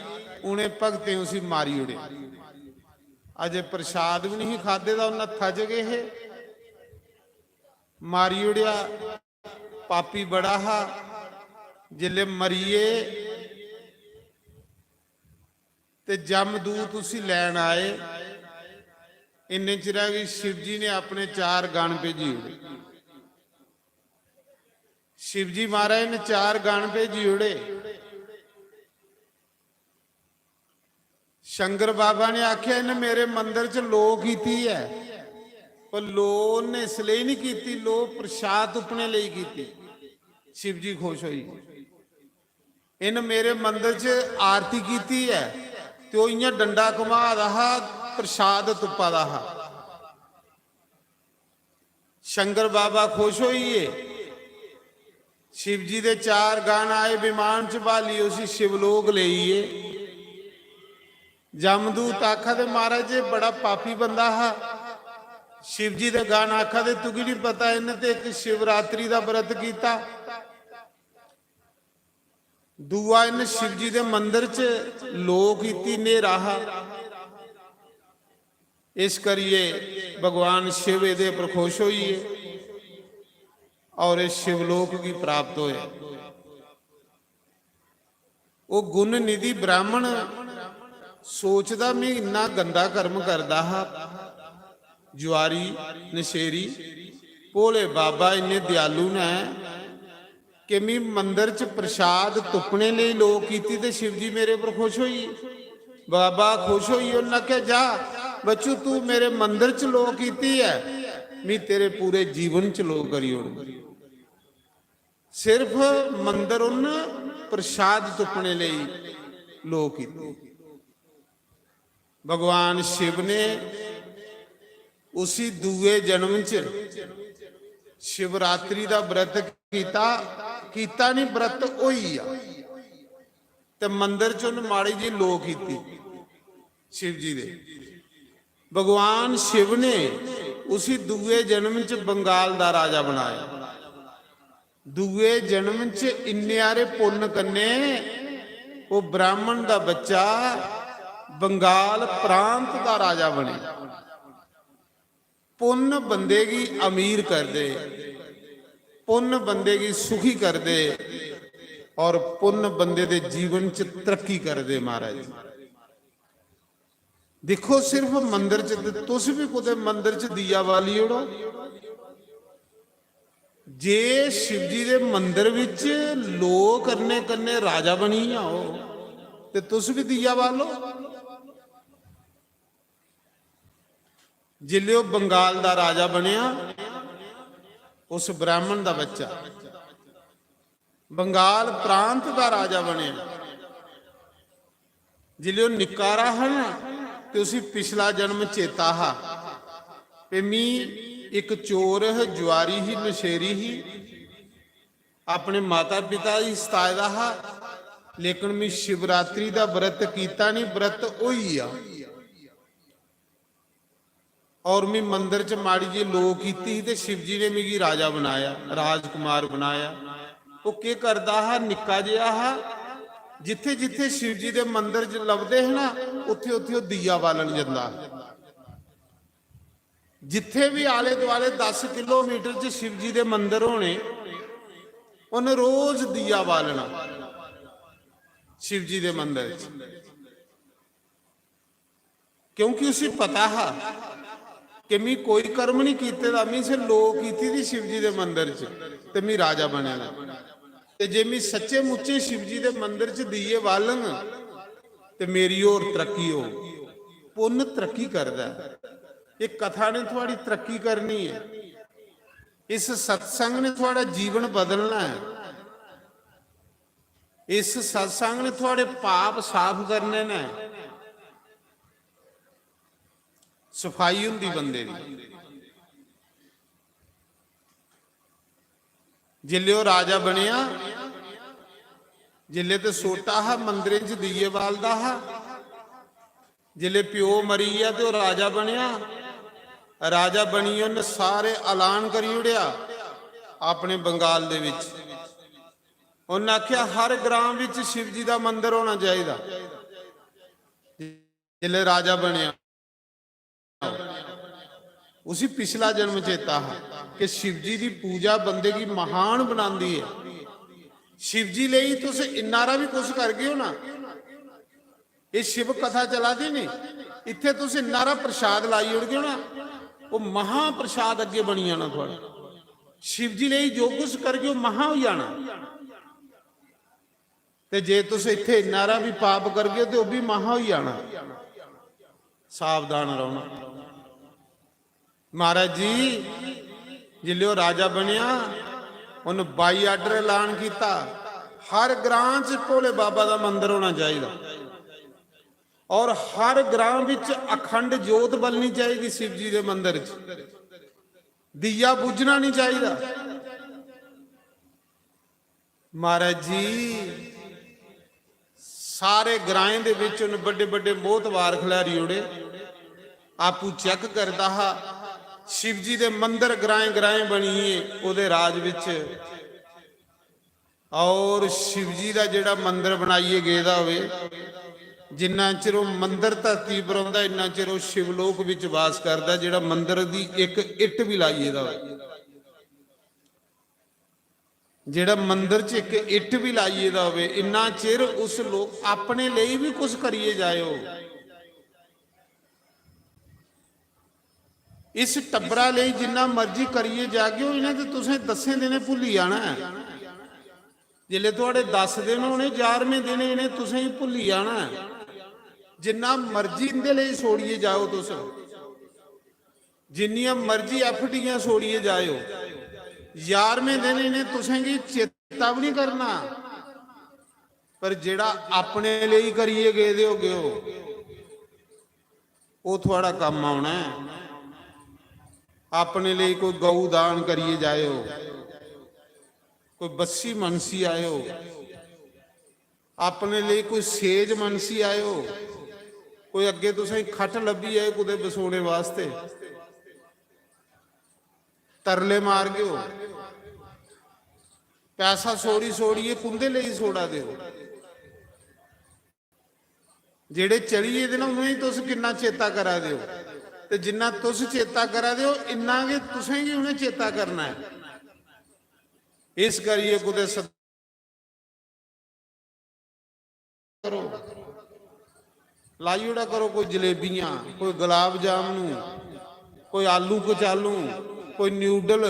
उ'नें भगतें उसी मारी ओड़ेआ। अजें प्रसाद बी नहीं खाद्धे दा, ओह् नत्था च गै हे, मारी ओड़ेआ। पापी बड़ा हा, जिसलै मरी गे ते जमदूत उसी लैन आए। इन्ने चिरै गी शिव जी ने अपने चार गण भेजी ओड़े। शिव जी महाराज ने चार गण भेजी ओड़े। शंकर बाबा ने आखेआ, "इन्ने मेरे मंदर च लो कीती ऐ, पर लो उन्ने इसलेई नहीं कीती, लो प्रसाद तुप्पने लेई कीती।" शिव जी खुश होई, "इन्न मेरे मंदर च आरती कीती ऐ, ते ओह् इ'यां डंडा घुमा दा हा, प्रसाद तुप्पा दा हा।" शंकर बाबा खुश होई गे। शिव जी दे चार गण आए, विमान च ब्हाली उसी शिवलोक लेई गे। जमदूत आखा दे, "महाराज, एह् बड़ा पापी बंदा हा।" शिव जी दे गण आखा दे, "तुगी नहीं पता, इन्न ते इक शिवरात्रि दा व्रत कीता, दूआ इन्न शिव जी दे मंदर च लो कीती, न्हेरा हा।" इस करियै भगवान शिव एह्दे पर खुश होई गे और इस शिवलोक गी प्राप्त होए। ओह् गुण निधि ब्राह्मण सोचदा, "में इन्ना गंदा कर्म करदा हा, जुआरी, नशेरी, भोले बाबा इन्ने दयालु न कि मी मंदर च प्रसाद तुप्पने लेई लो कीती ते शिव जी मेरे पर खुश होई गे।" बाबा खुश होई गे, उन्नै आखेआ, "जा बच्चू, तू मेरे मंदर च लो कीती ऐ, मी तेरे पूरे जीवन च लो करी ओड़ूं।" सिर्फ मंदर उन्न प्रसाद तुप्पने लेई लो कीती। भगवान शिव ने उसी दूए जन्म च शिवरात्रि दा व्रत कीता, कीता नहीं, व्रत होई गेआ। ते मंदर च उन्न माड़ी जी लो कीती शिव जी दे। भगवान शिव ने उसी दूए जन्म च बंगाल दा राजा बनाया। दूए जन्म च इन्ने हारे पुन्न कन्नै ओह् ब्राह्मण दा बच्चा बंगाल प्रांत दा राजा बने। पुन्न बंदे गी अमीर करदे, पुन्न बंदे गी सुखी करदे और पुन्न बंदे दे जीवन च तरक्की करदे। महाराज, दिक्खो, सिर्फ मंदर च ते, तुस भी कुतै मंदर च दिया बाली ओड़ो। जे शिव जी दे मंदर विच लो करने कन्नै राजा बनी जाओ, ते तुस भी दिया बालो। जिसलै ओह् बंगाल दा राजा बनेआ, उस ब्राह्मण दा बच्चा, बंगाल प्रांत दा राजा बनेआ। जिसलै ओह् निक्का हारा हा ना, ते उसी पिछला जन्म चेता हा, ते मी इक चोर ह, जुआरी ही, नशेरी ही, अपने माता पिता गी सताए दा हा, लेकिन मी शिवरात्रि दा व्रत कीता नहीं, व्रत होई गेआ। और मी मंदर च माड़ी जी लो कीती ही ते शिव जी ने मिगी राजा बनाया, राजकुमार बनाया। ओह् केह् करदा हा, निक्का जेहा हा, जित्थे जित्थे शिव जी दे मंदर च लभदे हे ना, उत्थे उत्थे ओह् दिया बालन जंदा हा। जित्थे भी आले दुआले दस किलोमीटर च शिव जी दे मंदर होने, उन्हें रोज दिया बालना शिव जी दे मंदर च। क्योंकि उसी पता हा कि मी कोई कर्म नहीं कीते दा, मी सिर्फ लो कीती दी शिव जी दे मंदर च, ते मी राजा बने दा। ते जे मी सच्चे मुच्चे शिव जी दे मंदर च दिए बालंग, ते मेरी होर तरक्की होग। पुन्न तरक्की करदा ऐ। एह् कथा ने थुआड़ी तरक्की करनी ऐ। इस सत्संग ने थुआड़ा जीवन बदलना ऐ। इस सत्संग ने थुआड़े पाप साफ करने न। सफाई हुंदी बंदे दी। जिसलै ओह् राजा बनेआ, जिसलै ते सोटा हा, मंदरें च दिए बालदा हा, जिसलै प्यो मरी गेआ ते ओह् राजा बनेआ, राजा बनियै उन्नै सारे ऐलान करी ओड़ेआ अपने बंगाल दे बिच। उन्नै आखेआ, "हर ग्रां बिच शिव जी दा मंदर होना चाहिदा।" जिसलै राजा बनेआ, उसी पिछला जन्म चेता हा कि शिव जी दी पूजा बंदे गी महान बनांदी ऐ। शिव जी लेई तुस इन्ना हारा भी कुछ करगे ओ ना, एह् शिव कथा चला दी नी, इत्थै तुस इन्ना हारा प्रसाद लाई ओड़गे ना, ओह् महाप्रसाद अग्गें बनी जाना थुआढ़ा। शिव जी लेई जो कुछ करगे, ओह् महा होई जाना। ते जे तुस इत्थै इन्ना हारा बी पाप करगे, ते ओह् बी महा होई जाना। सावधान रौह्ना। महाराज जी, जिसलै ओह् राजा बनेआ, उन्न बाई आर्डर ऐलान कीता, हर ग्रां च भोले बाबा दा मंदर होना चाहिदा, और हर ग्रां बिच अखंड जोत बलनी चाहिदी शिव जी दे मंदर च, दिया बुझना नहीं चाहिदा। महाराज जी, सारे ग्राएं दे विच उन बड्डे बड्डे मोहतवार खिलारी ओड़े। आपू चेक करदा हा, शिव जी दे मंदर ग्राएं ग्राएं बनिए ओदे राज विच। और शिव जी दा जेड़ा मंदर बनाइए गेदा होवे, जिन्ना चिर ओह मंदर धरती पर औंदा, इन्ना चिर ओह शिवलोक विच वास करदा, जेड़ा मंदर दी इक इट्ट भी लाइए दा होवे। जेड़ा मंदर च इक इट्ट भी लाइए दा होवे, इन्ना चिर उस लोक अपने लेई भी कुछ करिए जायो। इस टब्बरा लेई जिन्ना मर्जी करिए जागे, इ'नें ते तुसें दसें दिनें भुल्ली जाना ऐ। जिसलै थुआढ़े दस दिन होने, ग्यारहवें दिन इ'नें तुसें गी भुल्ली जाना ऐ। जिन्ना मर्जी इंदे लेई छोड़िए जाओ तुस, जिन्नियां मर्जी एफ डियां छोड़िए जाओ, ग्यारहवें दिन इ'नें तुसें गी चेता भी नहीं करना। पर जेड़ा अपने लेई करिए गेदे होगे ओ, ओह थुआढ़ा कम्म औना ऐ। अपने लेई कोई गऊ दान करिए जाओ, कोई बस्सी मनसी आयो, अपने लेई कोई सेज मनसी आयो, कोई अग्गे तुसें खट लब्भी जाए कुतै बसोने वास्ते, तरले मारगे ओ। पैसा सोड़ी सोड़िए कुंदे लेई सोड़ा दे ओ? जेड़े चली गेदे ना, उ'नेंगी तुस किन्ना चेता करा दे ओ, ते जिन्ना तुस चेता करा दे ओ, इन्ना गै तुसें गी उ'नें चेता करना ऐ। इस करिए कुतै सद-, करो, लाई ओड़ा करो कोई जलेबियां, कोई गुलाब जामनू, कोई आलू कचालू, कोई न्यूडल।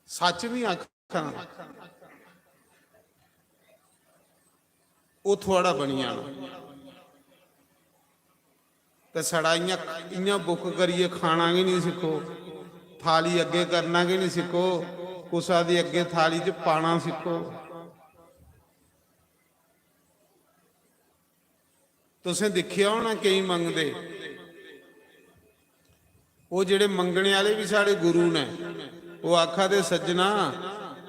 सच नहीं आख, ओह् थुआढ़ा बनी जाना। ते छड़ा इ'यां, इ'यां बुक करियै खाना गै निं सिक्खो, थाली अग्गें करना गै निं सिक्खो, कुसै दी अग्गें थाली च पाना सिक्खो। तुसें दिक्खेआ होना केईं मंगदे, ओह् जेह्ड़े मंगने आह्ले बी साढ़े गुरु न, ओह् आखा दे, "सज्जना,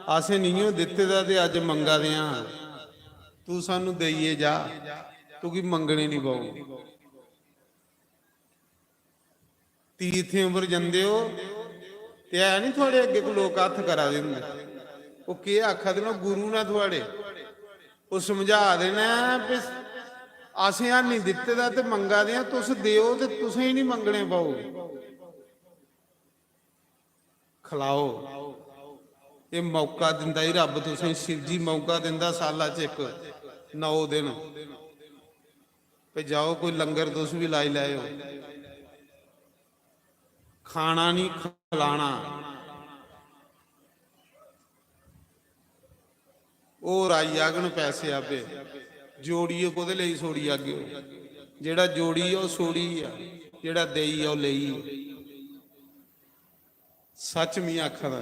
असें नियो दित्ते दा ते अज्ज मंगा दे आं, तू सानू देइयै जा, तुगी मंगने निं पौग।" तीर्थें उप्पर जंदे ओ ते है निं थुआढ़े अग्गें कोई लोक हत्थ करा दे होंदे, ओह् केह् आखा दे न? गुरु न थुआढ़े, ओह् समझा दे न, "भी असें हन्नी दित्ते दा ते मंगा दे आं, तुस देओ ते तुसें ही निं मंगने पौग।" खलाओ। एह् मौका दिंदा ई रब्ब तुसें, शिव जी मौका दिंदा साला च इक नौ दिन, ते जाओ कोई लंगर तुस बी लाई लैओ। खाना निं, खलाना। होर आई जाङन पैसे आपे, जोड़ियै कोह्दे लेई छोड़ी आगे ओ? जेह्ड़ा जोड़ी गेआ, ओह् छोड़ी गेआ, जेह्ड़ा देई गेआ, ओह् लेई गेआ। सच में आखा दा,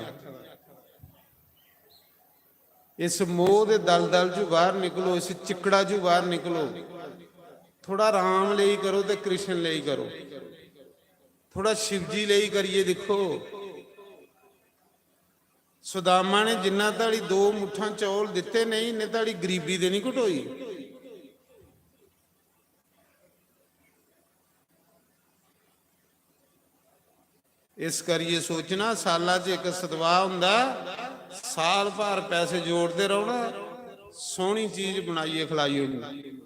इस मोह दे दलदल चों बाहर निकलो, इस चिक्कड़ा चों बाहर निकलो, थोड़ा राम लेई करो ते कृष्ण लेई करो, थोड़ा शिवजी लेई करियै दिक्खो। सुदामा ने जिन्ना धड़ी दो मुट्ठां चौल दित्ते नेईं, इन्ने धड़ी गरीबी ते निं घटोई। इस करियै सोचना, साला च इक सतवाह् होंदा, साल भर पैसे जोड़दे रौह्ना, सोह्नी चीज बनाइयै खलाई ओड़नी।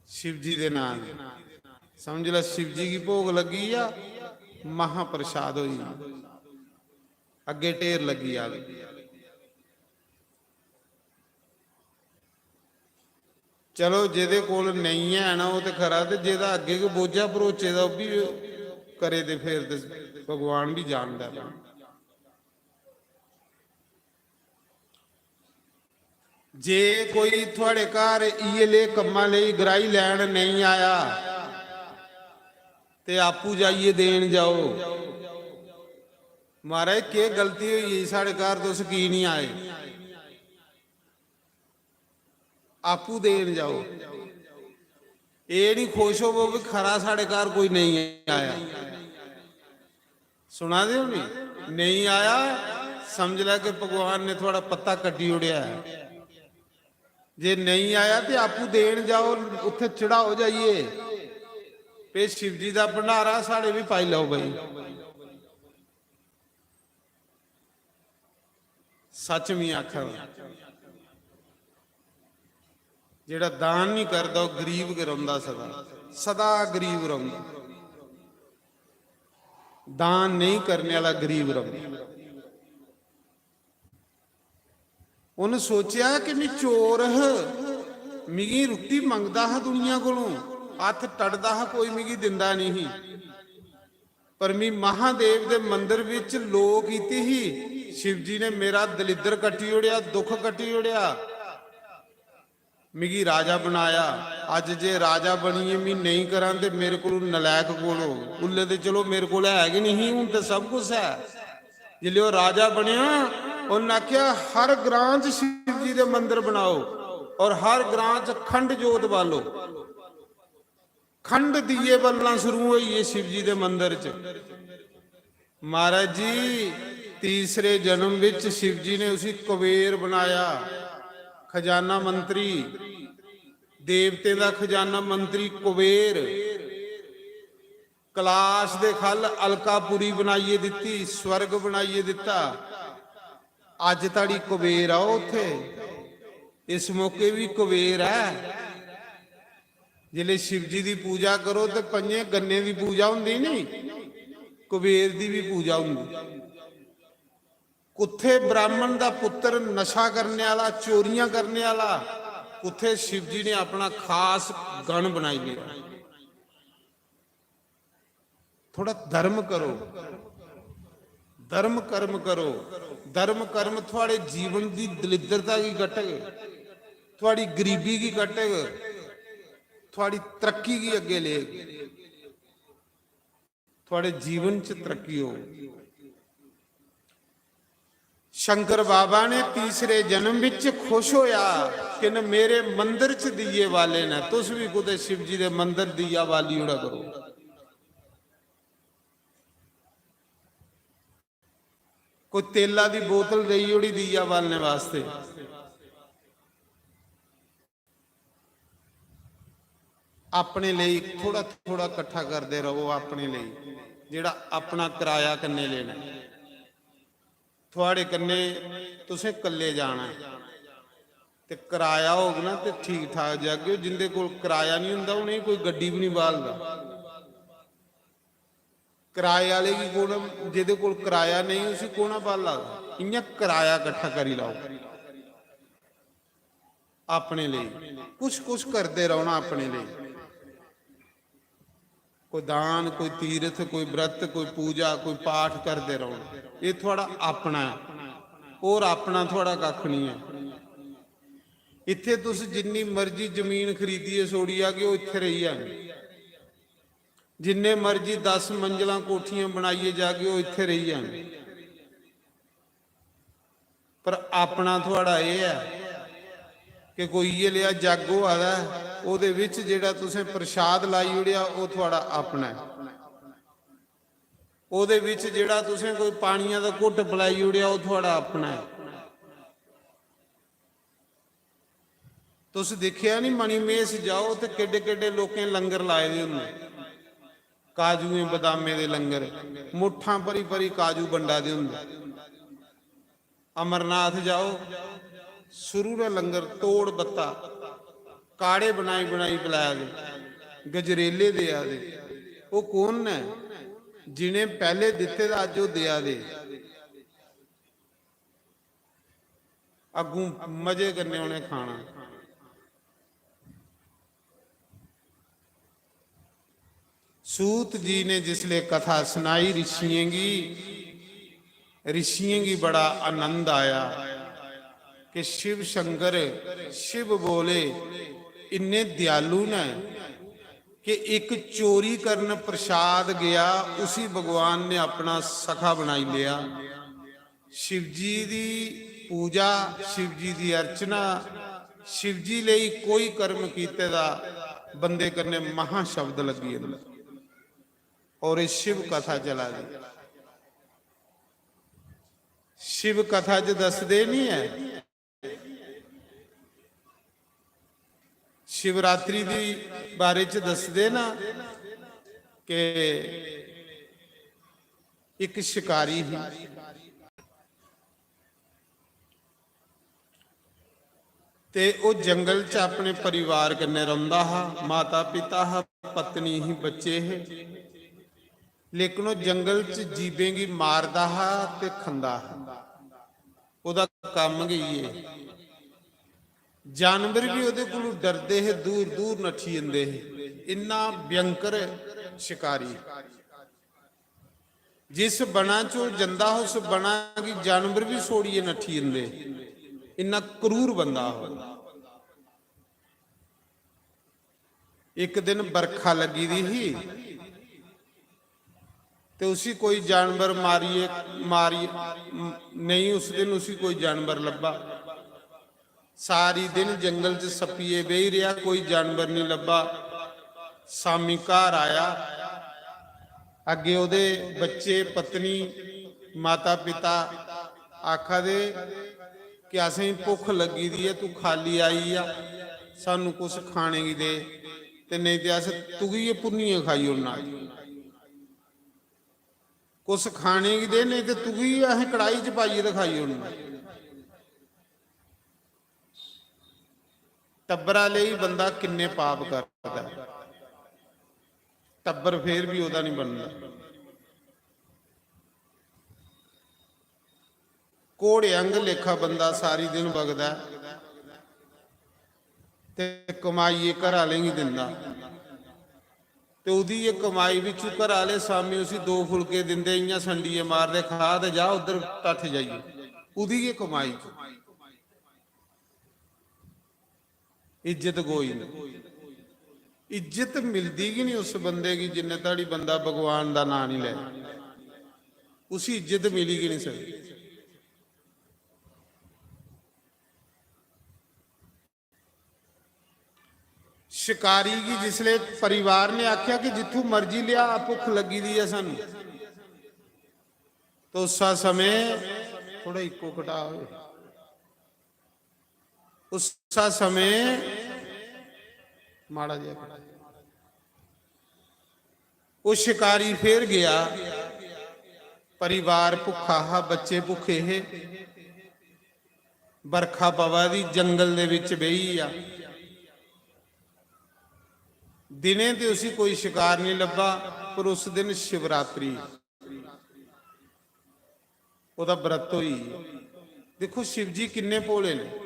शिवजी दे नांऽ दी। समझ लै, शिवजी गी भोग लग्गी गेआ, महाप्रसाद होई गेआ। अग्गें ढेर लग्गी जावे। चलो, जेह्दे कोल नेईं है ना, ओह् ते खरा, ते जेह्दा अग्गें गै बोझा भरोचे दा, ओह् बी करे ते फिर ते भगवान बी जानदा ऐ। जे कोई थुआड़े घर इ'यै ले कम्मां लेई ग्राही लैन नेईं आया, ते आपूं जाइयै देन जाओ। महाराज, केह् गलती होई गेई साढ़े घर, तुस की निं आए? आपूं देन जाओ। एह् निं खुश होवो कि खरा साढ़े घर कोई नेईं आया। सुना दे हो नी? नेईं आया, समझ लै कि भगवान ने थुआड़ा पत्ता कड्ढी ओड़ेआ ऐ। जे नेईं आया ते आपूं देन जाओ, उत्थै चढ़ाओ जाइयै, पे शिव जी दा भंडारा साढ़े बी पाई लैओ भाई। सच में आखा दा, जेह्ड़ा दान नहीं करदा, ओह् गरीब गै रौंह्दा सदा, सदा गरीब रौंह्दा। दान नहीं करने आह्ला गरीब रौंह्दा। उन्न सोचेआ कि मैं चोर ह, मिगी रुट्टी मंगदा हा दुनिया कोलों, हत्थ टटदा हा, कोई मिगी दिंदा नहीं ही। पर मी महादेव दे मंदर विच लो कीती ही, शिव जी ने मेरा दलिद्दर कट्टी ओड़ेआ, दुख कट्टी ओड़ेआ, मिगी राजा बनाया। अज्ज जे राजा बनियै मी नेईं करां ते मेरे कोलू नलायक कौन होग? उल्ले ते चलो मेरे कोल है गै नहीं ही, हून ते सब कुछ है। जिसलै ओह् राजा बनेआ, उन्न आखेआ, हर ग्रां च शिव जी दे मंदर बनाओ और हर ग्रां च खंड जोत बालो। खंड दिए बलना शुरू होई गे शिव जी दे मंदर च। महाराज जी, तीसरे जन्म विच शिव जी ने उसी कुबेर बनाया, खजाना मंत्री, देवतें दा खजाना मंत्री कुबेर। कैलाश दे खल अलकापुरी बनाइए दित्ती, स्वर्ग बनाइए दित्ता। अज्ज धड़ी कुबेर आओ उत्थे, इस मौके भी कुबेर ऐ। जिसलै शिव जी दी पूजा करो ते पंजे गन्ने दी पूजा होंदी नी, कुबेर दी भी पूजा होंदी। कुत्थे ब्राह्मण दा पुत्तर नशा करने आह्ला, चोरियां करने आह्ला, कुत्थे शिव जी ने अपना खास गण बनाई लेआ। थोड़ा धर्म करो, धर्म कर्म करो। धर्म कर्म थुआड़े जीवन दी दलिद्रता गी कट्टग, थुआड़ी गरीबी गी कट्टग, थुआड़ी तरक्की गी अग्गे लेग, थुआड़े जीवन च तरक्की होग। शंकर बाबा ने तीसरे जन्म विच खुश होया कि न मेरे मंदिर च दीये वाले न, तुस भी कुतै शिव जी दे मंदिर दीया बाली ओड़ा करो। कोई तेला दी बोतल देई ओड़ी दीया बालने वास्ते। अपने लेई थोड़ा थोड़ा कट्ठा करदे रहो, अपने लेई जेड़ा अपना किराया कन्ने लेना। थुआड़े कन्नै तुसें कल्ले जाना ऐ ते कराया होग ना ते ठीक ठाक जागे। जिंदे कोल कराया नहीं हुंदा, उ'नेंगी कोई गड्डी बी नहीं बालदा। कराए आह्ले गी कौन, जेह्दे कोल कराया नेईं, उसी कौन बाला? इ'यां कराया कट्ठा करी लैओ अपने लेई, कुछ कुछ करदे रौह्ना अपने लेई। कोई दान, कोई तीरथ, कोई व्रत, कोई पूजा, कोई पाठ करदे रौह्ना। एह् थुआढ़ा अपना ऐ, होर अपना थुआढ़ा कक्ख निं ऐ। इत्थै तुस जिन्नी मर्जी जमीन खरीदियै छोड़ी आगे, ओह् इत्थै रेही जानी। जिन्ने मर्जी दस मंजलां कोठियां बनाइयै जागे, ओह् इत्थै रेही जानी। पर अपना थुआढ़ा एह् ऐ कि कोई इ'यै लेआ जग होआ दा ऐ, ओह्दे बिच जेह्ड़ा तुसें प्रसाद लाई ओड़ेआ, ओह् थुआढ़ा अपना ऐ। ओह्दे बिच जेह्ड़ा तुसें कोई पानिया दा घुट्ट पलाई ओड़ेआ, ओह् थुआढ़ा अपना ऐ। तुस दिक्खेआ नी, मणिमेश जाओ ते केड्डे केड्डे लोकें लंगर लाए दे होंदे, काजुएं बदामें दे लंगर, मुट्ठां भरी भरी काजू बंडा दे होंदे। अमरनाथ जाओ, शुरू दा लंगर, तोड़ बत्ता, काढ़े बनाई बनाई पलाए दे, गजरेले देआ दे। ओह् कौन न? जिनें पैह्ले दित्ते दा, अज्ज ओह् देआ दे। अग्गूं मजे कन्नै उ'नें खाना। सूत जी ने जिसले कथा सनाई ऋषियें गी, ऋषियें गी बड़ा आनंद आया कि शिव शंकर, शिव भोले इन्ने दयालु न कि इक चोरी करन प्रसाद गया, उसी भगवान ने अपना सखा बनाई लिया। शिव जी दी पूजा, शिव जी दी अर्चना, शिव जी लेई कोई कर्म कीते दा बंदे कन्नै महाशब्द लग्गी जंदा। और एह् शिव कथा चला दी। शिव कथा च दसदे नहीं है, शिवरात्रि दी बारे च दसदे ना कि इक शिकारी ही ते ओह् जंगल च अपने परिवार कन्नै रौंह्दा हा। माता पिता हा, पत्नी ही, बच्चे हे, लेकिन ओह् जंगल च जीवें गी मारदा हा ते खंदा हा। ओह्दा कम्म गै इ'यै। जानवर बी ओह्दे कोलू डरदे हे, दूर दूर नट्ठी जंदे हे। इन्ना भयंकर शिकारी। जिस बना च ओह् जंदा हा, उस बना गी जानवर बी छोड़ियै नट्ठी जंदे हे। इन्ना क्रूर बंदा हा। इक दिन बरखा लग्गी दी ही ते उसी कोई जानवर मारियै, मारी, नेईं, उस दिन उसी कोई जानवर लब्भा। सारी दिन जंगल च सप्पियै बेही रेहा, कोई जानवर निं लब्भा। शामी घर आया, अग्गें ओह्दे बच्चे, पत्नी, माता पिता आखा दे कि असेंगी भुक्ख लग्गी दी ऐ, तू खाल्ली आई जा, सानू कुछ खाने गी दे, ते नेईं ते अस तुगी गै भुन्नियै खाई ओड़ना। कुछ खाने गी दे, नेईं ते तुगी गै असें कढ़ाई च पाइयै ते खाई ओड़ना। टब्बरा लेई बंदा किन्ने पाप करदा ऐ, टब्बर फेर बी ओह्दा निं बनदा। घोड़े आंग लेखा बंदा सारी दिन बगदा ऐ ते कमाइयै घर आह्लें गी दिंदा। ते ओह्दी गै कमाई बिच्चू घर आह्ले शामी उसी दो फुलके दिंदे, इ'यां संडियै मारदे, "खा ते जा उद्धर टट्ठ जाइयै।" ओह्दी गै कमाई च इज्जत कोई नहीं। इज्जत मिलदी गै नहीं उस बंदे गी जिन्ने धड़ी बंदा भगवान दा नांऽ नहीं लै। उसी इज्जत मिली गै नहीं सकदी। शिकारी गी जिसले परिवार ने आख्या कि जित्थू मर्जी लिया, भुख लगी दी है सानू, तो उस समय थोड़ा इक्को घटा होए। उस समय माड़ा जिहा घटा। ओह शिकारी फिर गया। परिवार भुखा हा, बच्चे भुखे हे, बरखा पवा दी, जंगल दे विच बेही गेआ। दिनें ते उसी कोई शिकार नहीं लब्भा, पर उस दिन शिवरात्रि, ओहदा व्रत होई। देखो, शिव जी किन्ने भोले ने।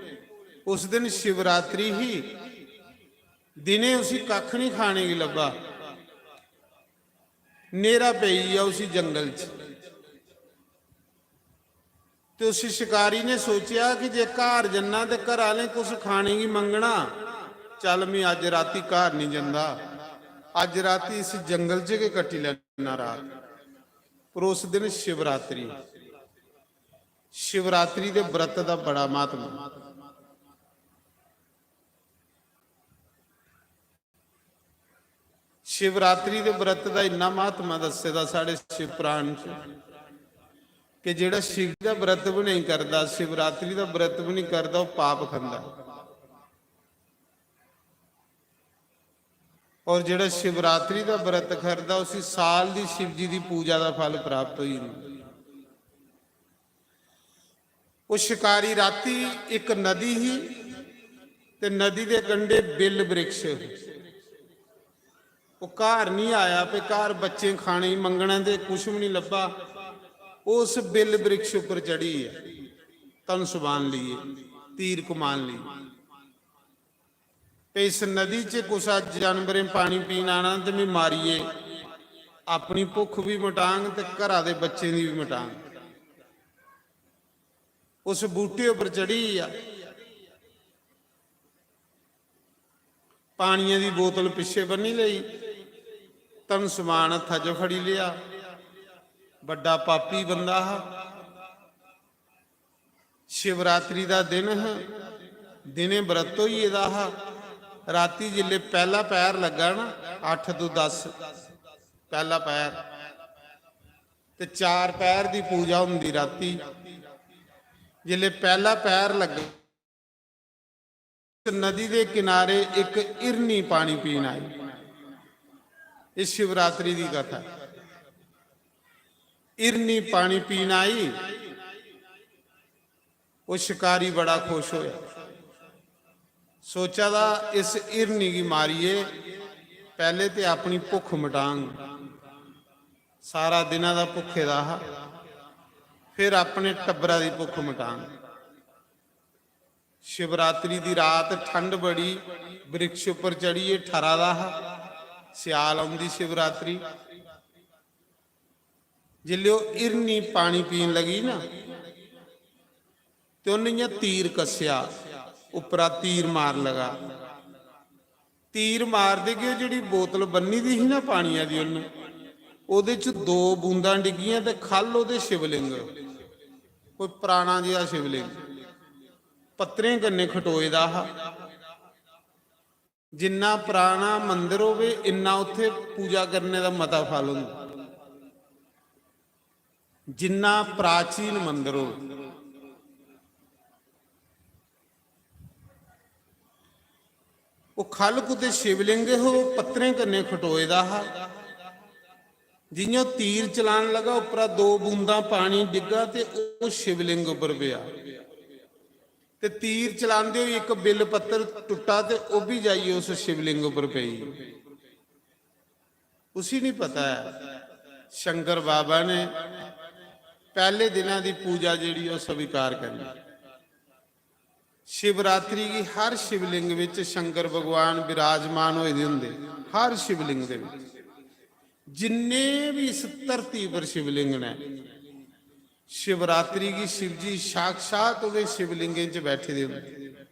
उस दिन शिवरात्रि ही, दिनें उसी कक्ख नहीं खाने गी लब्भा, न्हेरा पेई गेआ उसी जंगल च। ते उस शिकारी ने सोचेआ कि जे घर जन्ना ते घर आह्लें कुछ खाने गी मंगना, चल, में अज्ज राती घर निं जंदा, अज्ज राती इस जंगल च गै कट्टी लैना रात। पर उस दिन शिवरात्रि, शिवरात्रि दे व्रत दा बड़ा म्हत्तव। शिवरात्रि दे व्रत दा इन्ना महात्मा दस्से दा साढ़े शिव पुराण च कि जेह्ड़ा शिव दा व्रत बी नेईं करदा, शिवरात्रि दा व्रत बी नेईं करदा, ओह् पाप खंदा। और जेह्ड़ा शिवरात्रि दा व्रत करदा, उसी साल दी शिव जी दी पूजा दा फल प्राप्त होई जंदा। ओह् शिकारी राती इक नदी ही ते नदी दे कंढे बिल वृक्ष हे। ओह् घर निं आया, पे घर बच्चें खाने गी मंगना ते कुछ बी निं लब्भा। ओह् उस बिल वृक्ष उप्पर चढ़ी गेआ, धनुष बाण लेइयै, तीर कमान लेइयै। ते इस नदी च कुसै जानवरें पानी पीन आना ते में मारियै अपनी भुक्ख भी मटांग ते घरा दे बच्चें दी भी मटांग। उस बूटे उप्पर चढ़ी गेआ, पानियै दी बोतल पिच्छे बन्नी लेई, धन समान हत्था च फड़ी लेआ। बड्डा पापी बंदा हा। शिवरात्रि दा दिन हा, दिनें व्रत होई गेदा हा। राती जिसलै पैह्ला पैर लग्गा ना, अट्ठ तो दस, पैह्ला पैर, ते चार पैर दी पूजा होंदी राती। जिसलै पैह्ला पैर लग्गा, नदी दे किनारे इक हिरनी पानी पीन आई। इस शिवरात्रि दी कथा। हिरनी पानी पीन आई। वो शिकारी बड़ा खुश होया, सोचा दा, इस हिरनी गी मारिए पैह्ले ते अपनी भुक्ख मटांग। सारा दिना दा भुक्खे दा हा, फिर अपने टब्बरा दी भुक्ख मटांग। शिवरात्रि दी रात, ठंड बड़ी, वृक्ष उप्पर चढ़ियै ठरा दा हा। स्याल औंदी शिवरात्रि। जिसलै ओह् हिरनी पानी पीन लगी ना, ते उन्न इ'यां तीर कस्सेआ, उप्परा तीर मार लगा। तीर मारदे कि ओह् जेह्ड़ी बोतल बन्नी दी ही ना पानिया दी, उन्न, ओह्दे च दो बूंदां डिग्गियां ते ख'ल्ल ओह्दे शिवलिंग, कोई पराना जेहा शिवलिंग, पत्तरें कन्नै खटोए दा हा। जिन्ना पराना मंदर होवे, इन्ना उत्थे पूजा करने दा मता फल होंदा। जिन्ना प्राचीन मंदर होवे, ओह् ख'ल्ल कुतै शिवलिंग हो, पत्तरें कन्नै खटोए दा हा। जि'यां ओह् तीर चलान लगा, उप्परा दो बूंदां पानी डिग्गा ते ओह् शिवलिंग उप्पर पेआ। ते तीर चलांदे होई इक बिल पत्तर टुट्टा ते ओह् बी जाइयै उस शिवलिंग उप्पर पेई। उसी नहीं पता है, शंकर बाबा ने पैह्ले दिनां दी पूजा जेह्ड़ी ओह् स्वीकार करनी। शिवरात्रि गी हर शिवलिंग विच शंकर भगवान विराजमान होए दे हुंदे, हर शिवलिंग दे विच। जिन्ने भी इस धरती पर शिवलिंग ने, शिवरात्रि गी शिव जी साक्षात ओह्दे शिवलिंगें च बैठे दे हुंदे,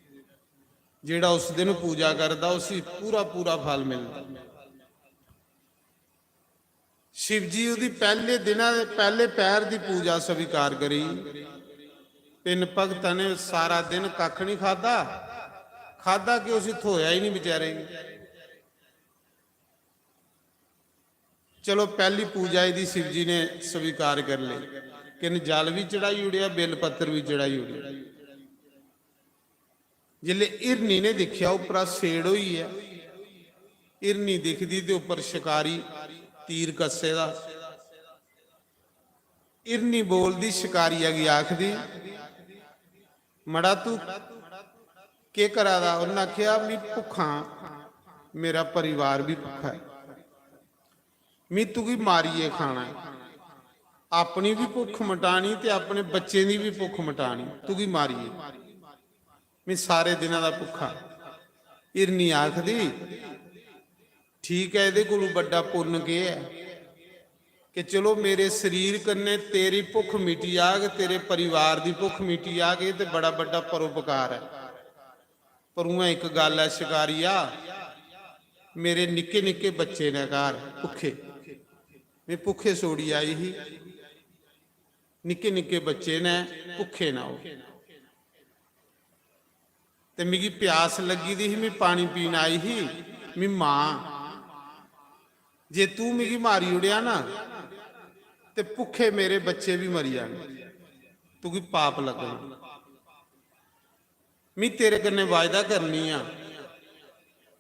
जेह्ड़ा उस दिन पूजा करदा, उसी पूरा पूरा फल मिलदा। शिव जी ओह्दी पैह्ले दिना दे पैह्ले पैर दी पूजा स्वीकार करी। पिन भगता ने सारा दिन कक्ख नहीं खादा, खादा कि उसी थ्होया ही नहीं बेचारे गी। चलो, पैह्ली पूजा एह्दी शिव जी ने स्वीकार कर लेई। किन जल भी चढ़ाई ओड़ेआ, बेल पत्तर भी चढ़ाई ओड़ेआ। जिसलै हिरनी ने दिक्खेआ, उप्परा सेड़ होई गेआ। हिरनी दिखदी ते उप्पर शकारी तीर कस्से दा। हिरनी बोलदी, शकारिया गी आखदी, "मड़ा, तू केह् करा दा?" उन्नै आखेआ, "मी भुक्खा, मेरा परिवार भी भुक्खा ऐ, मी तुगी मारियै खाना ऐ, अपनी भी भुक्ख मटानी ते अपने बच्चें दी भी भुक्ख मटानी, तुगी मारियै।" में सारे दिनां दा भुक्खा। हिरनी आखदी, "ठीक ऐ, एह्दे कोलू बड्डा पुन्न केह् ऐ कि चलो, मेरे शरीर कन्नै तेरी भुक्ख मिटी जाग, तेरे परिवार दी भुक्ख मिटी जाग, एह् ते बड़ा बड्डा परोपकार ऐ। पर उ'आं इक गल्ल ऐ शकारिया, मेरे निक्के निक्के बच्चे न घर भुक्खे, में भुक्खे छोड़ी आई ही, निक्के निक्के बच्चे न, भुक्खे न ओह्।" ते मिगी प्यास लग्गी दी ही, में पानी पीन आई ही, में मां, जे तू मिगी मारी ओड़ेआ ना, ते भुक्खे मेरे बच्चे भी मरी जाने, तुगी पाप लग्गना। में तेरे कन्नै वायदा करनी आं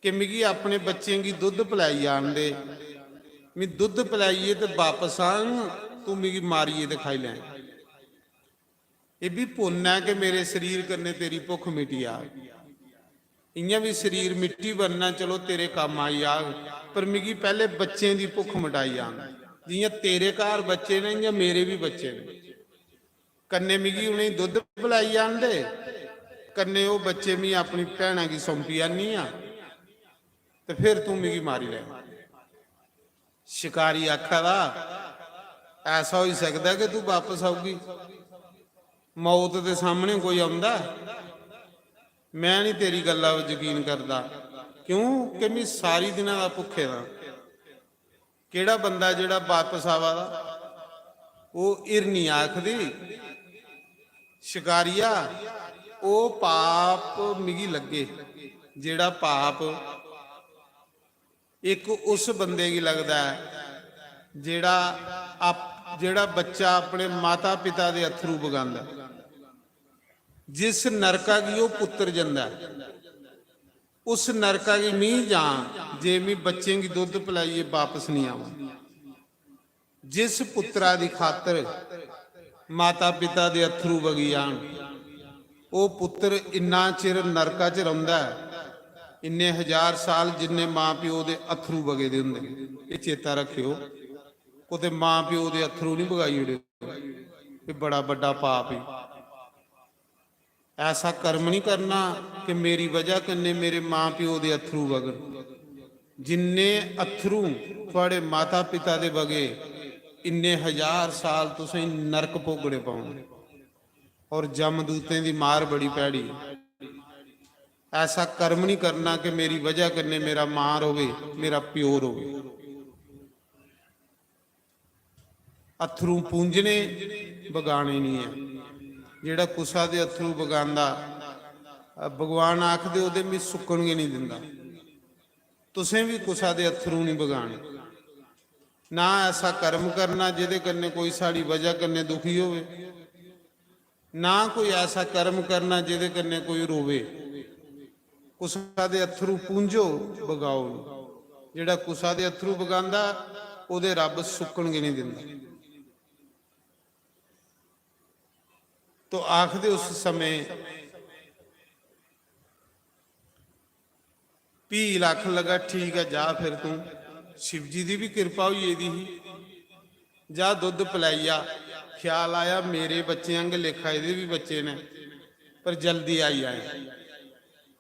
कि मिगी अपने बच्चें गी दुद्ध पलैई आन दे, में दुद्ध पलैइयै ते बापस आंग, तू मिगी मारियै ते खाई लैं। एह् बी पुन्न ऐ कि मेरे शरीर कन्नै तेरी भुक्ख मिटी जाग। इ'यां बी शरीर मिट्टी बनना, चलो, तेरे कम्म आई जाग, पर मिगी पैह्ले बच्चें दी भुक्ख मिटाई जान। जि'यां तेरे घर बच्चे न, इ'यां मेरे बी बच्चे न। कन्नै मिगी उ'नेंगी दुद्ध पलाई आन दे, कन्नै ओह् बच्चे मी अपनी भैना गी सौंपी आनी आं, ते फिर तूं मिगी मारी लै। शिकारी आखा दा, "ऐसा होई सकदा कि तू बापस औगी? मौत दे सामने कोई औंदा ऐ? मैं नहीं तेरी गल्ला पर यकीन करदा, क्योंकि मैं सारी दिना दा भुक्खे दा।" केड़ा बंदा जेड़ा बापस आवा दा? ओह् हिरनी आखदी, "शिकारिया, ओह् पाप मिगी लग्गे, जेड़ा पाप इक उस बंदे गी लगदा ऐ जेड़ा आप, जेड़ा बच्चा अपने माता पिता दे अत्थरू बगांदा ऐ, जिस नरका गी ओह् पुत्तर जंदा ऐ, उस नरका गी मी जां जे मी बच्चें गी दुद्ध पलाइयै बापस निं आवां।" जिस पुत्तरा दी खातर माता पिता दे अत्थरू बगी जान, ओह् पुत्तर इन्ना चिर नरका च रौंह्दा ऐ, इन्ने हजार साल जिन्ने मां प्यो दे अत्थरू बगे दे होंदे न। एह् चेता रक्खेओ, कुतै मां प्यो दे अत्थरू निं बगाई ओड़ेओ, एह् बड़ा बड्डा पाप ऐ। ऐसा कर्म निं करना कि मेरी बजह कन्नै मेरे मां प्यो दे अत्थरू बगन। जिन्ने अत्थरू थुआड़े माता पिता दे बगे, इन्ने हजार साल तुसें नरक भोगने पौने। और जमदूतें दी मार बड़ी भैड़ी। ऐसा कर्म निं करना कि मेरी बजह कन्नै मेरा मां रोवे, मेरा प्यो रोवे। अत्थरू पूंझने, बगाने निं ऐ। जेह्ड़ा कुसा दे अत्थरू बगांदा, भगवान आखदे, "ओह्दे मी सुक्कन गै निं दिंदा।" तुसें बी कुसा दे अत्थरू निं बगाने। ना ऐसा कर्म करना जेह्दे कन्नै कोई साढ़ी बजह कन्नै दुखी होवे, ना कोई ऐसा कर्म करना जेह्दे कन्नै कोई रोवे। कुसा दे अत्थरू पूंझो, बगाओ निं। जेह्ड़ा कुसा दे अत्थरू बगांदा, ओह्दे रब्ब सुक्कन गै निं दिंदा। तो आखदे उस समें भील आखन लगा, "ठीक ऐ, जा फिर तूं।" शिव जी दी बी किरपा होई गेदी ही। "जा, दुद्ध पलैई आ।" ख्याल आया, "मेरे बच्चे आंगे लेखा एह्दे बी बच्चे न, पर जल्दी आई जाए।"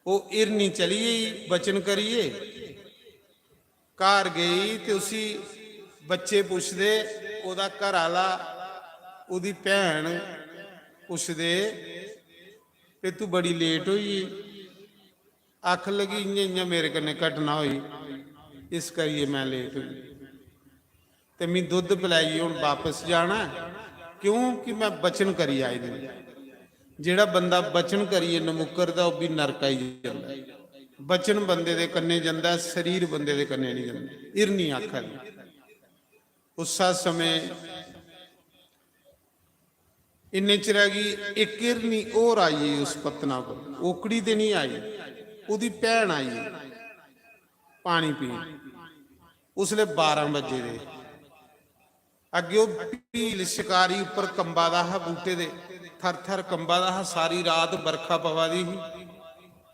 ओह् हिरनी चली गेई बचन करियै। घर गेई ते उसी बच्चे पुछदे, ओह्दा घर आह्ला, ओह्दी भैन पुछदे, "ते तूं बड़ी लेट होई गेई?" आखन लगी, "इ'यां इ'यां मेरे कन्नै घटना होई, इस करियै मैं लेट होई। ते मी दुद्ध पलैइयै हून बापस जाना ऐ, क्योंकि मैं वचन करी आई दी।" जेह्ड़ा बंदा वचन करियै नमुकरदा, ओह् बी नरक आई जंदा ऐ। वचन बंदे दे कन्नै जंदा ऐ, शरीर बंदे दे कन्नै निं जंदा। हिरनी आखा दी। उस्सै समें इन्ने चिरै गी इक हिरनी होर आई गेई उस पत्तना पर। ओकड़ी ते निं आई, ओह्दी भैन आई गेई पानी पीन। उसलै बारां बज्जे दे। अग्गें ओह् भील शकारी उप्पर कंबा दा हा, बूह्टे दे थर थर कंबा दा हा। सारी रात बरखा पवा दी ही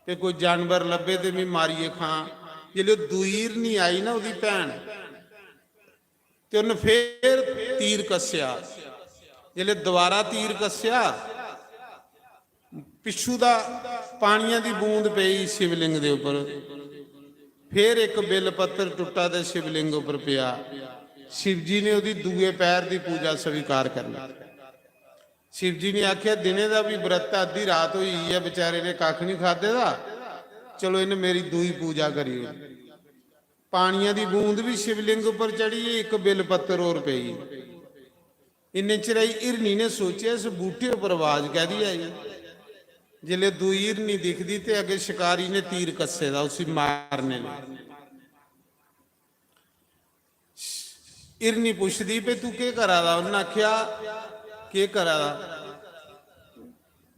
ते कोई जानवर लब्भे ते में मारियै खां। जिसलै ओह् दूई हिरनी आई ना, ओह्दी भैन, ते उन्न फेर तीर कस्सेआ। जिसलै दोबारा तीर कस्सेआ, पिच्छू दा पानिया दी बूंद पेई शिवलिंग दे उप्पर। फेर इक बेल पत्तर टुट्टा ते शिवलिंग उप्पर पेआ। शिवजी ने ओह्दी दूए पैर दी पूजा स्वीकार कर ली। शिवजी ने आखेआ, "दिनै दा बी व्रत ऐ, अद्धी रात होई गेई ऐ, बेचारे ने कक्ख निं खाद्धे दा, चलो, इन्न मेरी दूई पूजा करी ओड़ी।" पानिया दी बूंद बी शिवलिंग उप्पर चढ़ी, इक बेल पत्तर होर पेई। इन्ने चिरै च हिरनी ने सोचेआ, "इस बूह्टे उप्पर आवाज कैह्दी आई?" जिसलै दूई हिरनी दिखदी ते अग्गें शकारी ने तीर कस्से दा उसी मारने लेई। हिरनी पुछदी, "भई तूं केह् करा दा?" उन्नै आखेआ, "केह् करा दा?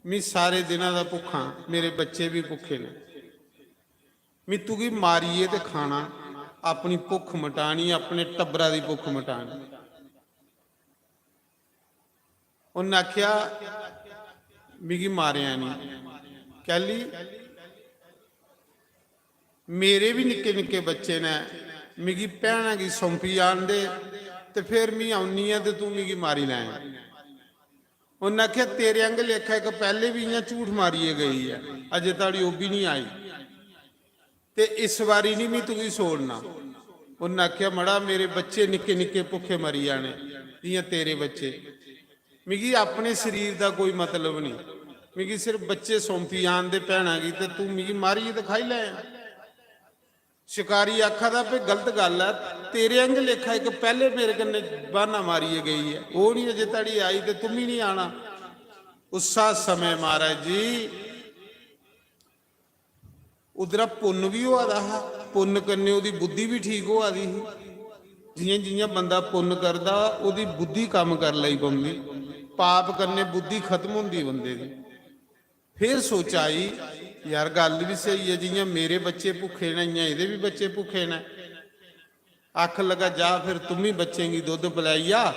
मी सारे दिना दा भुक्खा, मेरे बच्चे बी भुक्खे न। मी तुगी मारियै ते खाना, अपनी भुक्ख मटानी, अपने टब्बरा दी भुक्ख मटानी।" उन्नै आखेआ, "मिगी मारेआं निं।" कैह्ली? "मेरे बी निक्के निक्के बच्चे न, मिगी भैना गी सौंपी आन दे, ते फिर मी औन्नी आं ते तूं मिगी मारी लैं।" उन्नै आखेआ, "तेरे आंगे लेखा इक पैह्ले बी इ'यां झूठ मारियै गेई ऐ, अजें धोड़ी ओह् बी निं आई, ते इस बारी निं मी तुगी छोड़ना।" उन्नै आखेआ, "मड़ा, मेरे बच्चे निक्के निक्के भुक्खे मरी जाने, जि'यां तेरे बच्चे। मिगी अपने शरीर दा कोई मतलब नहीं, मिगी सिर्फ बच्चे सौंपी आन दे भैना गी, ते तू मिगी मारियै ते खाई लै।" शिकारी आखा दा, "भाई, गलत गल्ल ऐ, तेरे आंगे लेखा इक पैह्ले मेरे कन्नै ब्हाना मारियै गेई ऐ, ओह् नहीं अजे धड़ी आई ते तुम्मी नहीं आना।" उस्सा समें, महाराज जी, उद्धरा पुन्न बी होआ दा हा, पुन्न कन्नै ओह्दी बुद्धि बी ठीक होआ दी ही। जि'यां जि'यां बंदा पुन्न करदा, ओह्दी बुद्धि कम्म कर लगी पौंदी, पाप कन्नै बुद्धि खत्म होंदी बंदे दी। फिर सोच आई, "यार, गल्ल बी स्हेई ऐ, जि'यां मेरे बच्चे भुक्खे न, इ'यां एह्दे बी बच्चे भुक्खे न।" आखन लगा, "जा फिर, तुम्मी बच्चें गी दुद्ध पलैइया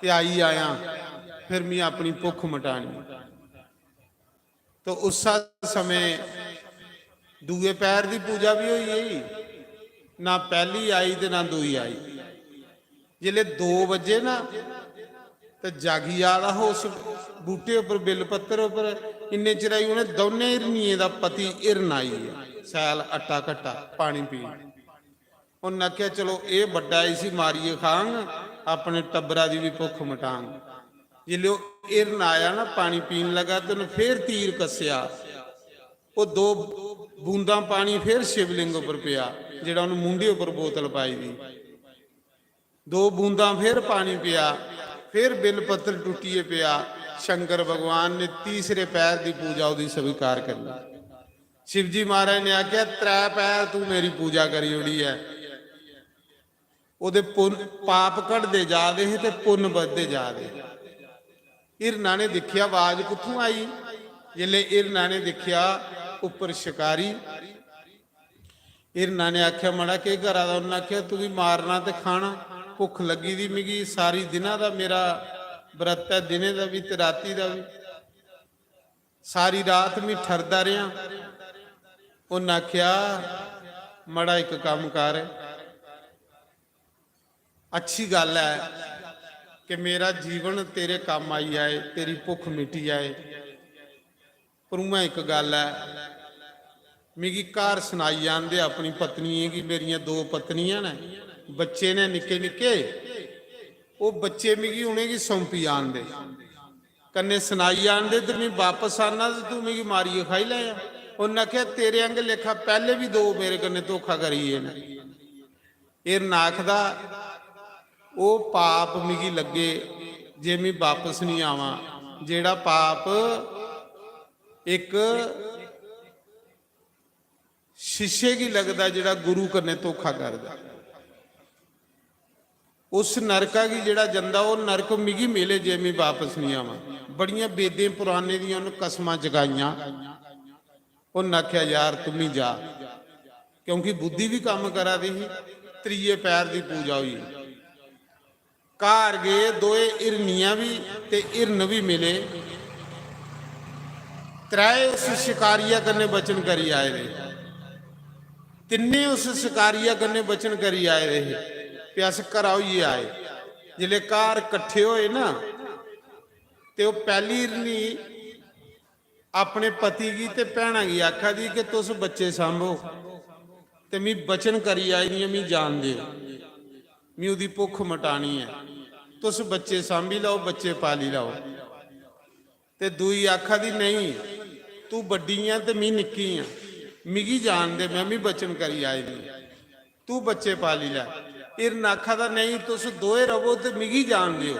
ते आई आया, फिर मी अपनी भुक्ख मटानी।" तो उस्सा समें दूए पैर दी पूजा बी होई गेई, ना पैह्ली आई ते ना दूई आई। जिसलै दो बजे ना, ते जागी जा दा हा उस बूह्टे उप्पर, बिल पत्तर उप्पर। इन्ने चिर आई उ'नें दौनें हिरनियें दा पति हिरन आई गेआ, सैल अट्टा घट्टा पानी पीन। उन्नै आखेआ, "चलो, एह् बड्डा, इसी मारियै खांग, अपने टब्बरा दी बी भुक्ख मटांग।" जिसलै ओह् हिरन आया ना, पानी पीन लगा, ते उन्नै फिर तीर कस्सेआ। ओह् दो बूंदां पानी फिर शिवलिंग उप्पर पेआ, जेह्ड़ा उन्नै मूंढे उप्पर बोतल पाई दी। दो बूंदां फिर पानी पेआ, फिर बिल पत्तर टुट्टियै पेआ। शंकर भगवान ने तीसरे पैर दी पूजा ओह्दी स्वीकार करी। शिवजी महाराज ने आखेआ, "त्रै पैर तू मेरी पूजा करी ओड़ी ऐ।" ओह्दे पुन्न, पाप घटदे जा दे हे ते पुन्न बधदे जा दे हे। हिरना ने दिक्खेआ, आवाज कुत्थूं आई? जिसलै हिरना ने दिक्खेआ, उप्पर शिकारी। हिरना ने आखेआ, "मड़ा, केह् करा दा?" उन्नै आखेआ, "तुगी मारना ते खाना, भुक्ख लग्गी दी मिगी, सारी दिना दा मेरा व्रत ऐ, दिने दा बी ते राती दा बी। सारी रात में ठरदा रेहा।" उन्नै आखेआ, "मड़ा, इक कम्म कर, अच्छी गल्ल ऐ कि मेरा जीवन तेरे कम्म आई जाए, तेरी भुक्ख मिटी जाए, पर उ'आं इक गल्ल ऐ, मिगी घर सनाई आन दे अपनी पत्नियें गी, मेरियां दो पत्नियां न, बच्चे न निक्के निक्के, ओह् बच्चे मिगी, उ'नेंगी सौंपी आन दे, कन्नै सनाई आन दे, ते में बापस आना ते तू मिगी मारियै खाई लैएआं।" उन्नै आखेआ, "तेरे आंगे लेखा पैह्ले बी दो मेरे कन्नै धोखा करी गे न।" हिरन आखदा, "ओह् पाप मिगी लग्गे जे में बापस निं आवां, जेह्ड़ा पाप इक शिष्य गी लगदा, जेह्ड़ा गुरु कन्नै धोखा करदा। उस नरका गी जेह्ड़ा जंदा, ओह् नरक मिगी मिले जे में बापस निं आवां।" बड़ियां वेदें पुराणें दियां उन्न कसमां जगाइयां। उन्न आखेआ, "यार, तुम ही जा।" क्योंकि बुद्धि बी कम्म करा दी ही। त्रिये पैर दी पूजा होई। घर गे, दोए हिरनियां बी ते हिरन बी मिले। त्रै उस शकारिया कन्नै वचन करी आए दे, तिन्ने उस शकारिया कन्नै वचन करी आए दे हे कि अस घरा होइयै आए। जिसलै घर कट्ठे होए ना, ते ओह् पैह्ली हिरनी अपने पति गी ते भैना गी आखा दी कि तुस बच्चे सांभो, ते मी वचन करी आई दी आं, मी जान देओ, मी ओह्दी भुक्ख मटानी ऐ, तुस बच्चे सांभी लैओ, बच्चे पाली लैओ। ते दूई आखा दी, "नेईं, तू बड्डी ऐ ते मी निक्की आं, मिगी जान दे, में मी वचन करी आई दी आं।" तू बच्चे पाली लै। हिरन आखा दा, "नेईं, तुस दोए रवो ते मिगी जान देओ।"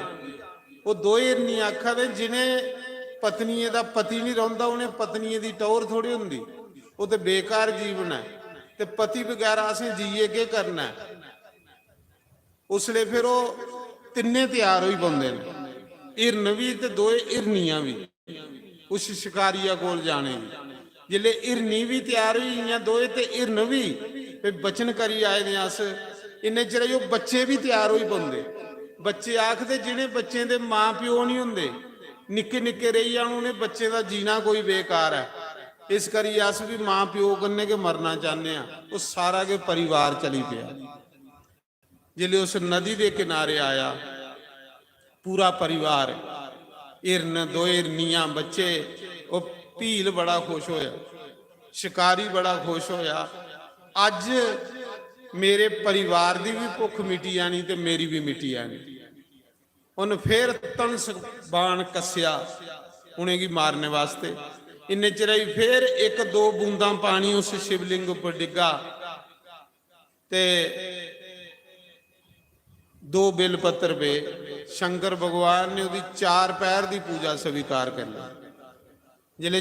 ओह् दोए हिरनी आखा दे, "जिनें पत्नियें दा पति निं रौंह्दा, उनें पत्नियें दी टौह्र थोड़ी होंदी, ओह् ते बेकार जीवन ऐ, ते पति बगैरा असें जियै केह् करना ऐ?" उसलै फिर ओह् तिन्ने त्यार होई पौंदे न, हिरन बी ते दोए हिरनियां बी। उस शकारिया कोल जाने दी। जिसलै हिरनी बी त्यार होई गेइयां दोए ते हिरन बी, ते बचन करी आए दे अस। इन्ने चिर ओह् बच्चे बी त्यार होई पौंदे। बच्चे आखदे, जिनें बच्चें दे मां प्यो निं होंदे, निक्के निक्के रेही जान, उनें बच्चें दा जीना कोई बेकार ऐ। इस करियै अस बी मां प्यो कन्नै गै मरना चाह्न्ने आं। ओह् सारा गै परिवार चली पेआ। जिसलै उस नदी दे किनारे आया, पूरा परिवार, हिरन, दो हिरनियां, बच्चे, ओह् भील बड़ा खुश होया, शिकारी बड़ा खुश होया। अज्ज मेरे परिवार दी भी भुख मिटी जानी ते मेरी भी मिटी जानी। उन फिर धनस बाण कस्सेआ उ'नेंगी मारने वास्ते। इन्ने चिरै फिर इक दो बूंदां पानी उस शिवलिंग उप्पर डिग्गा ते दो बेल पत्तर पे। शंकर भगवान ने ओह्दी चार पैर दी पूजा स्वीकार कर ली। जिसलै